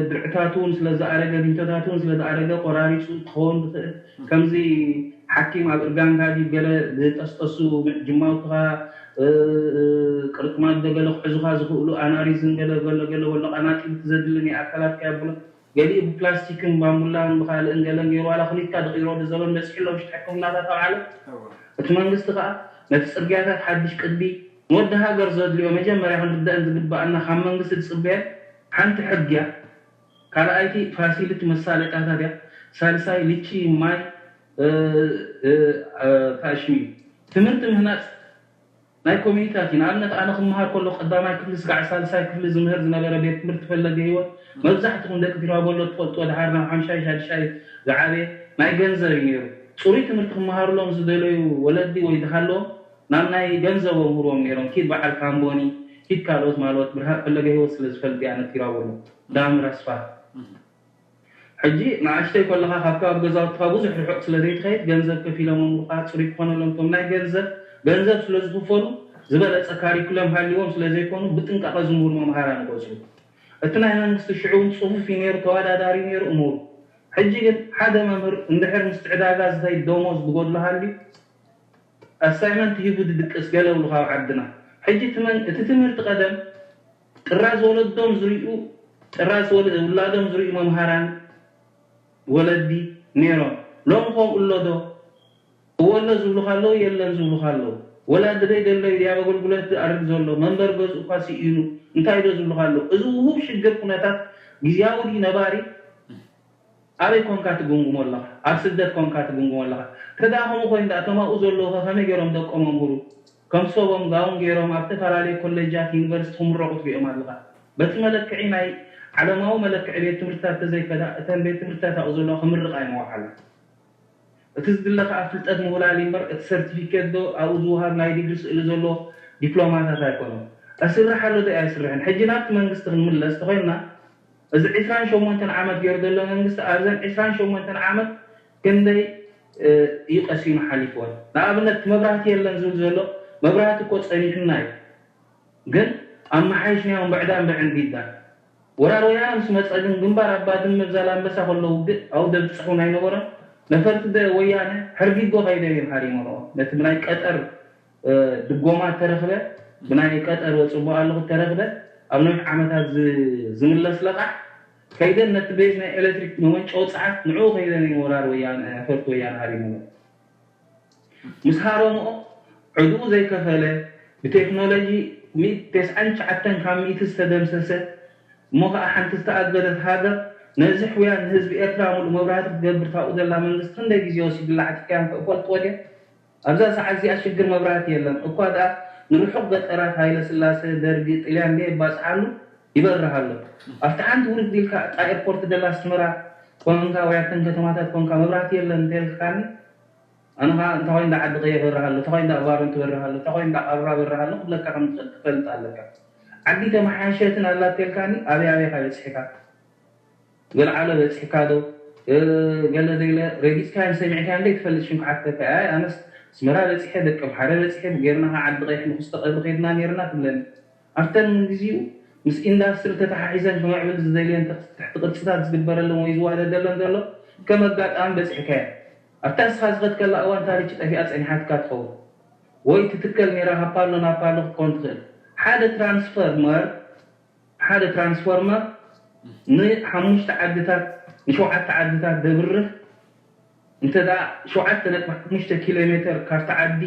ድርዕታት እውን ስለ ዝኣረገ፣ ቢንቶታት እውን ስለ ዝኣረገ ቆራሪፁ ክኸውን ዝኽእል። ከምዚ ሓኪም ኣብ እርጋንካ ድዩ ገለ ዝጠስጠሱ ጅማውትኻ፣ ቅርጥማት ዶ ገለ ክሕዙኻ ዝኽእሉ ኣናሪዝን ገለ ገለ ገለ ወሎ ቀናጢልቲ ዘድሊ ናይ ኣካላትካ የብሎ። ገሊኡ ብፕላስቲክን ባምቡላን ብኻልእን ገለን ገይሩ ዋላ ክሊትካ ድቕይሮ ድዘበን በፂሑ ኣሎ ውሽጢ ሕክምናታት ኣብ ዓለም። እቲ መንግስቲ ከዓ ነቲ ፅርግያታት ሓድሽ ቅዲ ንወዲ ሃገር ዘድልዮ መጀመርያ ክንርዳእን ዝግባኣና ካብ መንግስቲ ዝፅበየን ሓንቲ ሕጊ እያ። ካልኣይቲ ፋሲሊቲ መሳለጫታት እያ። ሳልሳይ ልቺ ማይ ታሽሚ ትምህርቲ ምህናፅ ናይ ኮሚኒታት እዩ። ንኣብነት ኣነ ክመሃር ከሎ ቀዳማይ ክፍሊ ስጋዕ ሳልሳይ ክፍሊ ዝምህር ዝነበረ ቤት ትምህርቲ ፈለገ ህይወት መብዛሕትኹም ደቂ ቲራቦሎ ትፈልጥዎ ድሓር ናብ ሓምሻይ ሻድሻይ ዝዓበየ ናይ ገንዘብ እዩ ነይሩ። ፅሩይ ትምህርቲ ክመሃሩሎም ዝደለዩ ወለዲ ወይ ዝሃለዎም ናብ ናይ ገንዘብ ኣምህርዎም ነይሮም። ኪድ በዓል ካምቦኒ ኪድ ካልኦት ማለወት ብርሃ ፈለገ ህይወት ስለ ዝፈልጥ እያ ነቲራቦሎ ዳምር ኣስፋ ሕጂ ንኣሽተይ ከለኻ ካብ ከባቢ ገዛውትኻ ብዙሕ ርሑቕ ስለ ዘይትኸይድ ገንዘብ ከፊሎም ኣምሩኻ ፅሩይ ክኾነሎም እቶም ናይ ገንዘብ ገንዘብ ስለ ዝኽፈሉ ዝበለፀ ካሪኩለም ሃልዎም ስለ ዘይኮኑ ብጥንቃቐ ዝምህሩ መምሃራን ይቆፅሩ። እቲ ናይ መንግስቲ ሽዑ እውን ፅፉፍ እዩ ነይሩ፣ ተወዳዳሪ ነይሩ እምሩ። ሕጂ ግን ሓደ መምህር እንድሕር ምስቲ ዕዳጋ ዝኸይድ ደሞዝ ዝጎድሎ ሃልዩ ኣሳይመንት ሂቡ ድድቅስ ገለ ብሉ ካብ ዓድና። ሕጂ እቲ ትምህርቲ ቀደም ጥራዝ ወለዶም ዝሪኡ ጥራዝ ውላዶም ዝሪኡ መምሃራን ወለዲ ነይሮም። ሎሚ ከምኡ ኣሎ ዶ? እወ ኣሎ ዝብሉኻ ኣለዉ፣ የለን ዝብሉኻ ኣለዉ። ወላዲ ደይ ደለዩ ድያ ኣብ ኣገልግሎት ዝኣርግ ዘሎ መንበሪ ገዝኡ እኳ ስኢኑ እንታይ ዶ ዝብሉኻ ኣለዉ። እዚ ውሁብ ሽግር ኩነታት ግዝያዊ ድዩ ነባሪ? ኣበይ ኮንካ ትግምግሞ ኣለኻ? ኣብ ስደት ኮንካ ትግምግሞ ኣለኻ? ተደኣ ከምኡ ኮይኑ ደኣ እቶም ኣብኡ ዘለዉ ኸ ከመይ ገይሮም ደቆም ኣምህሩ? ከም ሰቦም ጋውን ገይሮም ኣብ ተፈላለዩ ኮሌጃት ዩኒቨርሲቲ ክምረቑ ትሪኦም ኣለኻ። በቲ መለክዒ ናይ ዓለማዊ መለክዒ ቤት ትምህርትታት ተዘይከዳ እተን ቤት ትምህርትታት ኣብኡ ዘለዋ ክምርቓ እየን ወዓላ። እቲ ዝድለ ከዓ ፍልጠት ምውላል እምበር እቲ ሰርቲፊኬት ዶ ኣብኡ ዝውሃብ ናይ ዲግሪ ስእሊ ዘለዎ ዲፕሎማታት ኣይኮነን። እስርሕ ኣሎ ዶ ኣይስርሕን? ሕጂ ናብቲ መንግስቲ ክንምለስ ተኮይንና እዚ ዕስራን ሸሞንተን ዓመት ገይሩ ዘሎ መንግስቲ ኣብዘን ዕስራን ሸሞንተን ዓመት ክንደይ እዩ ቀሲኑ ሓሊፍወን? ንኣብነት እቲ መብራህቲ የለን ዝብል ዘሎ መብራህቲ እኮ ፀኒሑና እዩ። ግን ኣመሓይሽናዮ እምበዕዳ እምበዕን ቢዳ። ወራር ወያነ ምስ መፀ ግን ግንባር ኣብ ባድመ ብ ዛላምበሳ ከሎ ውግእ ኣውደ ብፅሑ ናይ ነበረ ነፈርቲ ደ ወያነ ሕርጊጎ ከይደ እዮም ሃሪሞኖ ነቲ ብናይ ቀጠር ድጎማ ተረኽበ ብናይ ቀጠር ወፅቦ ኣለኹ ተረኽበ ኣብ ነዊሕ ዓመታት ዝምለስ ለቓሕ ከይደን ነቲ ቤዝ ናይ ኤሌክትሪክ መመንጨዊ ፀዓት ንዕኡ ከይደን እዮም ወራር ወያነ ነፈርቲ ወያነ ሃሪሞኖ። ምስ ሃረምኦ ዕድኡ ዘይከፈለ ብቴክኖሎጂ ሚእቲ ተስዓን ትሽዓተን ካብ ሚእቲ ዝተደምሰሰ እሞ ከዓ ሓንቲ ዝተኣገደት ሃገር ነዚ ሕውያን ንህዝቢ ኤርትራ ሙሉእ መብራህቲ ክትገብር ታብኡ ዘላ መንግስቲ ክንደይ ግዜ ወሲዱላ ዓጢጥካዮም ከ እፈልጥዎ ድዮም? ኣብዛ ሰዓት እዚኣ ሽግር መብራህቲ የለን እኳ ደኣ ንርሑቕ ገጠራት ሃይለ ስላሰ ደርጊ ጥልያን ደየባፅሓሉ ይበርህ ኣሎ። ኣብቲ ሓንቲ ውርድ ኢልካ እታ ኤርፖርት ደላ ኣስመራ ኮንካ ወይ ኣብተን ከተማታት ኮንካ መብራህቲ የለን እንተልካኒ ኣነ ከዓ እንተ ኮይን ዓዲ ቀየ በርህ ኣሎ፣ እንተ ኮይን ኣባሮን ትበርህ ኣሎ፣ እንተ ኮይን ቃብራ በርህ ኣሎ ክብለካ ከም ትኽእል ክትፈልጥ ኣለካ። ዓዲ ተመሓየሸትን ኣላ ተልካኒ ኣበይ ኣበይ ኢኻ በፂሕካ? ገልዓሎ በፂሕካ ዶ? ገለ ዘይለ ረጊፅካዮን ሰሚዕካዮን ደይ ትፈልጥ ሽም ክሓተካ እያ። ኣነስ ኣስመራ በፂሐ፣ ደቂ ኣምሓረ በፂሐ፣ ጌርና ከዓ ዓዲ ቀይሕ ንኹስተ ቀብሪ ከይድና ነይርና ትብለኒ። ኣብተን ንግዚኡ ምስ ኢንዳስትሪ ተተሓሒዘን ክምዕብል ዝደልየን ትሕቲ ቅርፅታት ዝግበረለን ወይ ዝዋደደለን ዘሎ ከም ኣጋጣሚ በፂሕካየን። ኣብታ ንስኻ ዝኸድከላ እዋን እታ ልቺ ጠፊኣ ፀኒሓትካ ትኸውን ወይ ትትከል ነይራ ካብ ፓሎ ናብ ፓሎ ክትከውን ትኽእል። ሓደ ትራንስፈርመር ሓደ ትራንስፎርመር ንሓሙሽተ ዓድታት ንሸውዓተ ዓድታት ደብርህ እንተ ደኣ ሸውዓተ ነጥቢ ሓሙሽተ ኪሎ ሜተር ካብቲ ዓዲ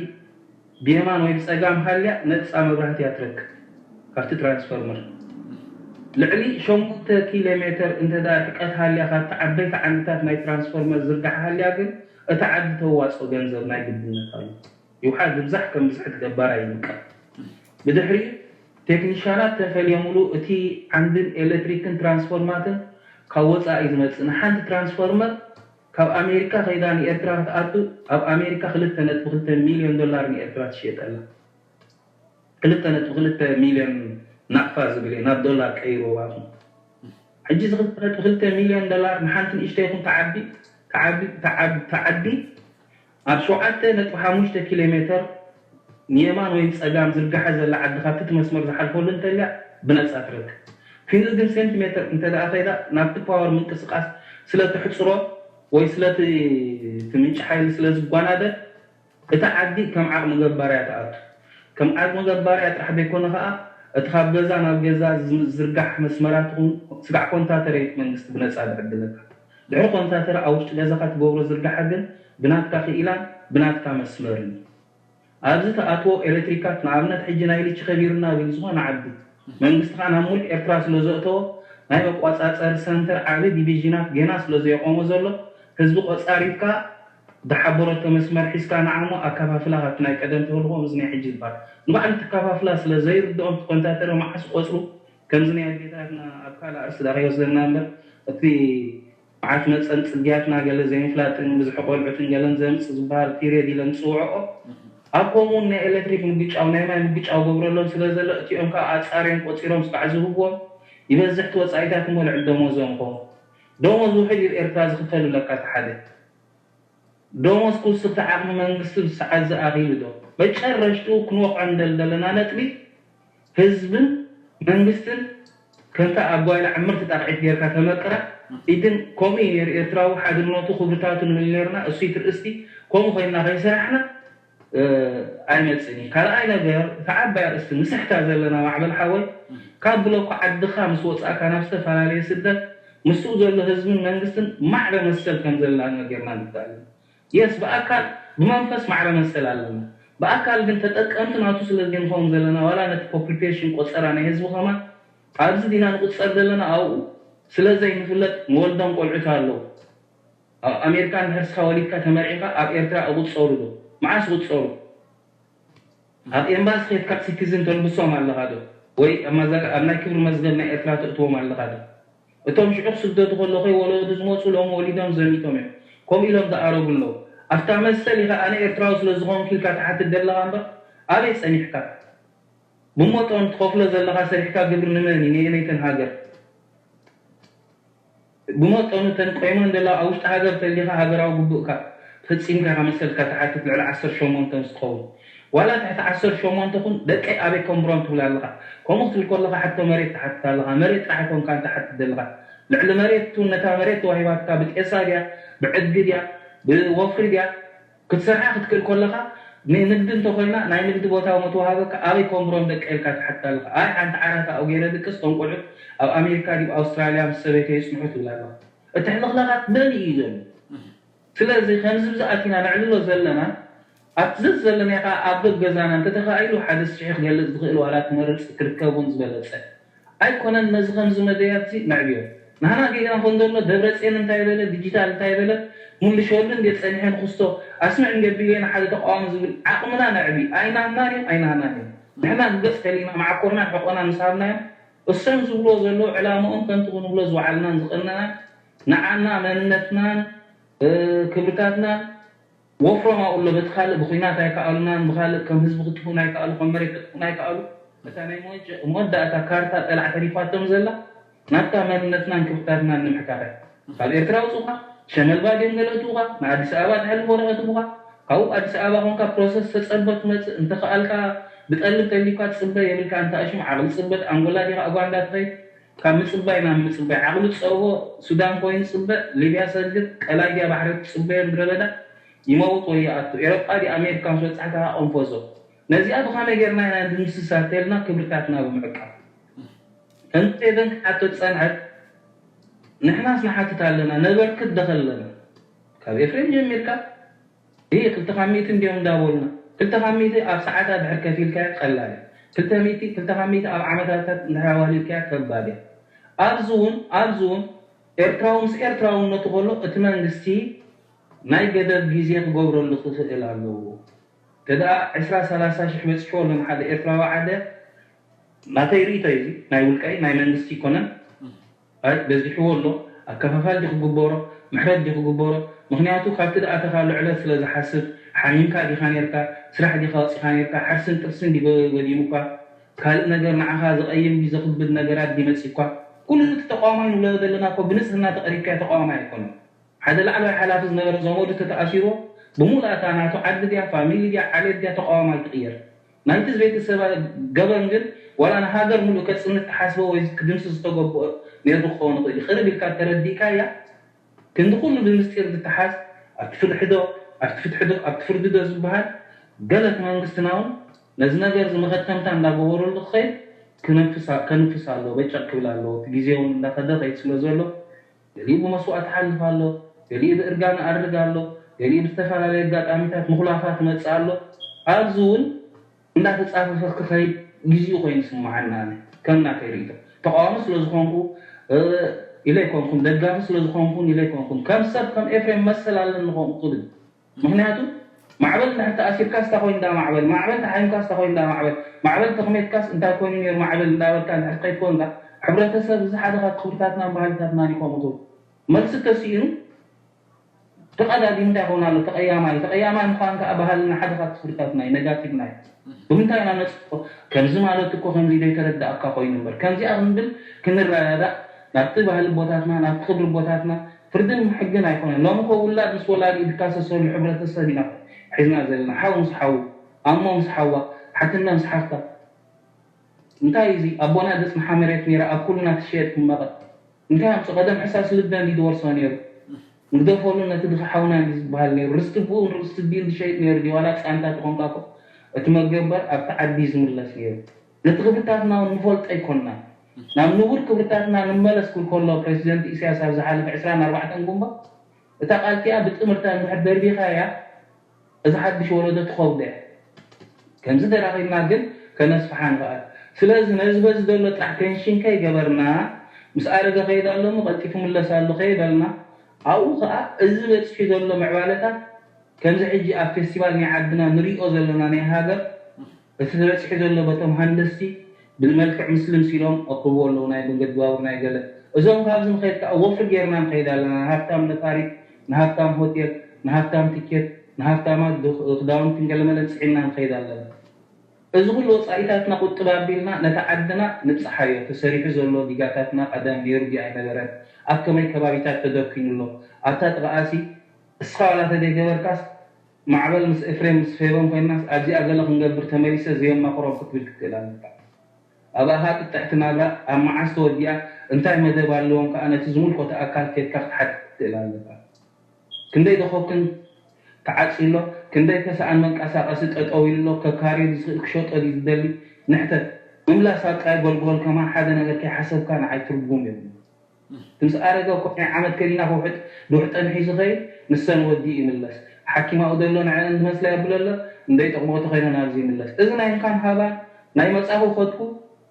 ብየማን ወይ ብጸጋም ሃልያ ነጻ መብራህቲ እያ ትረክብ ካብቲ ትራንስፎርመር። ልዕሊ ሸሞንተ ኪሎ ሜተር እንተ ደኣ ርሕቀት ሃልያ ካብቲ ዓበይቲ ዓንድታት ናይ ትራንስፎርመር ዝርግሓ ሃልያ ግን እታ ዓዲ ተዋጽኦ ገንዘብ ናይ ግድነት ኣሎ። ይውሓድ ይብዛሕ ከም ብዝሒ እቲ ገባር ኣይምቀል። ብድሕሪኡ ቴክኒሻናት ተፈልዮምሉ እቲ ዓንድን ኤሌክትሪክን ትራንስፎርማትን ካብ ወፃኢ ዝመፅእ ንሓንቲ ትራንስፎርመር ካብ ኣሜሪካ ከይዳ ንኤርትራ ክትኣቱ ኣብ ኣሜሪካ ክልተ ነጥቢ ክልተ ሚልዮን ዶላር ንኤርትራ ትሽየጠላ። ክልተ ነጥቢ ክልተ ሚልዮን ናቕፋ ዝብል እዩ ናብ ዶላር ቀይርዎ ባኹም። ሕጂ እዚ ክልተ ነጥቢ ክልተ ሚልዮን ዶላር ንሓንቲ ንእሽተይ ይኹን ተዓቢ ተዓቢ ተዓቢ ተዓዲ ኣብ ሸውዓተ ነጥቢ ሓሙሽተ ኪሎ ሜተር ንየማን ወይ ንጸጋም ዝርጋሐ ዘላ ዓዲ ካብቲ እቲ መስመር ዝሓልፈሉ እንተልያ ብነጻ ትረክብ። ግን ግን ሴንቲሜትር እንተ ደኣ ከይዳ ናብቲ ፓወር ምንቅስቃስ ስለ ትሕፅሮ ወይ ስለቲ እቲ ምንጪ ሓይሊ ስለ ዝጓናደ እታ ዓዲ ከም ዓቕሚ ገባር እያ ትኣቱ። ከም ዓቕሚ ገባር እያ ጥራሕ ዘይኮነ ከዓ እቲ ካብ ገዛ ናብ ገዛ ዝርጋሕ መስመራት እውን ስጋዕ ኮንታተር እየ መንግስቲ ብነፃ ዝዕድለካ። ድሕሪ ኮንታተር ኣብ ውሽጢ ገዛኻ ትገብሮ ዝርጋሓ ግን ብናትካ ክኢላን ብናትካ መስመርን እዩ። ኣብዚ ተኣትዎ ኤሌክትሪካት ንኣብነት ሕጂ ናይ ልቺ ከቢርና ብል ዝኾነ ዓዲ መንግስቲ ከዓ ናብ ሙሉእ ኤርትራ ስለ ዘእተዎ ናይ መቋፃፀሪ ሰንተር ዓቢ ዲቪዥናት ጌና ስለ ዘየቆሞ ዘሎ ህዝቢ ቆፃሪትካ ዝሓበረቶ መስመር ሒዝካ ንዓሞ ኣከፋፍላ ካብቲ ናይ ቀደም ተበልኮ ምስ ናይ ሕጂ ዝበሃል ንባዕሉ ትከፋፍላ ስለ ዘይርድኦም ትኮንታተረ መዓስ ቆፅሩ ከምዚ ናይ ኣዴታትና ኣብ ካልእ ኣርእስቲ ዳ ከይወስደና እምበር እቲ መዓት መፀን ፅግያትና ገለ ዘይምፍላጥን ብዙሒ ቆልዑትን ገለን ዘምፅ ዝበሃል ፒሬድ ኢለን ዝፅውዐኦ ኣብ ከምኡውን ናይ ኤሌክትሪክ ምግጫው ናይ ማይ ምግጫው ገብረሎም ስለ ዘሎ እቲኦም ከዓ ኣፃርዮም ቆፂሮም ስካዕ ዝህብዎም ይበዝሕ እቲ ወፃኢታት እሞ ልዕሊ ደሞዞም ኾኑ ደሞዝ ውሕድ ኢብ ኤርትራ ዝኽፈል ኣለካ እቲ ሓደ ደሞዝ ክውስብቲ ዓቕሚ መንግስቲ ብሰዓት ዝኣኺሉ ዶ መጨረሽትኡ ክንወቕዖ እንደልደለና ነጥቢ ህዝብን መንግስትን ከምታ ኣብ ጓይላ ዕምርቲ ጣቕዒት ጌርካ ተመቅራ ኢድን ከምኡ እዩ ነይሩ ኤርትራዊ ሓድነቱ ክብርታቱ ንብል ነርና እሱይ ትርእስቲ ከምኡ ኮይንና ከይሰራሕና ኣይመፅን እዩ ካልኣይ ነገር እታ ዓባይ ኣርእስቲ ንስሕታ ዘለና ማዕበል ሓወይ ካብ ብለኩ ዓድኻ ምስ ወፃእካ ናብ ዝተፈላለየ ስደት ምስኡ ዘሎ ህዝብን መንግስትን ማዕረ መሰል ከም ዘለና ነጊርና ንክኣል የስ ብኣካል ብመንፈስ ማዕረ መሰል ኣለና ብኣካል ግን ተጠቀምቲ ናቱ ስለ ዘይንኸውን ዘለና ዋላ ነቲ ፖፕሊፔሽን ቆፀራ ናይ ህዝቢ ከማን ኣብዚ ዲና ንቁፀር ዘለና ኣብኡ ስለ ዘይንፍለጥ ንወልዶም ቆልዑት ኣለዉ ኣብ ኣሜሪካ እንድሕር ስኻ ወሊድካ ተመርዒኻ ኣብ ኤርትራ እቁፀሩ ዶ መዓስ ቁፀሩ ኣብ ኤምባሲ ከድካ ሲቲዝን ተልብሶም ኣለኻ ዶ ወይ ኣብ ናይ ክብሪ መዝገብ ናይ ኤርትራ ተእትዎም ኣለኻ ዶ እቶም ሽዑ ክስደዱ ከሎ ከይወለዱ ዝመፁ ሎሚ ወሊዶም ዘሚቶም እዮም ከምኡ ኢሎም ዝኣረጉ ኣለዉ ኣብታ መሰል ኢኻ ኣነ ኤርትራዊ ስለ ዝኾንኩ ኢልካ ትሓትት ዘለኻ እምበር ኣበይ ፀኒሕካ ብመጠኑ ትኸፍሎ ዘለኻ ሰሪሕካ ግብሪ ንመን እዩ ንየነይተን ሃገር ብመጠኑ ተን ቆይመን ዘለዋ ኣብ ውሽጢ ሃገር ተሊኻ ሃገራዊ ግቡእካ ፈፂምካ ኢኻ መሰልካ ትሓትት ልዕሊ ዓሰርተ ሸሞንተ ምስ ትኸውን ዋላ ትሕቲ ዓሰርተ ሸሞንተ ኩን ደቀይ ኣበይ ከንብሮም ትብል ኣለኻ ከምኡ ክትብል ከለኻ ሕቶ መሬት ትሓትት ኣለኻ መሬት ጥራሕ ኣይኮንካን ትሓትት ዘለኻ ልዕሊ መሬት ትውን ነታ መሬት ተዋሂባትካ ብጤሳ ድያ ብዕድጊ ድያ ብወፍሪ ድያ ክትሰርሓ ክትክእል ከለኻ ንንግዲ እንተኮይና ናይ ንግዲ ቦታ ምተዋሃበካ ኣበይ ከንብሮም ደቀ ኢልካ ትሓትት ኣለኻ ኣይ ሓንቲ ዓራት ኣብኡ ገይረ ድቅስ እቶም ቆልዑት ኣብ ኣሜሪካ ድዩ ኣውስትራልያ ምስ ሰበይተይ ይፅንሑ ትብል ኣለኻ እቲ ሕልኽላኻት መን እዩ ዘሎ ስለዚ ከምዚ ብዝኣት ኢና ነዕልሎ ዘለና ኣብቲ ዘዝ ዘለና ከዓ ኣብ በብ ገዛና እንተተኻኢሉ ሓደ ስሒሕ ክገልፅ ዝኽእል ዋላ ትመርፅ ክርከብ እውን ዝበለፀ ኣይኮነን ነዚ ከምዚ መደያት እዚ ነዕብዮ ንሃና ጌጋ ከም ዘሎ ደብረፅየን እንታይ በለ ዲጂታል እንታይ በለ ሙልሸሉ እንደ ፀኒሐ ንክስቶ ኣስምዕ እንደ ቢሌን ሓደ ተቃዋሚ ዝብል ዓቅምና ነዕቢ ኣይናህናን እዩ ኣይናህናን እዩ ንሕና ንገፅ ተሊና መዓኮርናን ሕቆናን ምስ ሃብናዮም እሶም ዝብልዎ ዘለዉ ዕላምኦም ከምቲ ክንብሎ ዝወዓልናን ዝቀነናን ንዓና መንነትናን ክብርታትናን ወፍሮም ኣብኡ ኣሎ በቲ ካልእ ብኩናት ኣይከኣሉናን ብካልእ ከም ህዝቢ ክጥፉኡና ኣይከኣሉ ከም መሬት ክጥፉኡና ኣይከኣሉ እታ ናይ መወዳእታ ካርታ ጠላዕ ተሪፋቶም ዘላ ናብታ መንነትናን ክብርታትናን ንምሕካኽ እያ ካብ ኤርትራ ኣውፅኡኻ ሸመልባ ድዮም ገለ እትውኻ ንኣዲስ ኣበባ ተሕልፍ ወረቐት እቡኻ ካብኡ ኣዲስ ኣበባ ኮንካ ፕሮሰስ ተፀበ ትመፅእ እንተኸኣልካ ብጠልብ ጠሊብካ ትፅበ የብልካ እንተ ኣሽም ዓቕሊ ፅበት ኣንጎላ ዲኻ ኡጋንዳ ትኸይድ ካብ ምፅባይ ናብ ምፅባይ ዓቕሉ ፀቦ ሱዳን ኮይኑ ፅበ ሊብያ ሰግር ቀላይ ድያ ባሕሪ ትፅበዮ ምድረ በዳ ይመውት ወይ ይኣቱ ኤሮጳ ድዩ ኣሜሪካ ምስ በፃሕካ ኣንፈዞ ነዚኣ ብኸመይ ጌርና ኢና ንምስሳ ተልና ክብርታትና ብምዕቃብ ከምቲ ኤደን ክሓቶ ዝፀንሐት ንሕናስ ንሓትት ኣለና ነበርክት ደኸለና ካብ ኤፍሬም ጀሚርካ ይህ ክልተ ካብ ሚእቲ እንዲዮም እንዳበሉና ክልተ ካብ ሚእቲ ኣብ ሰዓታት ድሕር ከፊልካዮ ቀላል እዩ ክልተ ሚእቲ ክልተ ካብ ሚእቲ ኣብ ዓመታታት እንድሕር ኣዋሊድካዮ ከባድ እያ ኣብዚ እውን ኣብዚ እውን ኤርትራዊ ምስ ኤርትራውነቱ ከሎ እቲ መንግስቲ ናይ ገደብ ግዜ ክገብረሉ ክኽእል ኣለዎ እንተ ደኣ ዕስራ ሰላሳ ሽሕ በፂሕዎ ኣሎ ንሓደ ኤርትራዊ ዓደ ናተይ ርእይቶ እዩ ናይ ውልቀይ ናይ መንግስቲ ይኮነን በዚሕዎ ኣሎ ኣከፋፋል ዲ ክግበሮ ምሕረት ዲ ክግበሮ ምክንያቱ ካብቲ ደኣ ተካሉ ዕለት ስለ ዝሓስብ ሓሚምካ ዲካ ነርካ ስራሕ ዲካ ወፂካ ነርካ ሓርስን ጥርስን ዲ ገዲሙካ ካልእ ነገር ንዓኻ ዝቀይም ዲ ዘክብድ ነገራት ዲ መፂኳ ኩሉ እቲ ተቃዋማይ ንብሎ ዘለና ኮ ብንፅህና ተቀሪብካ ተቃዋማይ ኣይኮነን ሓደ ላዕለዋይ ሓላፊ ዝነበረ ዘመዱ ተተኣሲርዎ ብሙሉእ እታ ናቱ ዓዲ ድያ ፋሚሊ ድያ ዓሌት ድያ ተቃዋማይ ትቅየር ናይትዝ ቤተሰባ ገበን ግን ዋላ ንሃገር ሙሉእ ከጽንት ተሓስቦ ወይ ክድምስ ዝተገብኦ ነይሩ ክኸውን ይኽእል እዩ። ቅርብ ኢልካ ተረዲእካያ ክንዲ ኩሉ ብምስጢር ዝተሓዝ ኣብቲ ፍትሒ ዶ ኣብቲ ፍትሒ ዶ ኣብቲ ፍርዲ ዶ ዝበሃል ገለ እቲ መንግስትና እውን ነዚ ነገር እዚ መኸተምታ እንዳገበረሉ ክኸይድ ከንፍስ ኣለዎ። በጨቅ ክብል ኣለዎ። እቲ ግዜ እውን እንዳኸደ ከይድ ስለ ዘሎ ገሊኡ ብመስዋእቲ ይሓልፍ ኣሎ፣ ገሊኡ ብእርጋን ይኣርግ ኣሎ፣ ገሊኡ ብዝተፈላለየ ኣጋጣሚታት ምኹላፋት ይመጽእ ኣሎ። ኣብዚ እውን እንዳተጻፈፈ ክኸይድ ግዜኡ ኮይኑ ይስምዓኒ። ኣነ ከም ናተይ ርእይቶ ተቃዋሚ ስለ ዝኾንኩ ኢለ ኣይኮንኩን፣ ደጋፊ ስለ ዝኾንኩን ኢለ ኣይኮንኩን፣ ከም ሰብ ከም ኤፍሬም መሰል ኣለኒ ከምኡ ክብል። ምኽንያቱ ማዕበል እንድሕር ተኣሲርካስ እንታይ ኮይኑ ደኣ ማዕበል፣ ማዕበል ተሓይምካስ እንታይ ኮይኑ ደኣ ማዕበል፣ ማዕበል ተኽሜትካስ እንታይ ኮይኑ ነይሩ ማዕበል እንዳበልካ እንድሕር ትኸይድ ኮንካ፣ ሕብረተሰብ እዚ ሓደ ካብ ክብርታትናን ባህልታትናን እዩ ከምኡ ትብል። መልሲ ተስኢኑ ተቐዳዲሙ እንታይ ይኸውን ኣሎ? ተቐያማይ። ተቐያማይ ምዃን ከኣ ባህልና ሓደ ካብ ክፍልታትና እዩ፣ ነጋቲቭና እዩ። ብምንታይ ኢና ነጽፎ? ከምዚ ማለት እኮ ከምዚ ዘይተረዳእካ ኮይኑ እምበር። ከምዚኣ ክንብል ክንረዳዳእ ናብቲ ባህሊ ቦታትና፣ ናብቲ ክብሪ ቦታትና ፍርድን ሕግን ኣይኮነን። ሎሚ እኮ ውላድ ምስ ወላዲ ዝካሰሰሉ ሕብረተሰብ ኢና። ሒዝና ዘለና ሓው ምስ ሓው፣ ኣሞ ምስ ሓዋ፣ ሓትና ምስ ሓፍታ። እንታይ እዚ ኣቦና ገጽ ንሓመሬት ነይራ ኣብ ኩልና ትሸየጥ ትመቐጥ እንታይ ኣምጽ ቀደም ሕሳስ ልብና እንዲ ዝወርሶ ነይሩ ንግደፈሉ ነቲ ድኻ ሓውና እንዲ ዝበሃል ነይሩ ርስቲ ብኡን ርስቲ ቢን ዝሸይጥ ነይሩ ድዩ ዋላ ጻንታ ተኾንካ እኮ እቲ መገበር ኣብቲ ዓዲ ዝምለስ ነይሩ ነቲ ክብርታትና እውን ንፈልጦ ኣይኮንና ናብ ንቡር ክብርታትና ንመለስ ክብል ከሎ ፕሬዚደንት ኢሳያስ ኣብ ዝሓለፈ ዕስራን ኣርባዕተን ጉንቦት እታ ቃል እቲኣ ብጥምርታ እንድሕር ደርቢኻያ እዚ ሓድሽ ወለዶ ትኸብዶ እያ። ከምዚ ተራኺብና ግን ከነስፍሓ ንኽኣል። ስለዚ ነዚ በዚ ዘሎ ጥራሕ ቴንሽን ከይገበርና ምስ ኣረገ ከይድ ኣሎ እሞ ቀልጢፉ ምለስ ኣሎ ከይበልና ኣብኡ ኸኣ እዚ በጺሑ ዘሎ ምዕባለታት ከምዚ ሕጂ ኣብ ፌስቲቫል ናይ ዓድና ንሪኦ ዘለና ናይ ሃገር እቲ ተበጺሑ ዘሎ በቶም ሃንደስቲ ብመልክዕ ምስልም ሲሎም ኣቅርብዎ ኣለዉ ናይ መንገዲ ባቡር ናይ ገለ እዞም ካብዚ ንኸይድ ከዓ ወፍሪ ጌርና ንኸይድ ኣለና ንሃብታም ነፋሪት ንሃብታም ሆቴል ንሃብታም ትኬት ንሃብታማት ክዳውንትን ገለመለን ፅዒና ንኸይድ ኣለና እዚ ኩሉ ወፃኢታትና ቁጥብ ኣቢልና ነታ ዓድና ንብፅሓዮ ተሰሪሑ ዘሎ ዲጋታትና ቀደም ነይሩ ድዩ ኣይነበረን ኣብ ከመይ ከባቢታት ተደኪኑ ኣሎ ኣብታ ጥቓኣሲ እስኻ ዋላ ተደይገበርካስ ማዕበል ምስ ኤፍሬም ምስ ፌቦን ኮይናስ ኣብዚኣ ገለ ክንገብር ተመሊሰ ዘየማኽሮም ክትብል ክትክእል ኣለካ። ኣብ ኣሃ ጥጥሕቲ ናብራ ኣብ መዓስ ተወዲኣ እንታይ መደብ ኣለዎም ከኣ ነቲ ዝምልከቶ ኣካል ከድካ ክትሓትት ክትክእል ኣለካ። ክንደይ ደኾክን ተዓጽዩ ኣሎ፣ ክንደይ ከ ሰኣን መንቀሳቐሲ ጠጠው ኢሉ ኣሎ፣ ከካርዮ ዝኽእል ክሸጦ ድዩ ዝደሊ? ንሕተት። ምምላስ ኣብ ጥራይ ጎልጎል ከማን ሓደ ነገር ከይሓሰብካ ንዓይ ትርጉም የብሉን። ምስ ኣረገ ኮዕ ናይ ዓመት ከሊና ክውሕጥ ድውሕጠን ሒዙ ኸይድ ንሰን ወዲኡ ይምለስ ሓኪማኡ ዘሎ ንዐአን ዝመስላ የብለሎ እንደይ ጠቕሞቲ ኸይነን ኣብዚ ይምለስ እዚ ናይ እንካን ሃባን ናይ መጻኹ ኸድኩ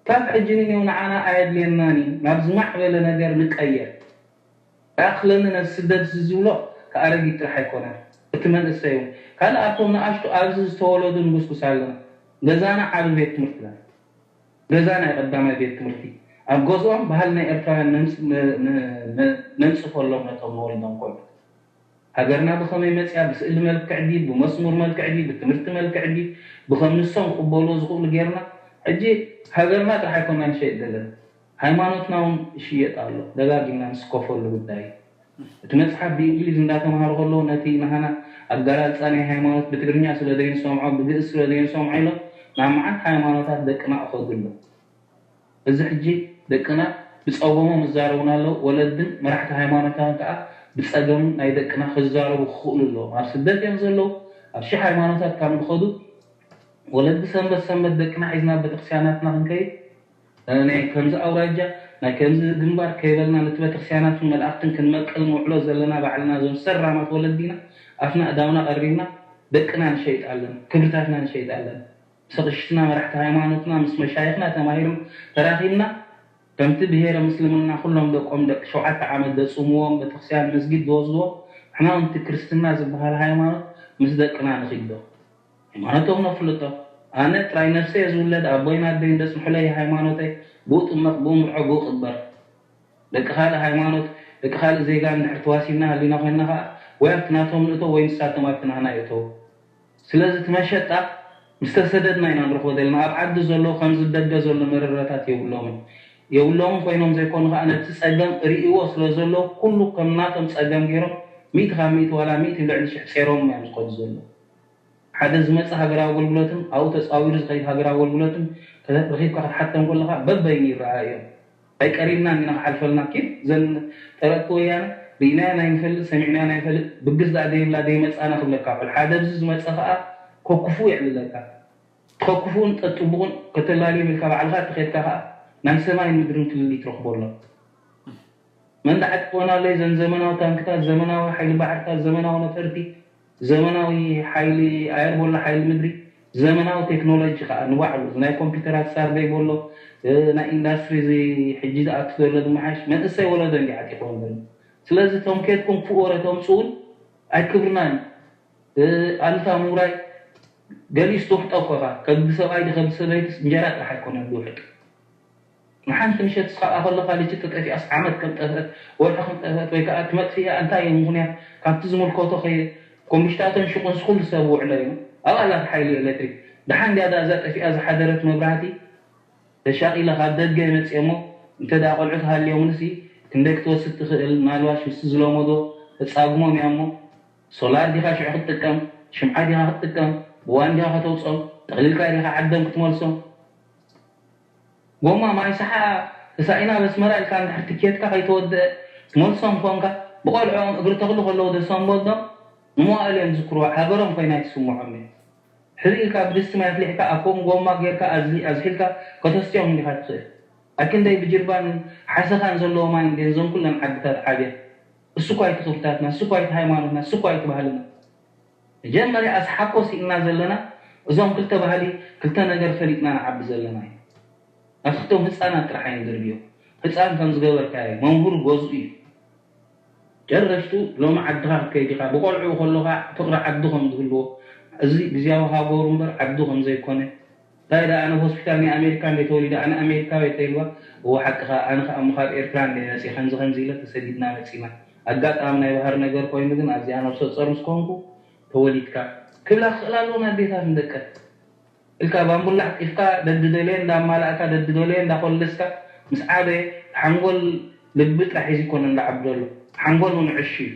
ካብ ሕጂ ንኔው ንዓና ኣየድልየናን እዩ ናብ ዝማዕበለ ነገር ንቀየር ኣኽለኒ ነዚ ስደት እዚ ዝብሎ ከኣረጊት ጥራሕ ኣይኮነን እቲ መንእሰይ እውን ካልእ ኣብቶም ንኣሽቱ ኣብዚ ዝተወለዱ ንጉስጉስ ኣለና ገዛና ዓቢ ቤት ትምህርትና ገዛ ናይ ቀዳማይ ቤት ትምህርቲ ኣብ ገዝኦም ባህሊ ናይ ኤርትራውያን ነንጽፈሎም ነቶም ንወልዶም ቆልዑ። ሃገርና ብኸመይ መጽያ ብስእሊ መልክዕ ድዩ ብመስሙር መልክዕ ድዩ ብትምህርቲ መልክዕ ድዩ ብኸም ንሶም ክቕበልዎ ዝኽእሉ ጌርና ሕጂ ሃገርና ጥራሕ ኣይኮና ንሸይጥ ዘለና ሃይማኖትና እውን ይሽየጥ ኣሎ ደጋጊምና ንስከፈሉ ጉዳይ እዩ። እቲ መጽሓፍ ብእንግሊዝ እንዳተምሃሩ ከለዉ ነቲ ናህና ኣገላልጻ ናይ ሃይማኖት ብትግርኛ ስለ ዘይንሰምዖ ብግእዝ ስለ ዘይንሰምዖ ኢሎም ናብ መዓት ሃይማኖታት ደቅና እኸዱ ኣለዉ። እዚ ሕጂ ደቅና ብጸገሞም ይዛረቡና ኣለዉ። ወለድን መራሕቲ ሃይማኖታትን ከኣ ብጸገም ናይ ደቅና ክዛረቡ ክኽእሉ ኣለዎም። ኣብ ስደት እዮም ዘለዉ። ኣብ ሽሕ ሃይማኖታት ካብ ዝኸዱ ወለዲ ሰንበት ሰንበት ደቅና ሒዝና ቤተክርስትያናትና ክንከይድ ናይ ከምዚ ኣውራጃ ናይ ከምዚ ግንባር ከይበልና ነቲ ቤተክርስትያናትን መልኣኽትን ክንመቅል ንውዕሎ ዘለና ባዕልና እዞም ሰራማት ወለዲና ኣፍና ኣእዳውና ቀሪብና ደቅና ንሸይጥ ኣለና ክብርታትና ንሸይጥ ኣለና ምስ ኣቕሽሽትና መራሕቲ ሃይማኖትና ምስ መሻይኽና ተማሂርና ተራኺብና ከምቲ ብሄረ ምስልምና ኩሎም ደቆም ደቂ ሸውዓተ ዓመት ዘጽምዎም ቤተክርስትያን መስጊድ ዝወስድዎም ንሕና እውን እቲ ክርስትና ዝበሃል ሃይማኖት ምስ ደቅና ንኺድ ዶ ሃይማኖቶም ነፍልጦ ኣነ ጥራይ ነፍሰይ እየ ዝውለድ ኣቦይን ኣደይን ዘጽንሑለይ ሃይማኖተይ ብኡ ጥመቕ ብኡ ምርዖ ብኡ ቅበር ደቂ ካልእ ሃይማኖት ደቂ ካልእ ዜጋ እንድሕር ተዋሲብና ሃሊና ኮይንና ከኣ ወይ ኣብቲ ናቶም ንእቶ ወይ ንሳቶም ኣብቲ ናህና ይእተዉ ስለዚ እቲ መሸጣ ምስ ተሰደድና ኢና ንረኽቦ ዘለና ኣብ ዓዲ ዘለዉ ከምዚ ደገ ዘሎ መረረታት የብሎምን የብሎምን ኮይኖም ዘይኮኑ ከኣ ነቲ ጸገም ርእይዎ ስለ ዘለዉ ኩሉ ከም ናቶም ጸገም ገይሮም ሚእቲ ካብ ሚእቲ ዋላ ሚእቲ ልዕሊ ሽሕ ጼሮም እዮም ዝኸዱ ዘለዉ ሓደ ዝመጽእ ሃገራዊ ኣገልግሎትን ኣብኡ ተጻዊሩ ዝኸይድ ሃገራዊ ኣገልግሎትን ረኺብካ ክትሓቶም ከለኻ በበይኑ ይረኣዩ እዮም። ኣይቀሪብናን ኢና ክሓልፈልና ኪድ ዘን ጠረጥቲ ወያነ ርኢናዮ ናይ ንፈልጥ ሰሚዕናዮ ናይ ንፈልጥ ብግስ ደኣ ዘይብላ ዘይመጻና ክብለካ ውዕል ሓደ ብዚ ዝመጸ ከኣ ከኩፉ የዕልለካ። ከኩፉን ጠጥቡቑን ከተላልዮም ኢልካ ባዕልካ ተኸድካ ከኣ ናይ ሰማይን ምድርን ፍልልይ ትረኽቦ ኣሎ። መን ደኣ ዕጥቂ ኮናለይ ዘን ዘመናዊ ታንክታት፣ ዘመናዊ ሓይሊ ባሕርታት፣ ዘመናዊ ነፈርቲ፣ ዘመናዊ ሓይሊ ኣየር ቦላ ሓይሊ ምድሪ፣ ዘመናዊ ቴክኖሎጂ ከኣ ንባዕሉ ናይ ኮምፒውተራት ሳርቨይ ቦሎ ናይ ኢንዳስትሪ እዚ ሕጂ ዝኣቱ ዘሎ ዝመሓሽ መንእሰይ ወለዶ እንዲ ዓጢቆም ዘሎ። ስለዚ እቶም ኬድኩም ክፉእ ወረ ተምፅኡን ኣይክብርናን ኣሉታ ምውራይ ገሊኡ ዝተውሕጠ እኮ ኢኻ። ከብዲ ሰብኣይ ዲ ከብዲ ሰበይትስ እንጀራ ጥራሕ ኣይኮነን ዝውሕጥ። ንሓንቲ ምሸት እስኻ ከለኻ ልጅ ተጠፊኣስ ዓመት ከም ጠፍአት ወርሒ ከም ጠፍአት ወይ ከዓ ትመጥፍእያ እንታይ እዩ ምኽንያት ካብቲ ዝምልከቶ ከየ ኮምሽታቶን ሽቁን ስኹል ዝሰብ ውዕሎ እዩ። ኣብኣ ኣላት ሓይሊ ኤሌክትሪክ ድሓን ድያ እዛ ጠፊኣ ዝሓደረት መብራህቲ ተሻቒለ ካብ ደገ መፅእ እሞ እንተ ደኣ ቆልዑ ተሃልዮምንሲ ክንደይ ክትወስድ ትኽእል? ምናልባሽ ምስቲ ዝለመዶ ተፃግሞም እያ እሞ ሶላር ዲኻ ሽዑ ክትጥቀም? ሽምዓ ዲኻ ክትጥቀም? ብዋን ዲኻ ከተውፅኦም? ጠቕሊልካ ዲኻ ዓዶም ክትመልሶም? ጎማ ማይ ሰሓ ተሳኢና በስመራ ኢልካ እንድሕር ትኬትካ ከይተወደአ ትመልሶም ኮንካ ብቆልዕኦም እግሪ ተኽሉ ከለዉ ደሰንበዶም ንመዋእል እዮም ዝዝክርዋ ሃገሮም ኮይና ኣይትስምዖም እየ። ሕዚ ኢልካ ብድስቲ ማይ ኣፍሊሕካ ኣብ ከምኡ ጎማ ጌርካ ኣዝሊ ኣዝሒልካ ከተስትዮም እንዲኻ ትኽእል። ኣክንደይ ብጅርባን ሓሰኻን ዘለዎ ማይ እንድየን እዞም ኩለን ዓድታት ዓብያ። እሱ እኳ እቲ ክብርታትና፣ እሱ እኳ እቲ ሃይማኖትና፣ እሱ እኳ እቲ ባህልና። መጀመርያ ኣስሓኮ ስኢንና ዘለና እዞም ክልተ ባህሊ ክልተ ነገር ፈሊጥና ንዓቢ ዘለና እዩ። ኣትክቶም ህፃናት ጥራሕ ኣይንደርብዮ። ህፃን ከም ዝገበርካዮ መምህሩ ገዝኡ እዩ። ጨረሽቱ ሎሚ ዓድኻ ክትከይድ ኢኻ። ብቆልዕኡ ከሎኻ ፍቕሪ ዓዱ ከም ዝህልዎ እዚ ግዝያዊ ሃገሩ እምበር ዓዱ ከም ዘይኮነ እንታይ ደኣ ኣነ ሆስፒታል ናይ ኣሜሪካ እንደ ተወሊደ ኣነ ኣሜሪካዊ ተይልዋ እዎ ሓቅኻ ኣነ ከኣ እሞ ካብ ኤርትራ እንደ መፂ ከምዚ ከምዚ ኢለ ተሰዲድና መፂና ኣጋጣሚ ናይ ባህር ነገር ኮይኑ ግን ኣብዚኣ ነብሰ ፆር ምስ ኮንኩ ተወሊድካ ክብላ ክኽእል ኣለዎ ኣዴታት ንደቀን እልካ ባምቡላ ኣሕቂፍካ ደድደልየ እንዳማላእካ ደድደልየ እንዳኮለስካ ምስ ዓበየ ሓንጎል ልቢ ጥራሕ ሒዙ ይኮነ እንዳዓቢ ዘሎ ሓንጎል እውን ዕሹ እዩ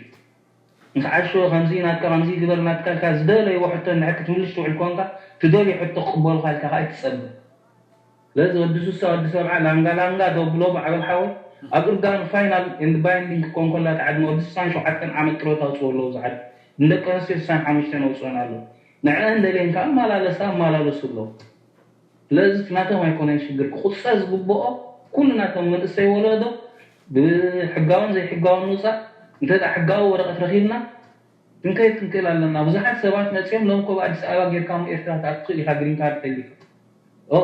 ምስ ዓሾ ከምዚ ናትካ ከምዚ ግበር ናትካ ኢልካ ዝደለይዎ ሕቶ እንድሕር ክትምልሽ ትውዕል ኮንካ ትደልዮ ሕቶ ክቅበሉካ ኢልካ ከዓ ኣይትፀበ ስለዚ ወዲ ሱሳ ወዲ ሰብዓ ላንጋ ላንጋ ደብሎ ማዕበል ሓወይ ኣብ እርጋኑ ፋይናል ኤንድ ባይንዲንግ ክኮን ከላ ተዓድመ ወዲ ስሳን ሸውዓተን ዓመት ጥሮታ ኣውፅዎ ኣለዉ ዝዓድ ንደቂ ኣንስትዮ ስሳን ሓሙሽተን ኣውፅኦን ኣለዉ ንዕአን ደልየን ከዓ ኣመላለሳ ኣመላለሱ ኣለዉ ስለዚ እቲ ናቶም ኣይኮነን ሽግር ክቁፀ ዝግብኦ ኩሉ ናቶም መንእሰይ ወለዶ ብሕጋውን ዘይሕጋውን ምውፃእ እንተ ሕጋዊ ወረቀት ረኪብና ክንከይድ ክንክእል ኣለና ብዙሓት ሰባት መፅኦም ሎም ኮብ ኣዲስ ኣበባ ጌርካ ሞ ኤርትራ ትኣቱ ትኽእል ኢካ ግሪን ካርድ ተሊካ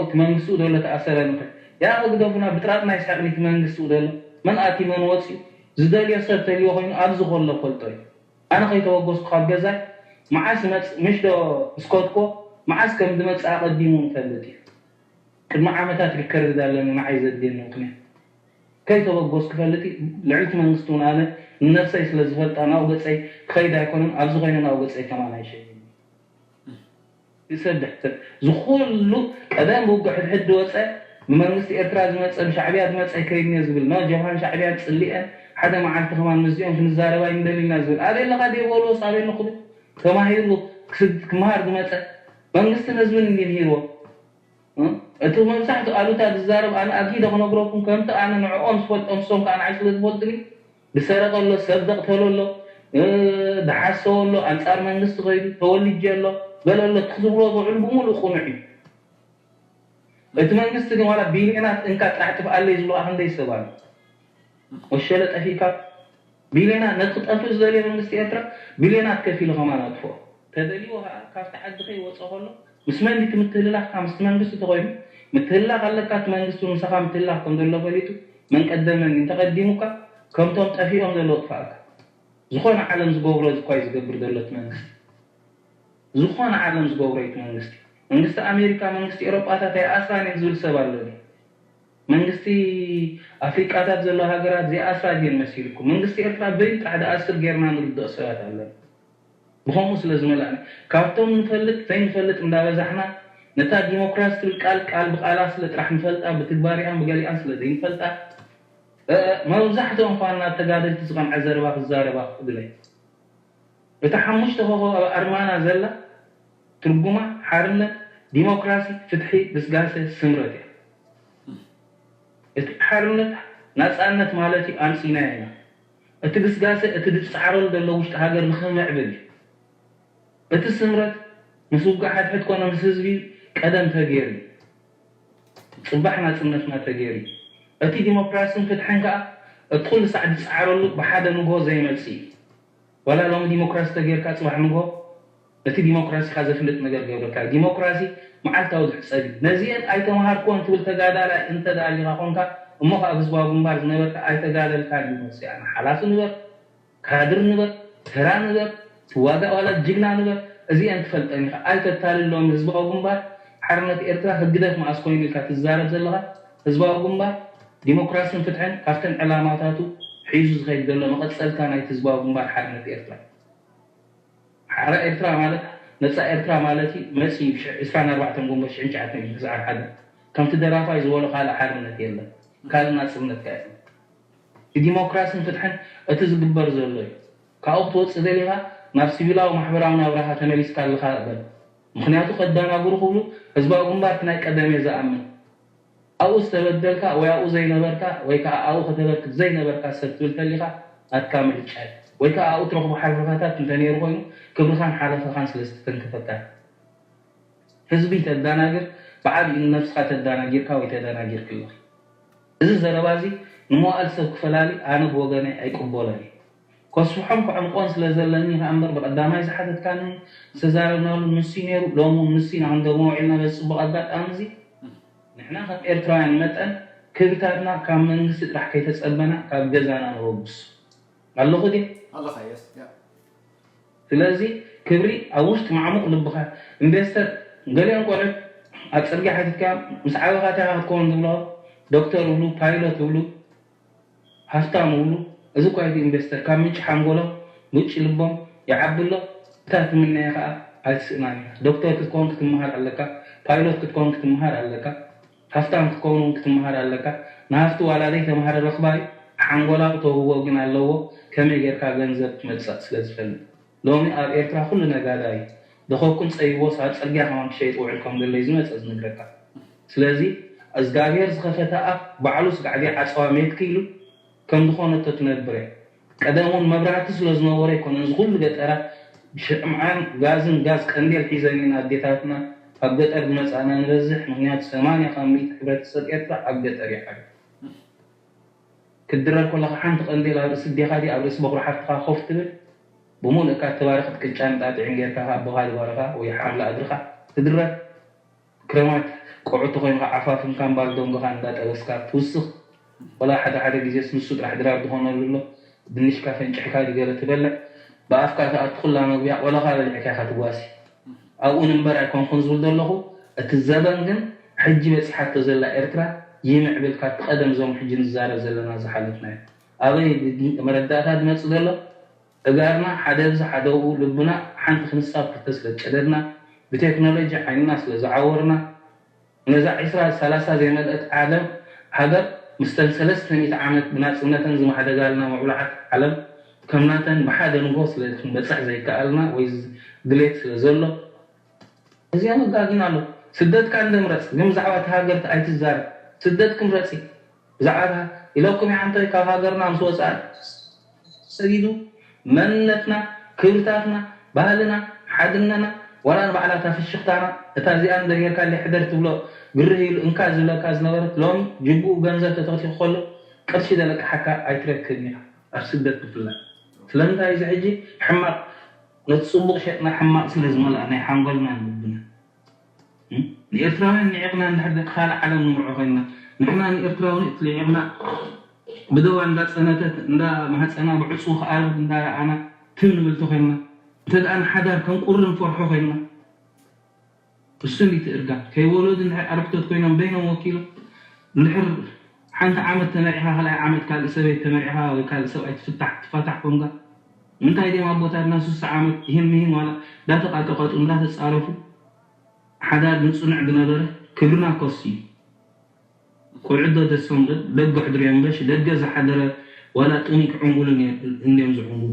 እቲ መንግስቲ ደሎ ተኣሰረ ንክእል ያ ግደፉና ብጥራጥ ናይ ሳቅኒ እቲ መንግስቲ ደሎ መን ኣቲ መን ወፂኡ ዝደልዮ ሰብ ተልዮ ኮይኑ ኣብዚ ከሎ ፈልጦ እዩ ኣነ ከይተበገስኩ ካብ ገዛይ መዓስ መፅ ምሽ ዶ እስከትኮ መዓስ ከም ዝመፅእ ኣቐዲሙ ንፈልጥ እዩ ቅድሚ ዓመታት ሪከርድ ኣለኒ ንዓይ ዘድልየኒ ምክንያት ከይተበገስኩ ፈልጥ እዩ ልዕልቲ መንግስቲ እውን ኣነ ንነብሰይ ስለ ዝፈልጣ ናው ገፀይ ክኸይድ ኣይኮነን ኣብዚ ኮይነ ናው ገፀይ ከማን ኣይሸይን ይሰድሕ ሰብ ዝኩሉ ቀደም ብውግእ ሕድሕድ ዝወፀ ብመንግስቲ ኤርትራ ዝመፀ ብሻዕብያ ዝመፀ ከይድኒ ዝብል ጀብሃን ሻዕብያን ፅሊአን ሓደ መዓልቲ ከማን ምስዚኦም ክንዛረብ ኣይንደሊ ኢና ዝብል ኣበይ ኣለኻ ደይ በልዎስ ኣበይ ኣለኹ ተማሂሩ ክስድ ክመሃር ዝመፀ መንግስትን ህዝብን እንዲ ምሂርዎ እቲ መብዛሕትኡ ኣሉታ ዝዛረብ ኣነ ኣጊደ ክነግረኩም ከምቲ ኣነ ንዕኦም ዝፈልጦም ንሶም ከዓ ንዓይ ስለ ዝፈልጡኒ ዝሰረቐ ኣሎ ሰብ ዘቕተሎ ኣሎ ዝሓሰወ ኣሎ ኣንፃር መንግስቲ ከይዱ ተወሊጀ ኣሎ በለ ኣሎ እቲ ክትብሎ ዝውዕሉ ብምሉእ ቅኑዕ እዩ እቲ መንግስቲ ግን ዋላ ቢልዮናት እንካ ጥራሕ ጥፍኣለይ ዝብሉ ኣክንደይ ሰብ ኣሎ ወሸለ ጠፊእካ ቢልዮናት ነቲ ክጠፍእ ዝደልዮ መንግስቲ ኤርትራ ቢልዮናት ከፊሉ ከማን ኣጥፍኦ ተደልዎ ከዓ ካብቲ ዓዲ ከይወፀ ከሎ ምስ መን ድዩ እቲ ምትህልላኽካ ምስቲ መንግስቲ ተኮይኑ ምትህልላኽ ኣለካ እቲ መንግስቲ ምሳኻ ምትህልላኽ ከም ዘሎ ፈሊጡ መን ቀደመኒ እንተቀዲሙካ ከምቶም ጠፊኦም ዘለዉ ጥፋእካ ዝኾነ ዓለም ዝገብሮ እዚ እኳ እዩ ዝገብር ዘሎ እቲ መንግስቲ ዝኾነ ዓለም ዝገብሮ እዩ እቲ መንግስቲ መንግስቲ ኣሜሪካ መንግስቲ ኤሮጳታት ኣይኣስራን እየ ዝብል ሰብ ኣሎ ድዩ መንግስቲ ኣፍሪቃታት ዘለዋ ሃገራት ዘይኣስራ ድየን መሲልኩም መንግስቲ ኤርትራ በይኑ ጥራሕ ዝኣስር ጌርና ንርድኦ ሰባት ኣለና ብኸምኡ ስለ ዝመላእና ካብቶም ንፈልጥ ዘይንፈልጥ እንዳበዛሕና ነታ ዲሞክራሲ ትብል ቃል ቃል ብቃላ ስለ ጥራሕ ንፈልጣ ብትግባሪኣን ብገሊኣን ስለ ዘይንፈልጣ መብዛሕትኦም ኳና ተጋደልቲ ዝቐንዐ ዘረባ ክዛረባ ክእግለይ እታ ሓሙሽተ ኮኾብ ኣብ ኣርማና ዘላ ትርጉማ ሓርነት ዲሞክራሲ፣ ፍትሒ፣ ግስጋሰ፣ ስምረት እያ። እቲ ሓርነት ናፃነት ማለት እዩ፣ ኣምፂናዮ ኢና። እቲ ግስጋሰ እቲ ዝፀዓረሉ ዘሎ ውሽጢ ሃገር ንኽምዕብል እዩ። እቲ ስምረት ምስ ውግእ ሓድሕድ ኮነ ምስ ህዝቢ ቀደም ተገይሩ እዩ። ፅባሕ ናፅነትና ተገይሩ እዩ። እቲ ዲሞክራስን ፍትሕን ከዓ እቲ ኩሉ ሳዕ ዝፀዓረሉ ብሓደ ንግሆ ዘይመፅእ እዩ። ዋላ ሎሚ ዲሞክራሲ ተገይርካ ፅባሕ ንግሆ እቲ ዲሞክራሲካ ዘፍልጥ ነገር ገብረካ። ዲሞክራሲ መዓልታዊ ዝሕፀብ እዩ። ነዚአን ኣይተምሃርኩዎን ትብል ተጋዳላይ እንተ ደኣ ሊኻ ኮንካ፣ እሞ ከዓ ኣብ ህዝባዊ ግንባር ዝነበርካ ኣይተጋደልካን እዩ መልሲ። ኣነ ሓላፊ ንበር፣ ካድር ንበር፣ ተራ ንበር፣ ትዋጋእ ዋላ ጅግና ንበር፣ እዚአን ትፈልጠን ኢኻ። ኣይተታልሎም። ህዝባዊ ግንባር ሓርነት ኤርትራ ህግደፍ መኣስ ኮይኑ ኢልካ ትዛረብ ዘለኻ፣ ህዝባዊ ግንባር ዲሞክራስን ፍትሕን ካብተን ዕላማታቱ ሒዙ ዝኸይድ ዘሎ መቐጸልታ ናይቲ ህዝባዊ ግንባር ሓርነት ኤርትራ። ሓራ ኤርትራ ማለት ነጻ ኤርትራ ማለት እዩ። መጺኡ ብሽሕ ዕስራን ኣርባዕተን ግንቦት ሽሕን ትሽዓተ ሚእትን ተስዓን ሓደን ከምቲ ደራፋይ ዝበሎ ካልእ ሓርነት የለን። ካልእ ናጽነት ከ የለን። ብዲሞክራስን ፍትሕን እቲ ዝግበር ዘሎ እዩ። ካብኡ ክትወጽእ ደሊኻ ናብ ሲቪላዊ ማሕበራዊ ናብራኻ ተመሊስካ ኣለኻ በል። ምኽንያቱ ከዳናግሩ ክብሉ ህዝባዊ ግንባር እቲ ናይ ቀደም እየ ዝኣምን። ኣብኡ ዝተበደልካ ወይ ኣብኡ ዘይነበርካ ወይ ከዓ ኣብኡ ከተበርክት ዘይነበርካ ሰብ ትብል ተሊኻ ናትካ ምርጫ እዩ። ወይ ከዓ ኣብኡ ትረኽቦ ሓለፋታት እንተነይሩ ኮይኑ ክብርኻን ሓለፋኻን ስለ ዝተተንከፈካ። ህዝቢ ተዳናግር ብዓብዩ ንነብስኻ ተዳናጊርካ ወይ ተዳናጊርኪ ኣለኺ። እዚ ዘረባ እዚ ንመዋእል ሰብ ክፈላሊ ኣነ ብወገነይ ኣይቅበሎን እየ። ከስፍሖን ከዕምቆን ስለ ዘለኒ ከኣ እምበር ብቐዳማይ ዝሓተትካኒ ዝተዛረብናሉ ንሱ እዩ ነይሩ። ሎሚ እውን ንሱ ኢና ክንደግሞ ውዒልና በዚ ጽቡቕ ኣጋጣሚ እዚ። ንሕና ከም ኤርትራውያን መጠን ክብርታትና ካብ መንግስቲ ጥራሕ ከይተጸበና ካብ ገዛና ንበግስ። ኣለኹ ድየ? ኣለኻ፣ የስ፣ ያ። ስለዚ ክብሪ ኣብ ውሽጢ ማዕሙቕ ልብኻ ኢንቨስተር ገሊኦም ቆልዑት ኣብ ጽርግያ ሓቲትካ ምስ ዓበኻ እንታይ ክትከውን ትብሎ ዶክተር እብሉ ፓይሎት እብሉ ሃፍታም እብሉ እዚ እኳ እቲ ኢንቨስተር ካብ ምንጪ ሓንጎሎም ምንጪ ልቦም ይዓቢ ኣሎ። እታ ትምነያ ከዓ ኣይትስእናን ኢኻ። ዶክተር ክትከውን ክትምሃር ኣለካ፣ ፓይሎት ክትከውን ክትምሃር ኣለካ፣ ሃፍታም ክትከውን እውን ክትምሃር ኣለካ። ንሃፍቲ ዋላ ዘይተምሃረ ረኽባይ ሓንጎላ ክተውህቦ ግን ኣለዎ፣ ከመይ ጌርካ ገንዘብ ትመጽእ ስለ ዝፈልጥ። ሎሚ ኣብ ኤርትራ ኩሉ ነጋዳይ ደኸኩን ጸይቦስ ኣብ ጽርግያ ከማን ክሸይጥ ውዕል ከም ዘሎ እዩ ዝመጸ ዝነግረካ። ስለዚ እግዚኣብሔር ዝኸፈተ ኣፍ ባዕሉ ስጋዕዲ ዓጸዋ ሜትክ ኢሉ ከም ዝኾነቶ ትነብር እያ። ቀደም እውን መብራህቲ ስለ ዝነበረ ኣይኮነን እዚ ኩሉ ገጠራት ብሽምዓን ጋዝን ጋዝ ቀንዴል ሒዘን እየን ኣዴታትና ካብ ገጠር ዝመጻእና ንበዝሕ ምኽንያቱ ሰማንያ ካብ ሚእቲ ሕብረተሰብ ኤርትራ ኣብ ገጠር እዩ ሓቢሩ። ክትድረር ከለኻ ሓንቲ ቀንዴል ኣብ ርእሲ ኣዴኻ ድያ ኣብ ርእሲ በኹሪ ሓፍትኻ ኮፍ ትብል? ብምሉእካ እተባረኸት ቅጫን ጣጥዕን ጌርካ ከኣ ኣቦኻ ዝባረኻ ወይ ሓምላ እግርኻ ትድረር። ክረማት ቆዑ ተኾይንካ ዓፋፍንካን ባልዶንግኻን እንዳጠበስካ ትውስኽ። ወላ ሓደ ሓደ ግዜስ ንሱ ጥራሕ ድራር ዝኾነሉ ኣሎ። ድንሽካ ፈንጭሕካ ድገለ ትበልዕ። ብኣፍካ ትኣቱ ኩላ መግቢያ ቆለኻ በሊዕካ ኢኻ ትጓሲ። ኣብኡ ንንበር ኣይኮንኩን ዝብል ዘለኹ። እቲ ዘበን ግን ሕጂ በጺሓቶ ዘላ ኤርትራ ይምዕብል ካብቲ ቀደም እዞም ሕጂ ንዛረብ ዘለና ዝሓለፍናዮ። ኣበይ መረዳእታ ዝመጽእ ዘሎ? ተጋርና ሓደ ብዚ ሓደኡ ልብና ሓንቲ ክንሳብ ክልተ ስለ ዝጨደድና፣ ብቴክኖሎጂ ዓይንና ስለ ዝዓወርና፣ ነዛ ዕስራ ሰላሳ ዘይመልአት ዓለም ሃገር ምስተን ሰለስተ ሚእቲ ዓመት ብናጽነተን ዝማሕደጋልና ምዕቡላት ዓለም ከም ናተን ብሓደ ንግሆ ስለ ክንበጽሕ ዘይከኣልና ወይ ድሌት ስለ ዘሎ፣ እዚኣ መጋግን ኣሎ። ስደትካ እንደ ምረጽ፣ ግን ብዛዕባ እቲ ሃገር ኣይትዛረብ። ስደትኪ ምረጺ። ብዛዕባ ኢለኩም ይዓንቶይ ካብ ሃገርና ምስ ወጻእ ሰዲዱ መንነትና፣ ክብርታትና፣ ባህልና፣ ሓድነና፣ ዋላ ንባዕላ እታ ፍሽኽታና፣ እታ እዚኣ እንደ ጌርካለይ ሕደር ትብሎ ግርህ ኢሉ እንካ ዝብለካ ዝነበረት ሎሚ ጅግኡ ገንዘብ ተተኺኹ ከሎ ቅርሺ ደለቅሓካ ኣይትረክብን ኢኻ። ኣብ ስደት ብፍላይ። ስለምንታይ እዚ ሕጂ ሕማቕ ነቲ ጽቡቕ ሸጥና ሕማቕ ስለ ዝመልኣ ናይ ሓንጎልና ንልብና። እም? ንኤርትራውያን ንዒቕና እንድሕር ደቂ ካልእ ዓለም ንምርዖ ኮይንና፣ ንሕና ንኤርትራዊ ንእቲ ልዒቕና ብደዋ እንዳጸነተት፣ እንዳ ማህጸና ብዕጹው ክኣርግ እንዳረኣና ትም ንብል ተኮይንና፣ እንተ ደኣ ንሓዳር ከንቁሪ ንፈርሖ ኮይንና፣ እሱ እንዲ እቲ እርጋን። ከይወለዱ እንድሕር ኣረግቶት ኮይኖም በይኖም ወኪሎም፣ እንድሕር ሓንቲ ዓመት ተመሪዕኻ ካልኣይ ዓመት ካልእ ሰበይቲ ተመሪዕኻ ወይ ካልእ ሰብኣይ ትፍታሕ፣ ትፋታሕ ኮንካ፣ እንታይ ድዮም ኣቦታትና ስሳ ዓመት ይህን ምሂን ዋላ እንዳተቃጠቀጡ እንዳተጻረፉ ሓዳር ንጽኑዕ ዝነበረ ክብርና ከስዩ። ቆልዑት ዶ ደሶም ዶ ደገ ሕድሩ እዮም በሽ ደገ ዝሓደረ ዋላ ጥሙይ ክዕንጉሉ እንድዮም ዝዕንጉሉ።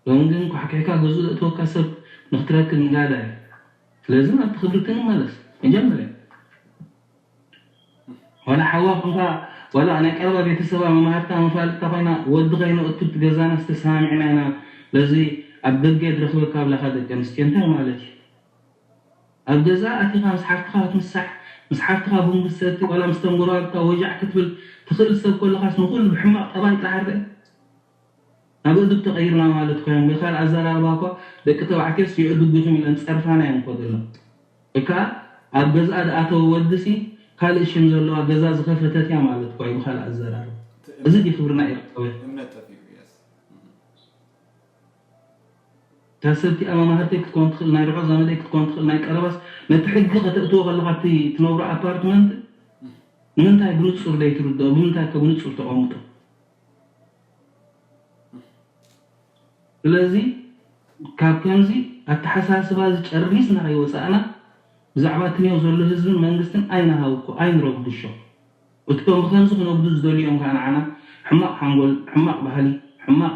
ሎሚ ግን ኳሕኪሕካ ገዝኡ ዘእትወካ ሰብ ንክትረክብ ንጋዳ እዩ። ስለዚ ናብቲ ክብርቲ ንመለስ። መጀመርያ ዋላ ሓዋ ኮንካ ዋላ ናይ ቀረባ ቤተሰባ መማህርታ መፋልጥታ ኮይና ወዲ ከይነእቱ እቲ ገዛና ዝተሰማሚዕና ኢና። ስለዚ ኣብ ደገ ድረኽበካ ኣብላኻ ደቂ ኣንስትዮ እንታይ ማለት እዩ? ኣብ ገዛ ኣቲኻ ምስ ሓፍትኻ ክትምሳሕ፣ ምስ ሓፍትኻ ቡን ክትሰቲ፣ ዋላ ምስ ተንጎራብካ ወጃዕ ክትብል ትኽእል ሰብ ከለኻስ ንኹሉ ብሕማቕ ጠባይ ጥራሕ ርአ። ናብ ኣእዱግ ተቐይርና ማለት ኮይኖም። ብኻልእ ኣዘራርባ እኳ ደቂ ተባዕትዮስ የእዱግ ኢኹም ኢለን ጸርፋና እዮም እኮ ዘሎ። እካ ኣብ ገዝኣ ዝኣተወ ወድሲ ካልእ ሽም ዘለዋ ገዛ ዝኸፈተት እያ ማለት እኳ እዩ ብኻልእ ኣዘራርባ። እዚ ድዩ ክብርና ኤርትራውያን? እምነት ጠፊኡ። Yes። እታ ሰብቲኣ መማህርተይ ክትኮን ትኽእል፣ ናይ ርሑቕ ዘመደይ ክትኮን ትኽእል፣ ናይ ቀረባስ ነቲ ሕጊ ከተእትዎ ከለኻ እቲ ትነብሮ ኣፓርትመንት ንምንታይ ብንጹር ዘይትርድኦ? ብምንታይ ከ ብንጹር ተቐምጦ? ስለዚ ካብ ከምዚ ኣተሓሳስባ እዚ ጨሪስና ከይወፃእና ብዛዕባ ትንዮ ዘሎ ህዝብን መንግስትን ኣይንሃውኮ ኣይንረብሾ። እቶም ብከምዚ ክነግዱ ዝደልዩ እዮም ከዓ ንዓና ሕማቕ ሓንጎል፣ ሕማቕ ባህሊ፣ ሕማቕ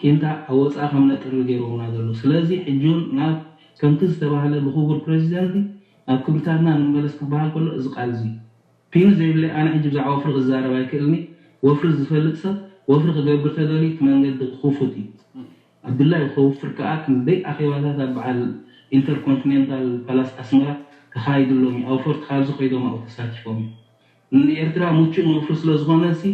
ቂምታ ኣብ ወፃኢ ከም ነጥሪ ገይሮምና ዘሎ። ስለዚ ሕጂ እውን ናብ ከምቲ ዝተባህለ ብክቡር ፕረዚደንቲ ናብ ክብርታትና ንመለስ ክበሃል ከሎ እዚ ቃል እዚ ፒን ዘይብለይ ኣነ ሕጂ ብዛዕባ ወፍሪ ክዛረብ ኣይክእልኒ። ወፍሪ ዝፈልጥ ሰብ ወፍሪ ክገብር ተደልዩ እቲ መንገዲ ክፉት እዩ። ኣብ ድላዩ ከውፍር ከኣ ክንደይ ኣኼባታት ኣብ በዓል ኢንተርኮንቲኔንታል ፓላስ ኣስመራ ተኻይዱ ኣሎ። ኣውፈርቲ ካብዚ ከይዶም ኣብኡ ተሳቲፎም እዮም። ንኤርትራ ምቹእ ንወፍሪ ስለ ዝኾነ ሲ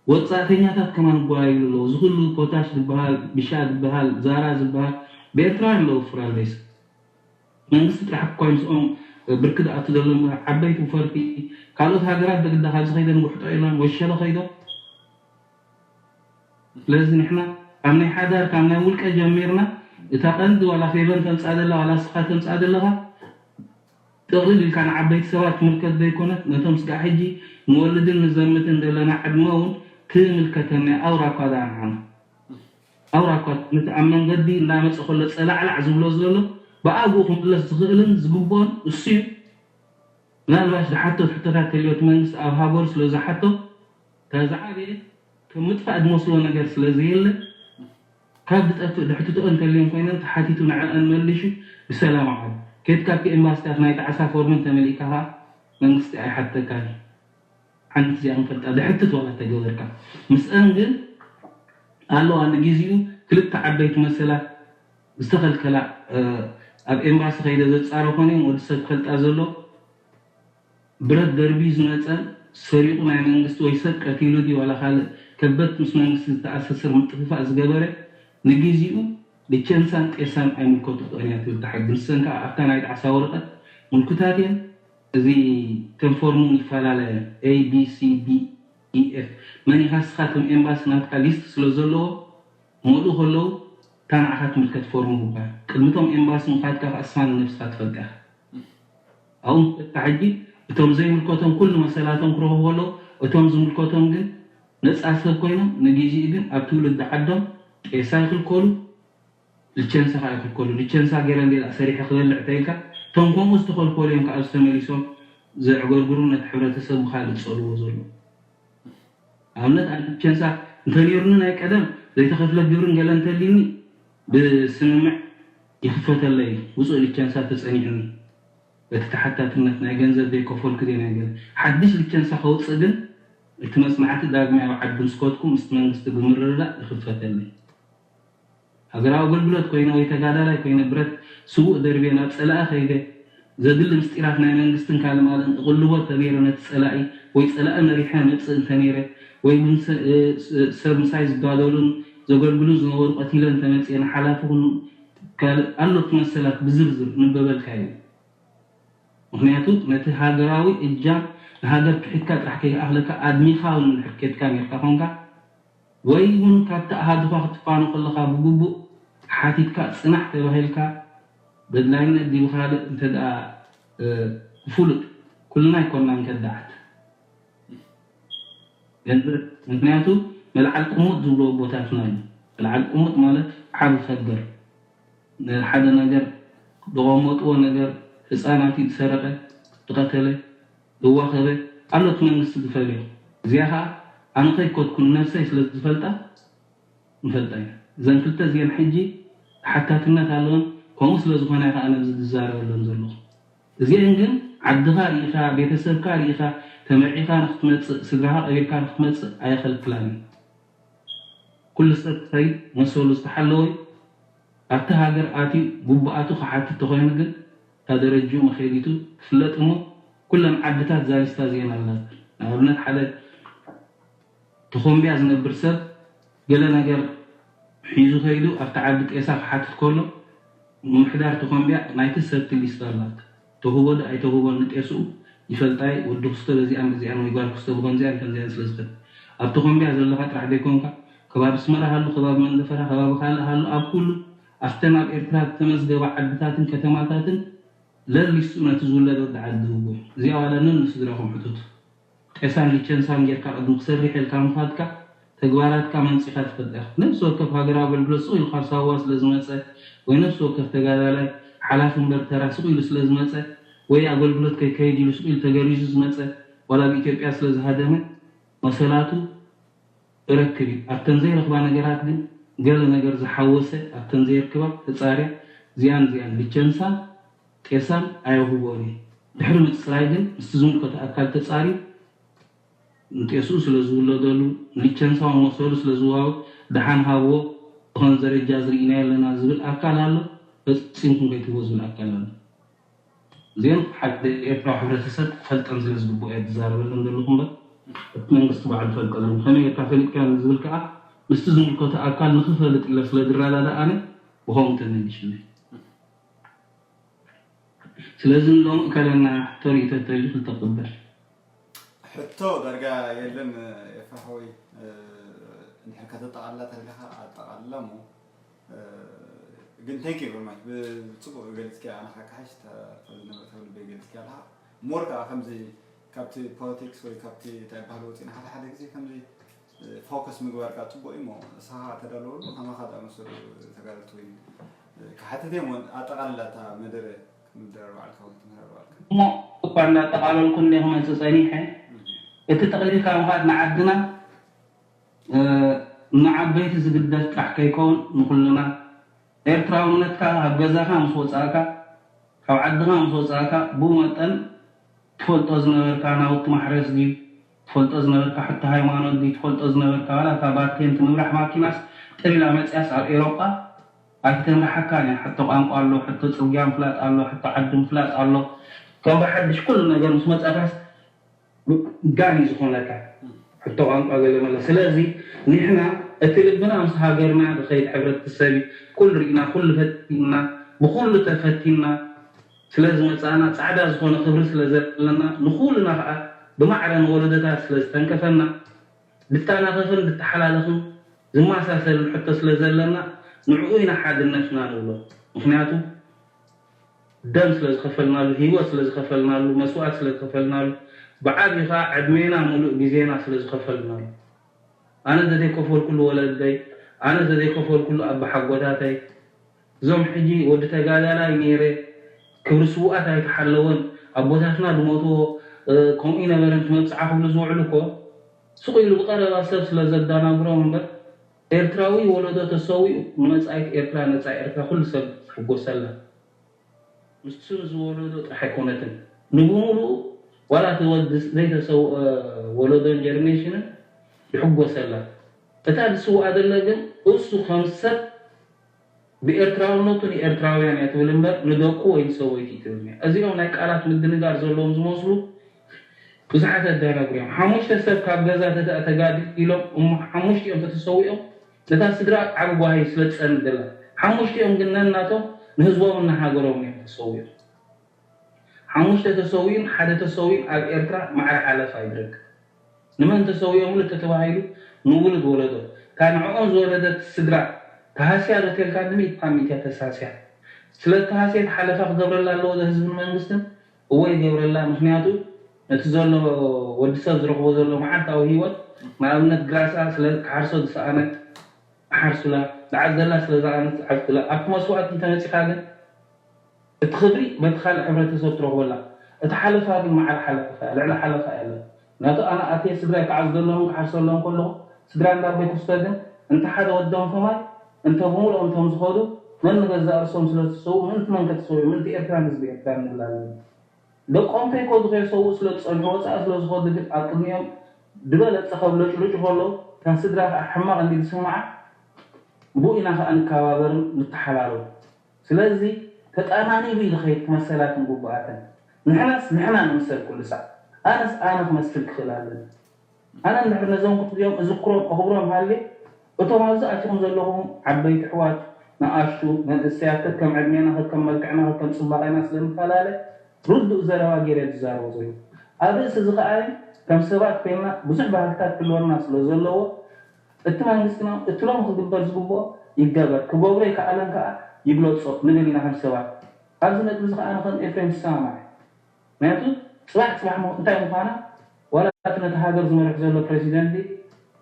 ወጻእተኛታት ከማን ይጓየሉ ኣለዉ። እዚ ኩሉ ፖታሽ ዝበሃል፣ ቢሻ ዝበሃል፣ ዛራ ዝበሃል ብኤርትራውያን ኣለዉ ፍራንደይስ። መንግስቲ ጥራሕ እኳ እዩ ምስኦም ብርኪ ዝኣቱ ዘሎ እምበር ዓበይቲ ውፈርቲ ካልኦት ሃገራት በግዳ ካብዚ ከይደን ጉሕጦ ኢለን ወሸለ ከይዶ። ስለዚ ንሕና ካብ ናይ ሓዳር ካብ ናይ ውልቀ ጀሚርና እታ ቀንዲ ዋላ ፌቨን ተምጻእ ዘላ ዋላ ስኻ ተምጻእ ዘለኻ ጥቕልል ኢልካ ንዓበይቲ ሰባት ትምልከት ዘይኮነት፣ ነቶም ስጋዕ ሕጂ ንወልድን ንዘምትን ዘለና ዕድመ እውን ትምልከተና እያ። ኣውራ እኳ ደኣ ንዓና። ኣውራ እኳ ነቲ ኣብ መንገዲ እንዳመጸ ከሎ ጸላዕላዕ ዝብሎ ዘሎ ብኣግኡ ክምለስ ዝኽእልን ዝግብኦን እሱ እዩ። ምናልባሽ ዝሓቶ ሕቶታት ተልዮ እቲ መንግስቲ ኣብ ሃገሩ ስለ ዝሓቶ እታ ዝዓበየት ከም ምጥፋእ ዝመስሎ ነገር ስለ ዘየለ ካብ ዝጠፍእ ድሕትትኦ እንተልየን ኮይነን ተሓቲቱ ንዐኣን መሊሹ ብሰላም ዓል። ኬድካ ኣብቲ ኤምባሲታት ናይ ጣዕሳ ፎርምን ተመሊእካ ከዓ መንግስቲ ኣይሓተካን እዩ። ሓንቲ እዚኣ ንፈልጣ ድሕትት ዋላ ተገበርካ ምስአን ግን ኣለዋ ንግዚኡ ክልተ ዓበይቲ መሰላት ዝተኸልከላ ኣብ ኤምባሲ ከይደ ዘፃረኾን እዮም ወዲ ሰብ ክፈልጣ ዘሎ ብረት ደርብዩ ዝመፀ ሰሪቑ ናይ መንግስቲ ወይ ሰብ ቀቲሉ ድዩ ዋላ ካልእ ከበድቲ ምስ መንግስቲ ዝተኣሳሰር ምጥፍፋእ ዝገበረ ንግዚኡ ልቸንሳን ጤሳን ኣይምልከትኦን እያ ትብል እታ ሕጊ። ንሰን ከዓ ኣብታ ናይ ጣዕሳ ወረቐት ምልኩታት እየን። እዚ ከም ፎርሙ ይፈላለ A B C D E F መን ኢኻ ንስኻ እቶም ኤምባሲ ናትካ ሊስት ስለ ዘለዎ ክመልኡ ከለዉ እታ ንዓኻ ትምልከት ፎርሙ ምባል ቅድሚ እቶም ኤምባሲ ምኻድካ ከዓ ንስኻ ንነብስኻ ትፈልጣ ኢኻ። ኣብኡ ምስ በጽሕካ ሕጂ እቶም ዘይምልከቶም ኩሉ መሰላቶም ክረኽቡ ከለዉ እቶም ዝምልከቶም ግን ነጻ ሰብ ኮይኖም ንግዚኡ ግን ኣብ ትውልዲ ዓዶም ጤሳ ይኽልከሉ ልቸንሳ ከዓ ይኽልከሉ። ልቸንሳ ገይረ እንደ ሰሪሐ ክበልዕ ተይልካ እቶም ከምኡ ዝተኸልከሉ እዮም ከዓ ዝተመሊሶም ዘዕገርግሩ ነቲ ሕብረተሰብ ብካልእ ዝፀልዎ ዘሎ ኣብነት ኣነ ልቸንሳ እንተነይሩኒ ናይ ቀደም ዘይተኸፍለ ግብርን ገለ እንተሊኒ ብስምምዕ ይኽፈተለይ ውፁእ ልቸንሳ ተፀኒዕኒ በቲ ተሓታትነት ናይ ገንዘብ ዘይከፈልኩ ደ ናይ ገለ ሓድሽ ልቸንሳ ከውፅእ ግን እቲ መፅናዕቲ ዳግማይ ኣብ ዓዲ ምስ ከድኩ ምስቲ መንግስቲ ብምርድዳእ ይኽፈተለይ ሃገራዊ ኣገልግሎት ኮይነ ወይ ተጋዳላይ ኮይነ ብረት ስዉእ ደርብየ ናብ ጸላኢ ከይደ ዘድሊ ምስጢራት ናይ መንግስትን ካልእ ማልእን እቕልቦ ተገይረ ነቲ ጸላኢ ወይ ጸላኢ መሪሐ መጽእ እንተነይረ ወይ እውን ሰብ ምሳይ ዝጋደሉን ዘገልግሉን ዝነበሩ ቀቲለ እንተመጽየ ንሓላፊ ኩን ካልእ ኣሎ እቲ መሰላት ብዝርዝር ንበበልካ እዩ። ምኽንያቱ ነቲ ሃገራዊ እጃም ንሃገር ክሒድካ ጥራሕ ከይኣኽለካ ኣድሚኻ እውን እንድሕር ኬድካ ነርካ ኾንካ ወይ እውን ካብቲ ኣሃዱኻ ክትፋኖ ከለኻ ብግቡእ ሓቲትካ ጽናሕ ተባሂልካ በድላይነት ድዩ ካልእ እንተ ደኣ ብፍሉጥ ኩልና ኣይኮንናን ከዳዓት ገንዘብ ምክንያቱ መልዓል ቅሙጥ ዝብልዎ ኣቦታትና እዩ መልዓል ቅሙጥ ማለት ዓብ ፈገር ንሓደ ነገር ዝቐመጥዎ ነገር ህፃናት እዩ ዝሰረቐ ዝቐተለ ዝዋኸበ ኣሎ እቲ መንግስቲ ዝፈልዮ እዚኣ ከዓ ኣነ ከይኮትኩ ንነብሰይ ስለ ዝፈልጣ ንፈልጣ ኢና እዘን ክልተ እዚአን ሕጂ ተሓታትነት ኣለወን ከምኡ ስለ ዝኾነ ከኣ ነዚ ዝዛረበሎም ዘለኹ። እዚአን ግን ዓድኻ ርኢኻ፣ ቤተሰብካ ርኢኻ፣ ተመርዒኻ ንክትመጽእ፣ ስድራኻ ቀቢርካ ንክትመጽእ ኣየኸልክላን እዩ። ኩሉ ሰብ ክኸይድ መሰሉ ዝተሓለወ እዩ። ኣብቲ ሃገር ኣትዩ ግቡኣቱ ክሓትት ተኾይኑ ግን እታ ደረጅኡ መኸይዲቱ ትፍለጥ እሞ ኩለን ዓድታት እዛ ሊስታ እዚአን ኣላት። ንኣብነት ሓደ ተኾምቢያ ዝነብር ሰብ ገለ ነገር ሒዙ ከይዱ ኣብቲ ዓዲ ጤሳ ክሓትት ከሎ ምምሕዳር ተኾምቢያ ናይቲ ሰብቲ ሊስታ ኣላት። ተህቦ ዶ ኣይተህቦን ንጤስኡ ይፈልጣ እዩ። ወዲ ክስቶ በዚኣን በዚኣን ወይ ጓል ክስቶ ብኸምዚኣን ከምዚኣን ስለ ዝኸድ ኣብ ተኾምቢያ ዘለኻ ጥራሕ ዘይኮንካ ከባቢ ኣስመራ ሃሉ፣ ከባቢ መንደፈራ፣ ከባቢ ካልእ ሃሉ ኣብ ኩሉ ኣብተን ኣብ ኤርትራ ዝተመዝገባ ዓድታትን ከተማታትን ለሊስኡ ነቲ ዝውለድ ወዲ ዓዲ ህቦ እዩ። እዚኣ ዋላ ነን ንስድራኹም ሕተቱ። ጤሳን ሊቸንሳን ጌርካ ቅድሚ ክሰርሕ ኢልካ ምኻድካ ተግባራትካ መንጺኻ ትፈልጥ ኢኻ። ነፍሲ ወከፍ ሃገራዊ ኣገልግሎት ስቕ ኢሉ ካብ ሳዋ ስለ ዝመጸ ወይ ነፍሲ ወከፍ ተጋዳላይ ሓላፊ እምበር ተራ ስቕ ኢሉ ስለ ዝመጸ ወይ ኣገልግሎት ከይከይድ ኢሉ ስቕ ኢሉ ተገሪዙ ዝመጸ ዋላ ብኢትዮጵያ ስለ ዝሃደመ መሰላቱ እረክብ እዩ። ኣብተን ዘይረኽባ ነገራት ግን ገለ ነገር ዝሓወሰ ኣብተን ዘይርክባ ተጻርያ እዚኣን እዚኣን ሊቸንሳን ጤሳን ኣየውህቦን እየ። ድሕሪ ምጽራይ ግን ምስቲ ዝምልከቶ ኣካል ተጻርዩ ንጤስኡ ስለ ዝውለደሉ ንሊቸንሳውን መሰሉ ስለ ዝዋወ ደሓን ሃብዎ ዝኾነ ደረጃ ዝርኢና ኣለና ዝብል ኣካል ኣሎ። ፈጺምኩም ከይትህቦ ዝብል ኣካል ኣሎ። እዚኦም ሓደ ኤርትራዊ ሕብረተሰብ ክፈልጠን ስለ ዝግብኦ እየ ዝዛረበለን ዘለኹ እምበር እቲ መንግስቲ ባዕሉ ፈልጠለን። ከመይ ጌርካ ፈሊጥካዮ ንዝብል ከዓ ምስቲ ዝምልከቶ ኣካል ንኽፈልጥ ኢለ ስለ ዝረዳዳእ ኣነ ብኸምኡ ተመሊሽለይ። ስለዚ ንሎሚ እከለና ሕቶ ርእይቶ ተልዩ ክልተ ክቕበል። ሕቶ ዳርጋ የለን ኤፍራሕወይ። እንድሕር ከተጠቓልላ ተደሊኻ ኣጠቓልላ እሞ ግን thank you very much ብፅቡቅ ገሊፅኪያ ኣነ ሓካሓሽ ተልበይ ገሊፅኪያ ኣለካ ሞር ከዓ ከምዚ ካብቲ ፖለቲክስ ወይ ካብቲ እንታይ ባህል ወፂና ሓደ ሓደ ግዜ ከምዚ ፎከስ ምግባር ከዓ ፅቡቅ እዩ እሞ ንስኻ ተዳለወሉ ከማኻ ዝኣመሰሉ ተጋደልቲ ወይ ክሓተት እዮም ኣጠቃልላ እታ መደረ ምድራር ባዕልካ ወይ ትምህራር ባዕልካ እሞ እኳ እንዳጠቃለልኩ እንደ ክመፅእ ፀኒሐ እቲ ጠቅሊልካ ምኻድ ንዓድና ንዓበይቲ ዝግደፍ ጥራሕ ከይከውን ንኩልና ኤርትራውነትካ ካብ ገዛኻ ምስ ወፃእካ ካብ ዓድኻ ምስ ወፃእካ ብኡ መጠን ትፈልጦ ዝነበርካ ናውቲ ማሕረስ ድዩ ትፈልጦ ዝነበርካ ሕቶ ሃይማኖት ድዩ ትፈልጦ ዝነበርካ ዋላ እታ ባቴን ትምራሕ ማኪናስ ጥሪላ መፅያስ ኣብ ኤሮጳ ኣይተምርሓካን እያ ሕቶ ቋንቋ ኣሎ ሕቶ ፅርግያ ምፍላጥ ኣሎ ሕቶ ዓዲ ምፍላጥ ኣሎ ከም ብሓድሽ ኩሉ ነገር ምስ መፃካስ ጋን እዩ ዝኾነካ ሕቶ ቋንቋ ገለ መለ ስለዚ ንሕና እቲ ልብና ምስ ሃገርና ዝኸይድ ሕብረተሰብ እዩ ኩሉ ርኢና ኩሉ ፈቲንና ብኩሉ ተፈቲንና ስለ ዝመፃእና ፃዕዳ ዝኾነ ክብሪ ስለ ዘለና ንኩልና ከዓ ብማዕረ ንወለዶታት ስለ ዝተንከፈና ድተናኸፍን ድተሓላለኽን ዝመሳሰልን ሕቶ ስለ ዘለና ንዕኡ ኢና ሓድነትና ንብሎ ምክንያቱ ደም ስለ ዝኸፈልናሉ፣ ህይወት ስለ ዝኸፈልናሉ፣ መስዋእት ስለ ዝኸፈልናሉ፣ ብዓብዩ ከዓ ዕድሜና ሙሉእ ግዜና ስለ ዝኸፈልናሉ። ኣነ ዘዘይከፈልኩሉ ወለደይ፣ ኣነ ዘዘይከፈልኩሉ ኣባሓጎታተይ፣ እዞም ሕጂ ወዲ ተጋዳላይ ነይረ፣ ክብሪ ስውኣት ኣይተሓለወን፣ ኣቦታትና ዝሞትዎ ከምኡ ይነበረ ምስ መብፅዓ ክብሉ ዝውዕሉ እኮ ስቕ ኢሉ ብቐረባ ሰብ ስለ ዘዳናግሮም እምበር ኤርትራዊ ወለዶ ተሰዊኡ ንመፃኢት ኤርትራ ነፃ ኤርትራ ኩሉ ሰብ ዝሕጎሰላ። ንሱ ንዝወለዶ ጥራሕ ኣይኮነትን ንብሙሉኡ ዋላ እቲ ወዲ ዘይተሰውአ ወለዶን ጀርኔሽንን ይሕጎሰላ እታ ዝስውኣ ዘለ ግን እሱ ከም ሰብ ብኤርትራውነቱ ንኤርትራውያን እያ ትብል እምበር ንደቁ ወይ ንሰበይቱ ትብል እዚኦም ናይ ቃላት ምድንጋር ዘለዎም ዝመስሉ ብዙሓት ኣዳናግሩ እዮም ሓሙሽተ ሰብ ካብ ገዛ ተተጋዲሎም እሞ ሓሙሽቲኦም ተተሰዊኦም ነታ ስድራ ዓቢ ጓሂ ስለ ትጸንት ዘላ ሓሙሽቲኦም ግን ነናቶም ንህዝቦምን ንሃገሮምን እዮም ተሰዊኦም። ሓሙሽተ ተሰዊኡን ሓደ ተሰዊኡን ኣብ ኤርትራ ማዕረ ሓለፋ ይድረግ። ንመን ተሰዊኦምሉ ተተባሂሉ ንውሉድ ወለዶ እታ ንዕኦም ዝወለደት ስድራ ተሃስያ ዶ ተልካ ንሚእቲ ካብ ሚእቲ እያ ተሳስያ። ስለ ተሃስየት ሓለፋ ክገብረላ ኣለዎ ዶ ህዝብን መንግስትን? እወ ይገብረላ ምኽንያቱ ነቲ ዘሎ ወዲ ሰብ ዝረኽቦ ዘሎ መዓልታዊ ህይወት ንኣብነት ግራሳ ስለ ክሓርሶ ዝሰኣነ ሓርሱላ ዝዓዝዘላ ስለ ዝኣነት ዝዓዝላ ኣብቲ መስዋእቲ እንተመፂኻ ግን እቲ ክብሪ በቲ ካልእ ሕብረተሰብ ትረኽቦ ኣላ እቲ ሓለፋ ግን መዓር ሓለፋ እያ ልዕሊ ሓለፋ እያ ኣላ ምክንያቱ ኣነ ኣትየ ስድራይ ክዓዝዘሎም ክሓርሰሎም ከለኹ ስድራ እንዳቦይ ክስቶ ግን እንተ ሓደ ወዶም ከማይ እንተ ብምልኦም እቶም ዝኸዱ መን ንገዛእ ርእሶም ስለ ዝሰውኡ ምእንቲ መን ከተሰውኡ? ምእንቲ ኤርትራን ህዝቢ ኤርትራን ንብል ኣለና። ደቆም ከይከዱ ከየሰውኡ ስለ ዝጸንሑ ወጻኢ ስለ ዝኸዱ ግን ኣብ ቅድሚኦም ዝበለጸ ከብለጭልጩ ከለዉ እታ ስድራ ከኣ ሕማቕ እንዲ ዝስምዓ ብኡ ኢና ከኣ ንከባበርን ንተሓባበርን። ስለዚ ተጠማኒቡ እዩ ዝኸይድ መሰላትን ግቡኣትን። ንሕናስ ንሕና ንምሰል ኩሉ ሳዕ። ኣነስ ኣነ ክመስል ክኽእል ኣለኒ። ኣነ እንድሕር ነዞም ክልቲኦም እዝክሮም እኽብሮም ሃልየ እቶም ኣብዚ ኣቲኹም ዘለኹም ዓበይቲ ኣሕዋት ንኣሽቱ መንእሰያት ከከም ዕድሜና ከከም መልክዕና ከከም ጽባቐና ስለ ንፈላለ ርዱእ ዘረባ ገይረ ዝዛረቦ ዘለኹ። ኣብ ርእሲ እዚ ከኣ ከም ሰባት ኮይንና ብዙሕ ባህግታት ክህልወና ስለ ዘለዎ እቲ መንግስትና እቲ ሎም ክግበር ዝግብኦ ይገበር፣ ክገብሮ ይከኣለን ከኣ ይግለጾ ንብል ኢና ከም ሰባት። ኣብዚ ነጥቢ እዚ ከኣ ንኸም ኤፍሬም ይሰማማዕ። ምክንያቱ ጽባሕ ጽባሕ እንታይ ምዃና ዋላ እቲ ነቲ ሃገር ዝመርሕ ዘሎ ፕረሲደንት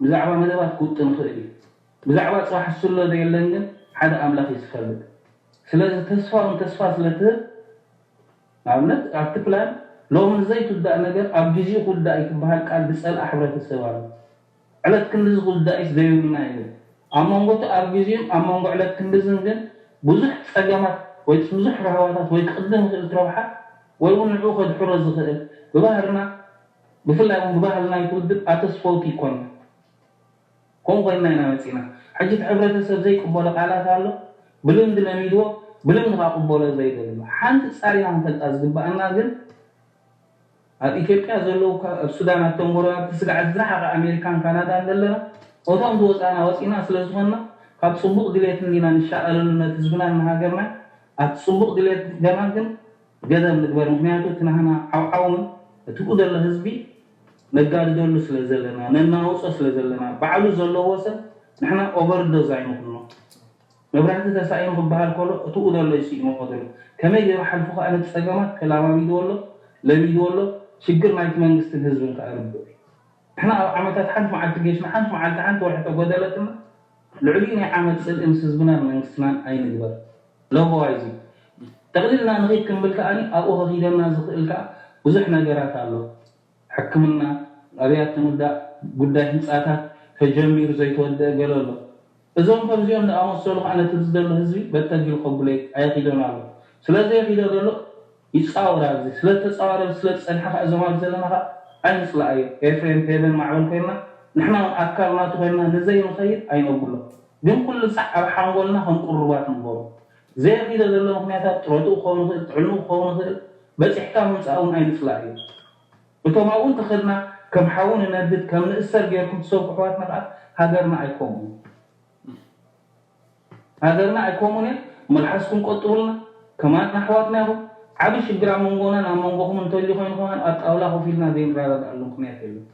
ብዛዕባ መደባት ክውጥን ይኽእል እዩ። ብዛዕባ ጽባሕ ዝስሎ ዘየለን ግን ሓደ ኣምላኽ እዩ ዝፈልጥ። ስለዚ ተስፋ እውን ተስፋ ስለ ትህብ ንኣብነት ኣብቲ ፕላን ሎም ዘይትውዳእ ነገር ኣብ ግዜኡ ክውዳእ እዩ ትበሃል ቃል ዝጸልኣ ሕብረተሰብ ኣሎ። ዕለት ክንድዚ ክውዳእ እዩስ ዘይብልና ይብል። ኣብ መንጎ እቲ ኣብ ግዜኡን ኣብ መንጎ ዕለት ክንድዝን ግን ብዙሕ ጸገማት ወይ ብዙሕ ራህዋታት ወይ ክቕድም ይኽእል ረብሓ ወይ እውን ንዕኡ ከድሕሮ ዝኽእል ብባህርና ብፍላይ እውን ብባህልና ይትውድብ ኣተስፈውቲ ይኮንና። ከምኡ ኮይንና ኢና መጺና። ሕጂ እቲ ሕብረተሰብ ዘይቅበሎ ቃላት ኣሎ። ብልምዲ ለሚድዎ ብልምዲ ከኣ ቅበሎ ዘይደሊ። ሓንቲ ጻሪና ክንፈልጣ ዝግባኣና ግን ኣብ ኢትዮጵያ ዘለዉ ኣብ ሱዳን ኣብቶም ጎረባብቲ ስግዓት ዝረሓቐ ኣሜሪካን ካናዳን ዘለና እቶም ዝወፃና ወፂና ስለ ዝኾንና ካብ ፅቡቕ ድሌት እንዲና ንሻቐለሉ ነቲ ህዝብናን ንሃገርና ኣብቲ ፅቡቕ ድሌት ገና ግን ገደብ ንግበር። ምክንያቱ እቲ ናህና ዓውዓውን እቲ ብኡ ዘሎ ህዝቢ ነጋድደሉ ስለ ዘለና ነናውፆ ስለ ዘለና ባዕሉ ዘለዎ ሰብ ንሕና ኦቨርዶዝ ኣይንኹኖ። መብራህቲ ተሳኢኑ ክበሃል ከሎ እትኡ ዘሎ ይስኢኖ ዘሎ። ከመይ ገይሩ ሓልፉ ከኣ ነቲ ጸገማት ተላማሚድዎ ኣሎ፣ ለሚድዎ ኣሎ፣ ሽግር ናይቲ መንግስትን ህዝብን ከኣ ርዱእ እዩ። ንሕና ኣብ ዓመታት ሓንቲ መዓልቲ ጌሽና ሓንቲ መዓልቲ ሓንቲ ወርሒ ተጎደለትና ልዕሊኡ ናይ ዓመት ጽልኢ ምስ ህዝብናን መንግስትናን ኣይንግበር። ለቦዋ እዚ ጠቕሊልና ንኺድ ክንብል ከኣ ኣብኡ ከኺደና ዝኽእል ከኣ ብዙሕ ነገራት ኣሎ። ሕክምና፣ ኣብያተ ምውዳእ፣ ጉዳይ ህንፃታት ተጀሚሩ ዘይተወደአ ገለ ኣሎ። እዞም ከምዚኦም ዝኣመሰሉ ከዓ ነቲ ዝደሎ ህዝቢ በተጊሉ ከብሎ ኣይኪዶን ኣሎ። ስለዘይኪዶ ዘሎ ይፃወር ኣብዚ። ስለተፃወረ ስለዝፀንሐ ከዓ እዞም ኣብዚ ዘለና ከዓ ኣይንፅላኣዮ። ኤፍሬም ፌቨን ማዕበል ኮይንና ንሕና እውን ኣካል ናቱ ኮይንና ንዘይንኸይድ ኣይነብሎ። ግን ኩሉ ሳዕ ኣብ ሓንጎልና ከም ቅሩባት ንበሩ። ዘይኺዶ ዘሎ ምክንያታት ጥረትኡ ክኸውን ይኽእል፣ ጥዕንኡ ክኸውን ይኽእል፣ በፂሕካ ምምፃእ እውን ኣይንፅላእ እዩ። እቶም ኣብኡ እንተኸድና ከም ሓዊ ንነድድ ከም ንእሰር ጌርኩም ትሰብኩ ኣሕዋትና ከዓ ሃገርና ኣይኮምኡን። ሃገርና ኣይኮምኡን እየ። መልሓስኩም ቆጥቡልና። ከማን ኣሕዋትና ኢኹም። ዓብ ሽግር ኣብ መንጎናን ኣብ መንጎኹም እንተልዩ ኮይኑ ከማን ኣብ ጣውላ ኮፍ ኢልና ዘይንረዳድኣሉ ምክንያት የለን።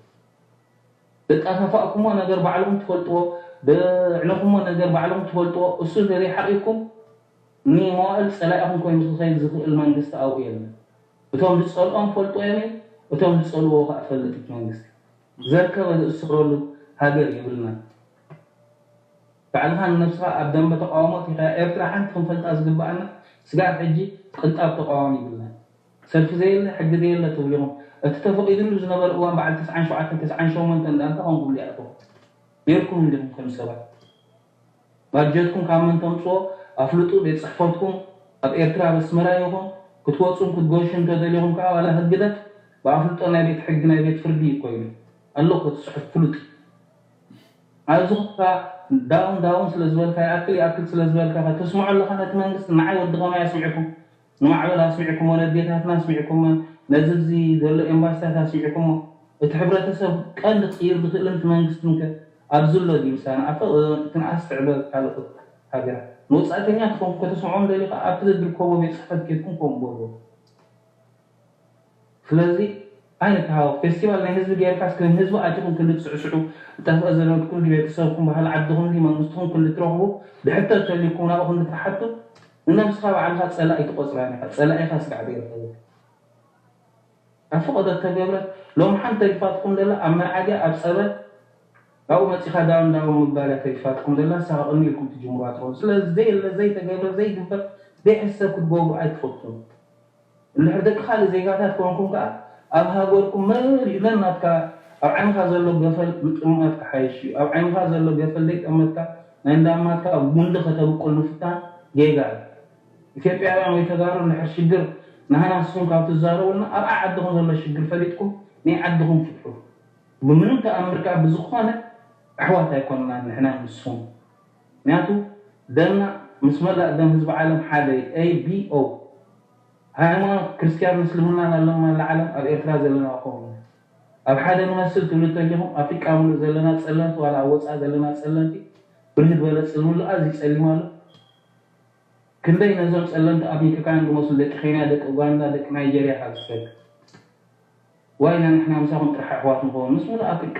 ዘጣፋፋእኩሞ ነገር ባዕልኹም ትፈልጥዎ፣ ዘዕነኹሞ ነገር ባዕልኹም ትፈልጥዎ። እሱ እንተዘይሓቂኩም ንመዋእል ፀላኢኹም ኮይኑ ክኸይድ ዝኽእል መንግስቲ ኣብኡ የለን። እቶም ዝፀልኦም ፈልጥዎ እዮም፣ እቶም ዝፀልዎ ከዓ ፈልጥ እቲ መንግስቲ። ዘርከበ ዝእሰረሉ ሃገር የብልና። ባዕልኻ ንነብስኻ ኣብ ደንበ ተቃውሞ እቲኻ ኤርትራ ሓንቲ ክንፈልጣ ዝግበኣና ስጋብ ሕጂ ቅንጣብ ተቃዋሚ የብልና። ሰልፊ ዘየለ ሕጊ ዘየለ ትብሉ ኢኹም። እቲ ተፈቒድሉ ዝነበረ እዋን በዓል ተስዓን ሸውዓተን ተስዓን ሸሞንተን ደኣ እንታይ ኮንኩም ዲኣኹም? ነይርኩም እንዲኹም ከም ሰባት። ባጀትኩም ካብ መን ተምፅዎ ኣፍልጡ። ቤት ፅሕፈትኩም ኣብ ኤርትራ ኣብ ኣስመራ ይኹን ክትወፁን ክትገሹ እንተደሊኹም ከዓ ዋላ ህግደፍ ብኣፍልጦ ናይ ቤት ሕጊ ናይ ቤት ፍርዲ እዩ ኮይኑ ኣሎ ክትፅሑፍ ፍሉጥ። ኣብዚ ኹንካ ዳውን ዳውን ስለ ዝበልካ ይኣክል ይኣክል ስለ ዝበልካ ተስምዖ ኣለኻ ነቲ መንግስቲ ንዓይ ወዲ ከማይ ኣስሚዕኩም ንማዕበል ኣስሚዕኩሞ ነዴታትና ኣስሚዕኩመን ነዚ እዚ ዘሎ ኤምባሲታት ኣስሚዕኩሞ እቲ ሕብረተሰብ ቀንዲ ክቅይር ዝኽእል እቲ መንግስቲ ምከ ኣብዚ ኣሎ ድዩ ምሳና ኣብ ትንኣስ ትዕበ ካልኦት ሃገራት ንወፃእተኛ ክኾንኩም ከተስምዖም ደሊኻ ኣብቲ ዘድርከቦ ቤት ፅሕፈት ኬድኩም ከምኡ በልዎ። ስለዚ ኣይንተሃወኽ። ፌስቲቫል ናይ ህዝቢ ጌርካስ ከም ህዝቢ ኣቲኹም ክንዲ ትስዕስዑ፣ ዝጠፍአ ዘመድኩም ድዩ ቤተሰብኩም ባህሊ ዓድኹም ድዩ መንግስትኹም ክንዲ ትረኽቡ፣ ብሕቶ ተልዩኩም ናብኡ ክንዲ ትሓቱ፣ ንነብስኻ ባዕልኻ ጸላኢ ትቖጽራን ኢኻ። ጸላኢኻ ስጋዕ ዘይረኸበ። ኣብ ፈቐዶ ተገብረት ሎሚ ሓንቲ ተሪፋትኩም ዘላ ኣብ መርዓ ድያ ኣብ ጸበል ኣብኡ መጺኻ ዳውን ዳውን ምባል እያ ተሪፋትኩም ዘላ። ንሳ ከቐኒ ኢልኩም ትጅምሩዋ ትኸውን። ስለዚ ዘየለ ዘይተገብረ ዘይግበር ዘይሕሰብ ክትገብሩ ኣይትፈትኑ። እንድሕር ደቂ ካልእ ዜጋታት ኮንኩም ከኣ ኣብ ሃገርኩም መሊኡ ነናትካ ኣብ ዓይንኻ ዘሎ ገፈል ምጥማት ክሓይሽ እዩ። ኣብ ዓይንኻ ዘሎ ገፈል ዘይጠመትካ ናይ እንዳማትካ ጉንዲ ከተብቁል ምፍታን ጌጋ እዩ። ኢትዮጵያውያን ወይ ተጋሩ እንድሕር ሽግር ናህና ንስኹም ካብ ትዛረቡልና ኣብኣ ዓድኹም ዘሎ ሽግር ፈሊጥኩም ናይ ዓድኹም ፍትሑ። ብምንም ተኣምር ከዓ ብዝኾነ ኣሕዋት ኣይኮንና ንሕና ንስኹም። ምክንያቱ ደምና ምስ መላእ ደም ህዝቢ ዓለም ሓደ እዩ። A B O ሃይማኖት ክርስትያን ምስልምናን ኣለና ለዓለም ኣብ ኤርትራ ዘለና ኾኑ ኣብ ሓደ ንመስል ትብሉ ተሊኹም ኣፍሪቃ ሙሉእ ዘለና ጸለምቲ ዋላ ኣብ ወፃእ ዘለና ጸለምቲ ብርህ ዝበለ ጽልምሉ ኣዝዩ ጸሊም ኣሎ። ክንደይ ነዞም ጸለምቲ ኣፍሪካውያን ዝመስሉ ደቂ ኬንያ ደቂ ኡጋንዳ ደቂ ናይጀርያ ካብ ዝፈግ ዋይና ንሕና ምሳኹም ጥራሕ ኣሕዋት ንኸውን ምስ ሙሉእ ኣፍሪቃ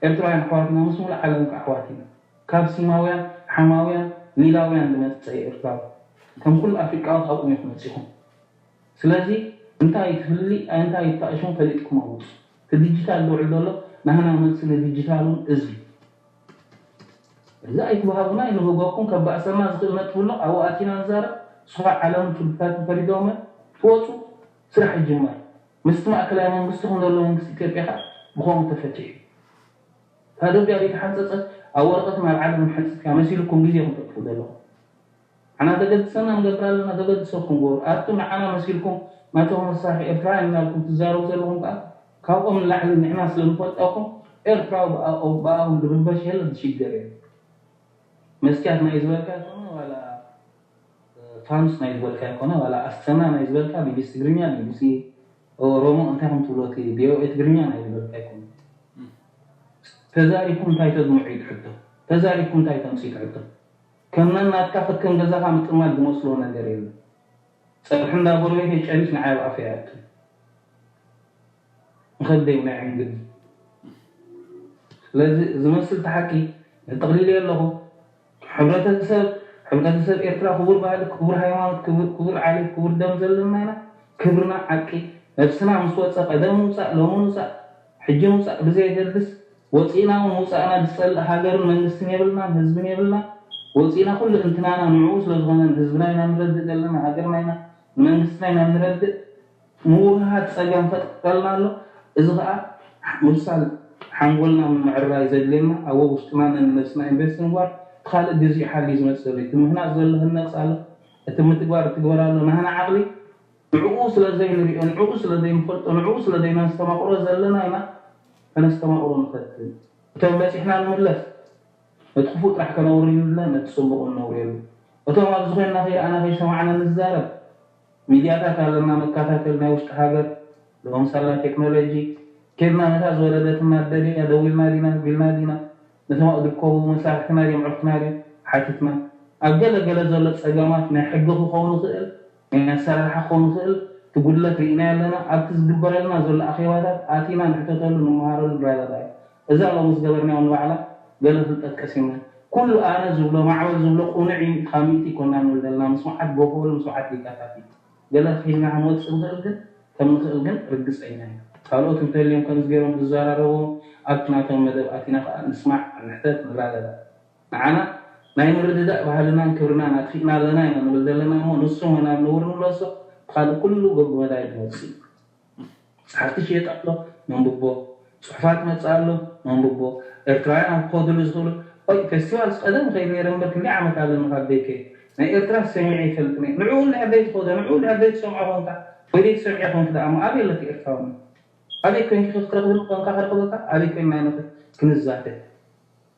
ኤርትራውያን ኣሕዋትና ምስ ሙሉእ ዓለም ከ ኣሕዋት ኢና። ካብ ሲማውያን ሓማውያን ኒላውያን ዝመጸ ኤርትራዊ ከም ኩሉ ኣፍሪቃዊ ካብኡ ኢኹም መጺኹም። ስለዚ እንታይ ትፍሊ እንታይ ይታእሽም ፈሊጥኩም ኣውፁ። እቲ ዲጂታል ዝውዕል ዘሎ ናህና መልሲ ንዲጂታል እውን እዚ እዚ ኣይትበሃቡና ይንህጎኩም ከባእሰና ዝኽእል ነጥቢ ኣሎ ኣብኡ ኣቲና ንዛረብ። ስኻ ዓለምን ፍልፍታትን ፈሪዶመ ትወፁ። ስራሕ ይጅመር ምስቲ ማእከላይ መንግስቲ ኹም ዘሎ መንግስቲ ኢትዮጵያ ከዓ ብኸምኡ ተፈቲሑ። እታ ደብዳቤ ተሓንፀፀት ኣብ ወረቐት ናብ ዓለም መሐንፅትካ መሲልኩም ግዜ ኹም ተጥፉ ዘለኹም። ኣና ተገድሰና ንገብር ኣለና ተገድሰኩም ግበሩ ኣብቲ ንዓና መሲልኩም ናቶም መሳርሒ ኤርትራ እናልኩም ትዛረቡ ዘለኹም ከዓ ካብኦም ንላዕሊ ንሕና ስለ ንፈልጠኩም ኤርትራዊ ብኣኦም ዝርበሽ የለ ዝሽገር እየ። መስትያት ናይ ዝበልካ ኣይኮነ ዋላ ፋንስ ናይ ዝበልካ ኣይኮነ ዋላ ኣሰና ናይ ዝበልካ ቢቢሲ ትግርኛ ቢቢሲ ኦሮሞ እንታይ ከም ትብሎ እቲ ቪኦኤ ትግርኛ ናይ ዝበልካ ኣይኮነ። ተዛሪብኩም እንታይ ተድምዑ እዩ ትሕቶ? ተዛሪብኩም እንታይ ተምፅኡ እዩ ትሕቶ? ከም ነናትካ ክትከም ገዛኻ ምጥማት ዝመስሎ ነገር የለን። ፀብሒ እንዳ ጎረቤት የጨኒስ ንዓይ ኣብ ኣፈይ ኣእቱ ንኸደይ ናይ ዕንግዲ ስለዚ ዝመስል ተሓቂ ንጠቕሊለ ኣለኹ። ሕብረተሰብ ሕብረተሰብ ኤርትራ ክቡር ባህሊ ክቡር ሃይማኖት ክቡር ዓሌት ክቡር ደም ዘለና ኢና። ክብርና ዓቂ ነብስና ምስ ወፀ ቀደም ውፃእ ሎሚ ውፃእ ሕጂ ውፃእ ብዘየገድስ ወፂእና እውን ውፃእና ዝፀልእ ሃገርን መንግስትን የብልናን ህዝብን የብልና። ወፂእና ኩሉ እንትናና ንዕኡ ስለዝኾነ ንህዝብና ኢና ንረድእ ዘለና ሃገርና ኢና ንመንግስትና ኢና ንረድእ። ምውህሃድ ፀገም ፈጥረልና ኣሎ። እዚ ከዓ ምብሳል ሓንጎልና ምምዕራይ ዘድልየና ኣብ ውሽጥና ነንነብስና ኢንቨስት ምግባር እቲ ካልእ ግዚኡ ሓልዩ ዝመፅእ ዘሎ እዩ። እቲ ምህናፅ ዘሎ ህነፅ ኣሎ። እቲ ምትግባር እትግበር ኣሎ። ናህና ዓቕሊ ንዕኡ ስለ ዘይንሪኦ፣ ንዕኡ ስለ ዘይንፈልጦ፣ ንዕኡ ስለ ዘይነስተማቕሮ ዘለና ኢና ከነስተማቕሮ ንፈትን። እቶም በፂሕና ንምለስ። ነቲ ክፉእ ጥራሕ ከነውሪ ንብለን ነቲ ፅቡቕ ንነውርየሉ። እቶም ኣብዚ ኮይንና ከይረኣና ከይሰማዕና ንዛረብ። ሚድያታት ኣለና መከታተሊ ናይ ውሽጢ ሃገር ሎም ሳላ ቴክኖሎጂ ኬድና ነታ ዝወለደትና ደልያ ደዊልና ዲና ቢልና ዲና ነቶም ኣብ ዝርከቡ መሳርሕትና ድዮም ዕርክትና ድዮም ሓቲትና ኣብ ገለ ገለ ዘሎ ፀገማት ናይ ሕጊ ክኸውን ይኽእል ናይ ኣሰራርሓ ክኸውን ይኽእል እቲ ጉድለት ርኢናዮ ኣለና ኣብቲ ዝግበረልና ዘሎ ኣኼባታት ኣቲና ንሕተተሉ ንመሃረሉ ንረዳዳእ እዛ ሎሚ ዝገበርናዮ ንባዕላ ገለ ፍልጠት ቀሲምና ኩሉ ኣነ ዝብሎ ማዕበል ዝብሎ ቁኑዕ እዩ ካብ ሚእቲ ይኮና ንብል ዘለና ምስ መዓት ጎፈሉ ምስ መዓት ሊቃታት እዩ ገለ ሒዝና ክንወፅእ ንኽእል ግን ከም ንኽእል ግን ርግፀኛ እዩ ካልኦት እንተልዮም ከምዚ ገይሮም ዝዘራረቡ ኣብቲ ናቶም መደብ ኣቲና ከዓ ንስማዕ ንሕተት ንራዳዳ ንዓና ናይ ምርድዳእ ባህልናን ክብርናን ኣጥፊእና ኣለና ኢና ንብል ዘለና እሞ ንሱ መናብ ንውር ንብለሶ ካልእ ኩሉ በብመዳይ ዝመፅእ እዩ ፀሓፍቲ ሽየጥ ኣሎ መንብቦ፣ ፅሑፋት መፅእ ኣሎ መንብቦ፣ ኤርትራውያን ኣብ ክኸድሉ ዝኽእሉ ኦይ ፌስቲቫልስ ቀደም ይኸይድ ነይረ እምበር ክንደይ ዓመት ኣለኒ ካብ ዘይከይድ ናይ ኤርትራ ሰሚዐ ይፈልጥን እየ ንዕኡ እንድሕር ዘይትኸዶ ንዕኡ እንድሕር ዘይትሰምዖ ኮንካ ወይ ዘይትሰምዒ ኮንኪ ደኣ እሞ ኣበይ ኣለኪ ኤርትራውነት ኣበይ ኮንኪ ክትረኽብኒ ኮንካ ክረኽበካ ኣበይ ኮይንና ኢና ክንዛተ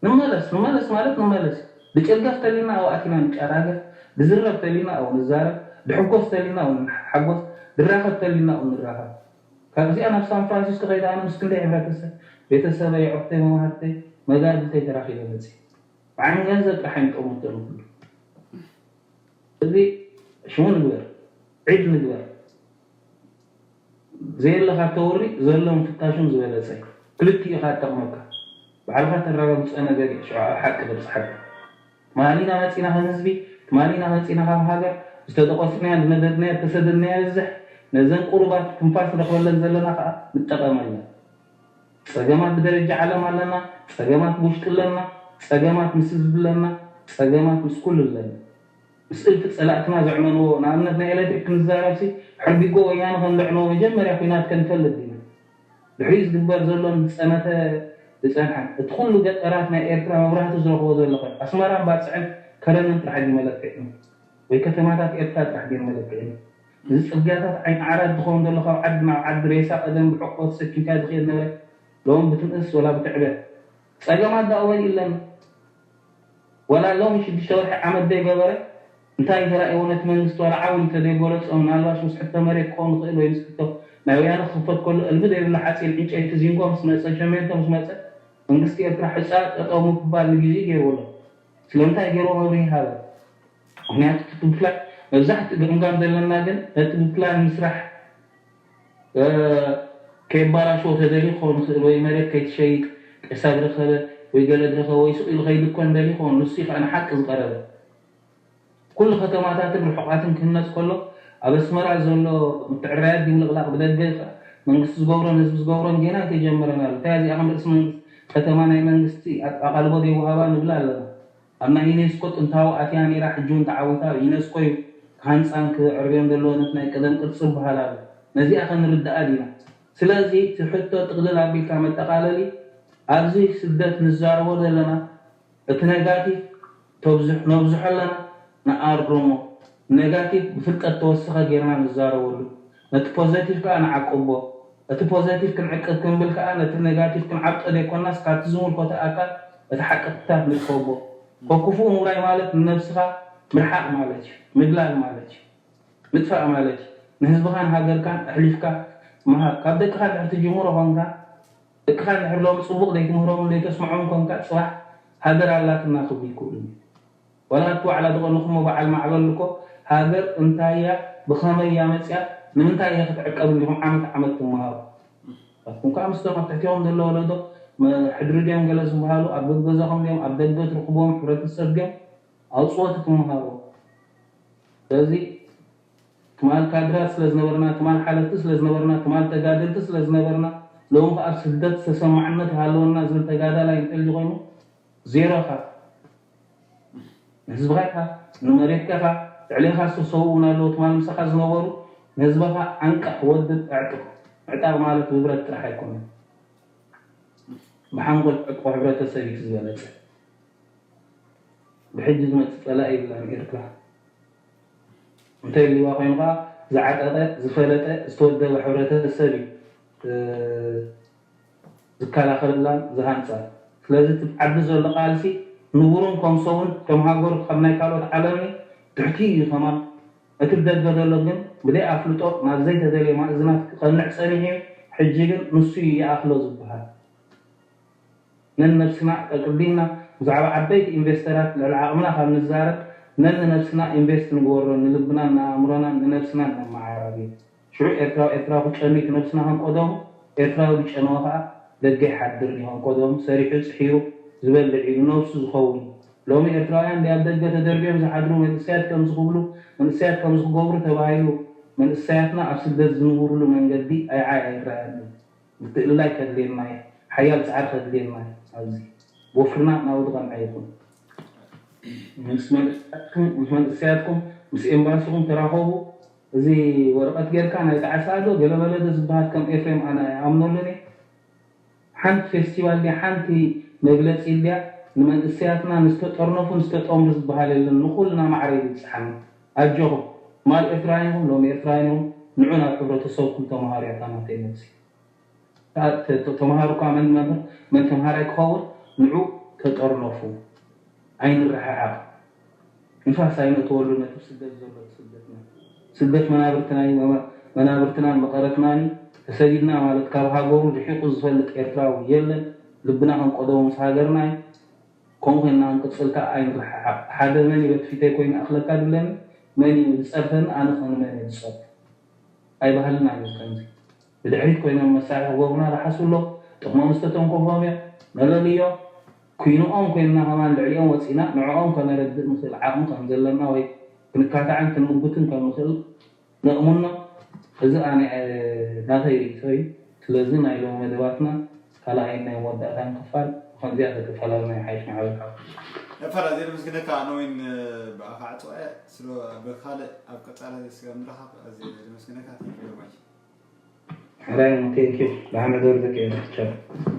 ንመለስ ንመለስ ማለት ንመለስ እዩ። ብጨጋፍ ተሊና ኣብኡ ኣቲና ንጨራገፍ፣ ብዝረብ ተሊና ኣብኡ ንዛረብ፣ ድሕጎስ ተሊና ኣብኡ ንሓጎስ፣ ድራኸብ ተሊና ኣብኡ ንራኸብ። ካብዚኣ ናብ ሳን ፍራንሲስኮ ከይደ ኣነ ምስ ክንደይ ሕብረተሰብ፣ ቤተሰበይ፣ ኣዕሩኽተይ፣ መማህርተይ፣ መጋድልተይ ተራኺበ መፂእ። ብዓይኒ ገንዘብ ጥራሕ ኣይምጠሙተን ኩሉ። እዚ ሽሙ ንግበር፣ ዒድ ንግበር። ዘየለ ካብ ተውሪ ዘሎ ምፍታሹን ዝበለፀ እዩ። ክልቲኡ ኢኻ ትጠቕመካ። ባዕልኻ ተረጋግፆ ነገር እዩ ሽዑ ኣብ ሓቂ ዘብፅሓካ። ትማሊ ኢና መፂና ከም ህዝቢ፣ ትማሊ ኢና መፂና ካብ ሃገር፣ ዝተደቆስናዮ፣ ዝነደድናዮ፣ ዝተሰደድናዮ ይብዝሕ። ነዘን ቁሩባት ትንፋስ ንረኽበለን ዘለና ከዓ ንጠቐመለን። ፀገማት ብደረጃ ዓለም ኣለና፣ ፀገማት ብውሽጢ ኣለና፣ ፀገማት ምስ ህዝቢ ኣለና፣ ፀገማት ምስ ኩሉ ኣለና። ምስ እልፊ ፀላእትና ዘዕነንዎ ንኣብነት ናይ ኤሌክትሪክ ክንዛረብሲ ሕርቢጎ ወያነ ከም ዘዕነዎ መጀመርያ ኩናት ከንፈልጥ ዲና ድሕሪኡ ዝግበር ዘሎ ዝፀነተ ዝፀንሐ እቲ ኩሉ ገጠራት ናይ ኤርትራ መብራህቲ ዝረኽቦ ዘሎ ከ ኣስመራን ባፅዕን ከረንን ጥራሕ ድዩ መለክዕና ወይ ከተማታት ኤርትራ ጥራሕ ገይሩ መለክዒ። እዚ ጽርግያታት ዓይኒ ዓራት ዝኸውን ዘሎ ካብ ዓዲ ናብ ዓዲ ሬሳ ቀደም ብሕቆ ተሰኪምካ ዝኸይድ ነበረ። ሎም ብትንእስ ወላ ብትዕበ ጸገማት ዳኣ ወዲእ ኣለና። ወላ ሎም ሽዱሽተ ወርሒ ዓመት ዘይገበረ እንታይ ተራእይዎ ነቲ መንግስቲ ዋላ ዓው ኢሉ ተዘይገለጾ ምናልባሽ ምስ ሕቶ መሬት ክኸውን ይኽእል ወይ ምስ ሕቶ ናይ ወያነ ክኽፈት ከሎ እልቢ ዘይብሉ ሓፂን ዕንጨይቲ ዚንጎ ምስ መፀ ሸሜንቶ ምስ መፀ መንግስቲ ኤርትራ ሕፃ ጠጠው ምባል ንግዜ ገይርዎ ኣሎ። ስለምንታይ ገይርዎ መብርሂ ሃበ። ምክንያቱ እቲ ብፕላን መብዛሕትኡ ገምጋም ዘለና ግን ነቲ ብፕላን ምስራሕ ከየባላሽዎ ተደልዩ ክኸውን ይኽእል ወይ መሬት ከይትሸይጥ ቄሳ ዝረኸበ ወይ ገለ ዝረኸበ ወይ ስቕ ኢሉ ከይድኮን ደልዩ ክኸውን ንሱ እዩ ከዓ ንሓቂ ዝቀረበ ኩሉ ከተማታትን ርሑቓትን ክህነፅ ከሎ ኣብ ኣስመራ ዘሎ ምትዕራያት ድምልቕላቕ ብደገ መንግስቲ ዝገብሮን ህዝቢ ዝገብሮን ጌና ኣይተጀመረን ኣሎ እንታይ እዚኣ ከም ርእሲ መንግስቲ ከተማ ናይ መንግስቲ ኣቃልቦ ዘይወሃባ ንብላ ኣለና ኣብ ናይ ዩኔስኮ ጥንታዊ ኣትያ ነይራ ሕጂ እውን ተዓዊታ ዩኔስኮ እዩ ክሃንፃን ክዕርብዮን ዘለዎ ነቲ ናይ ቀደም ቅርፂ ይበሃል ኣሎ ነዚኣ ከንርድኣ ዲና ስለዚ እቲ ሕቶ ጥቕልል ኣቢልካ መጠቓለሊ ኣብዚ ስደት ንዛረቦ ዘለና እቲ ነጋቲቭ ነብዝሖ ኣለና ንኣርሞ ነጋቲቭ ብፍልጠት ተወሰኸ ጌርና ንዛረበሉ ነቲ ፖዘቲቭ ከዓ ንዓቅቦ እቲ ፖዘቲቭ ክንዕቅብ ክንብል ከዓ ነቲ ነጋቲቭ ክንዓብጦ ዘይኮናስ ካብቲ ዝምልከቶ ኣካል እቲ ሓቅታት ንርከቦ ከክፉኡ ምውራይ ማለት ንነብስኻ ምርሓቕ ማለት እዩ ምድላል ማለት እዩ ምጥፋእ ማለት እዩ ንህዝብኻን ሃገርካን ኣሕሊፍካ ምሃብ ካብ ደቅኻ ድሕር ትጅምሮ ኾንካ ደቅኻ እንድሕር ሎም ፅቡቕ ዘይትምህሮምን ዘይተስምዖም ኮንካ ፅባሕ ሃገር ኣላትና ክብሉ ይክእሉ ዋላ እቲ ዋዕላ ዝቐንኹሞ በዓል ማዕበል እኮ ሃገር እንታይ እያ ብኸመይ እያ መፅያ ንምንታይ እያ ክትዕቀብ እንዲኹም ዓመት ዓመት ትመሃሩ ኣትኩም ከዓ ምስቶም ኣብ ትሕቲኹም ዘሎ ወለዶ ሕድሪ ድዮም ገለ ዝበሃሉ ኣብ በብገዛኹም ድዮም ኣብ ደገ ትርኽብዎም ሕብረተሰብ ድዮም ኣውፅዎ እቲ ትመሃሩ ስለዚ ትማል ካድራት ስለ ዝነበርና፣ ትማል ሓለፍቲ ስለ ዝነበርና፣ ትማል ተጋደልቲ ስለ ዝነበርና፣ ሎም ከኣ ኣብ ስደት ተሰማዕነት ይሃለወና ዝብል ተጋዳላይ እንተልዩ ኮይኑ ዜሮ ኢኻ። ንህዝብኻ ኢኻ፣ ንመሬትካ ኢኻ፣ ልዕሌኻ ዝተሰውኡ እውን ኣለዉ ትማል ምሳኻ ዝነበሩ፣ ንህዝብኻ ኣንቅሕ፣ ወድብ፣ ኣዕጥቕ። ምዕጣቕ ማለት ብብረት ጥራሕ ኣይኮነን። ብሓንጎል ትዕጥቖ ሕብረተሰብ እዩ እቲ ዝበለጸ። ብሕጂ ዝመጽእ ጸላኢ የብላን ኤርትራ። እንተይልዋ ኮይኑ ከኣ ዝዓጠጠ፣ ዝፈለጠ፣ ዝተወደበ ሕብረተሰብ እዩ ዝከላኸለላን ዝሃንጻን። ስለዚ እቲ ዓዲ ዘሎ ቃልሲ ንቡርን ከም ሰቡን ከም ሃገሩ ካብ ናይ ካልኦት ዓለምኒ ትሕቲ እዩ ከማን። እቲ ብደገ ዘሎ ግን ብደይ ኣፍልጦ ናብ ዘይተደልየ ማእዝናት ክቐንዕ ጸኒሑ እዩ። ሕጂ ግን ንሱ እዩ ይኣኽሎ ዝበሃል። ነንነብስና ቀቅዲምና ብዛዕባ ዓበይቲ ኢንቨስተራት ልዕሊ ዓቕምና ካብ ንዛረብ ነንነብስና ኢንቨስት ንግበሮ ንልብናን ንኣእምሮናን ንነብስናን ነመዓራርዮ። ሽዑ ኤርትራዊ ኤርትራዊ ክጨኑ እቲ ነብስና ከም ቀደሙ ኤርትራዊ ዝጨነወ ከኣ ደገ ይሓድር እዩ ከም ቀደሙ ሰሪሑ ጽሒሩ ዝበልዕ እዩ ንነብሱ ዝኸውን እዩ። ሎሚ ኤርትራውያን ድኣብ ደገ ተደርብዮም ዝሓድሩ መንእሰያት ከምዚ ክብሉ መንእሰያት ከምዚ ክገብሩ ተባሂሉ መንእሰያትና ኣብ ስደት ዝንብርሉ መንገዲ ኣይዓይ ኣይረኣየኒ። ምትእልላይ ከድልየና እዩ። ሓያል ጻዕሪ ከድልየና እዩ። ኣብዚ ወፍርና ናብኡ ዝቐንዐ ይኹን። ምስ መንእሰያትኩም ምስ መንእሰያትኩም ምስ ኤምባሲኹም ተራኸቡ። እዚ ወረቐት ጌርካ ናይ ጣዕሳ ዶ ገለመለ ዶ ዝበሃል ከም ኤፍሬም ኣነ ኣይኣምነሉን እየ። ሓንቲ ፌስቲቫል ድያ ሓንቲ መግለጺ ኢልያ ንመንእሰያትና ንዝተጠርነፉ ንዝተጠምሩ ዝበሃል የለን ንኹልና ማዕረ ይብጽሓና። ኣጆኹም ትማል ኤርትራውያን ኢኹም ሎሚ ኤርትራውያን ኢኹም ንዑ ናብ ሕብረተሰብኩም ተምሃሩ እያ እታ ናተይ መልሲ። ተምሃሩ እኳ መን መምህር መን ተምሃራይ ክኸውን ንዑ ተጠርነፉ ኣይንረሓሓቕ ንፋስ ኣይነእትወሉ ነቲ ስደት ዘሎ ስደትና ስደት መናብርትና እዩ መናብርትናን መቐረትናን እዩ ተሰዲድና ማለት ካብ ሃገሩ ርሒቑ ዝፈልጥ ኤርትራዊ የለን ልብና ከም ቀደሙ ምስ ሃገርና እዩ ከምኡ ኮይንና ክንቅፅል ከዓ ኣይንረሓሓቕ ሓደ መን እዩ በቲ ፊተይ ኮይኑ ኣኽለካ ድለኒ መን እዩ ዝፀርፈኒ ኣነ ከ ንመን እየ ዝፀርፍ ኣይባህልና እዩ ከምዚ ብድሕሪት ኮይኖም መሳርሒ ክገብሩና ዝሓስቡ ኣለዉ። ጥቕሞም ዝተተንከፎም እዮም። ነለልዮ። ኩይንኦም ኮይንና ከማን ልዕሊኦም ወፂእና ንዕኦም ከነረድእ ንኽእል ዓቕሚ ከም ዘለና ወይ ክንካታዕን ክንምጉትን ከም ንኽእል ነእሙኖ። እዚ ኣነ ናተይ ርእይቶ እዩ። ስለዚ ናይ ሎሚ መደባትና ካልኣይን ናይ መወዳእታን ክፋል ብኸምዚኣ ተክፈላለና ይሓይሽ ማዕበል ሓው። ነፈር ኣዝየ ደመስግነካ ኣነ ወይን ብኣኻ ዕፅዋ እየ ስለ በካልእ ኣብ ቀፃሊ ስጋ ምራኻብ ኣዝየ ደመስግነካ thank you very much። ሕራይ እሞ thank you ደሓን ሕደሩ ደቂ ኤረ ቻው።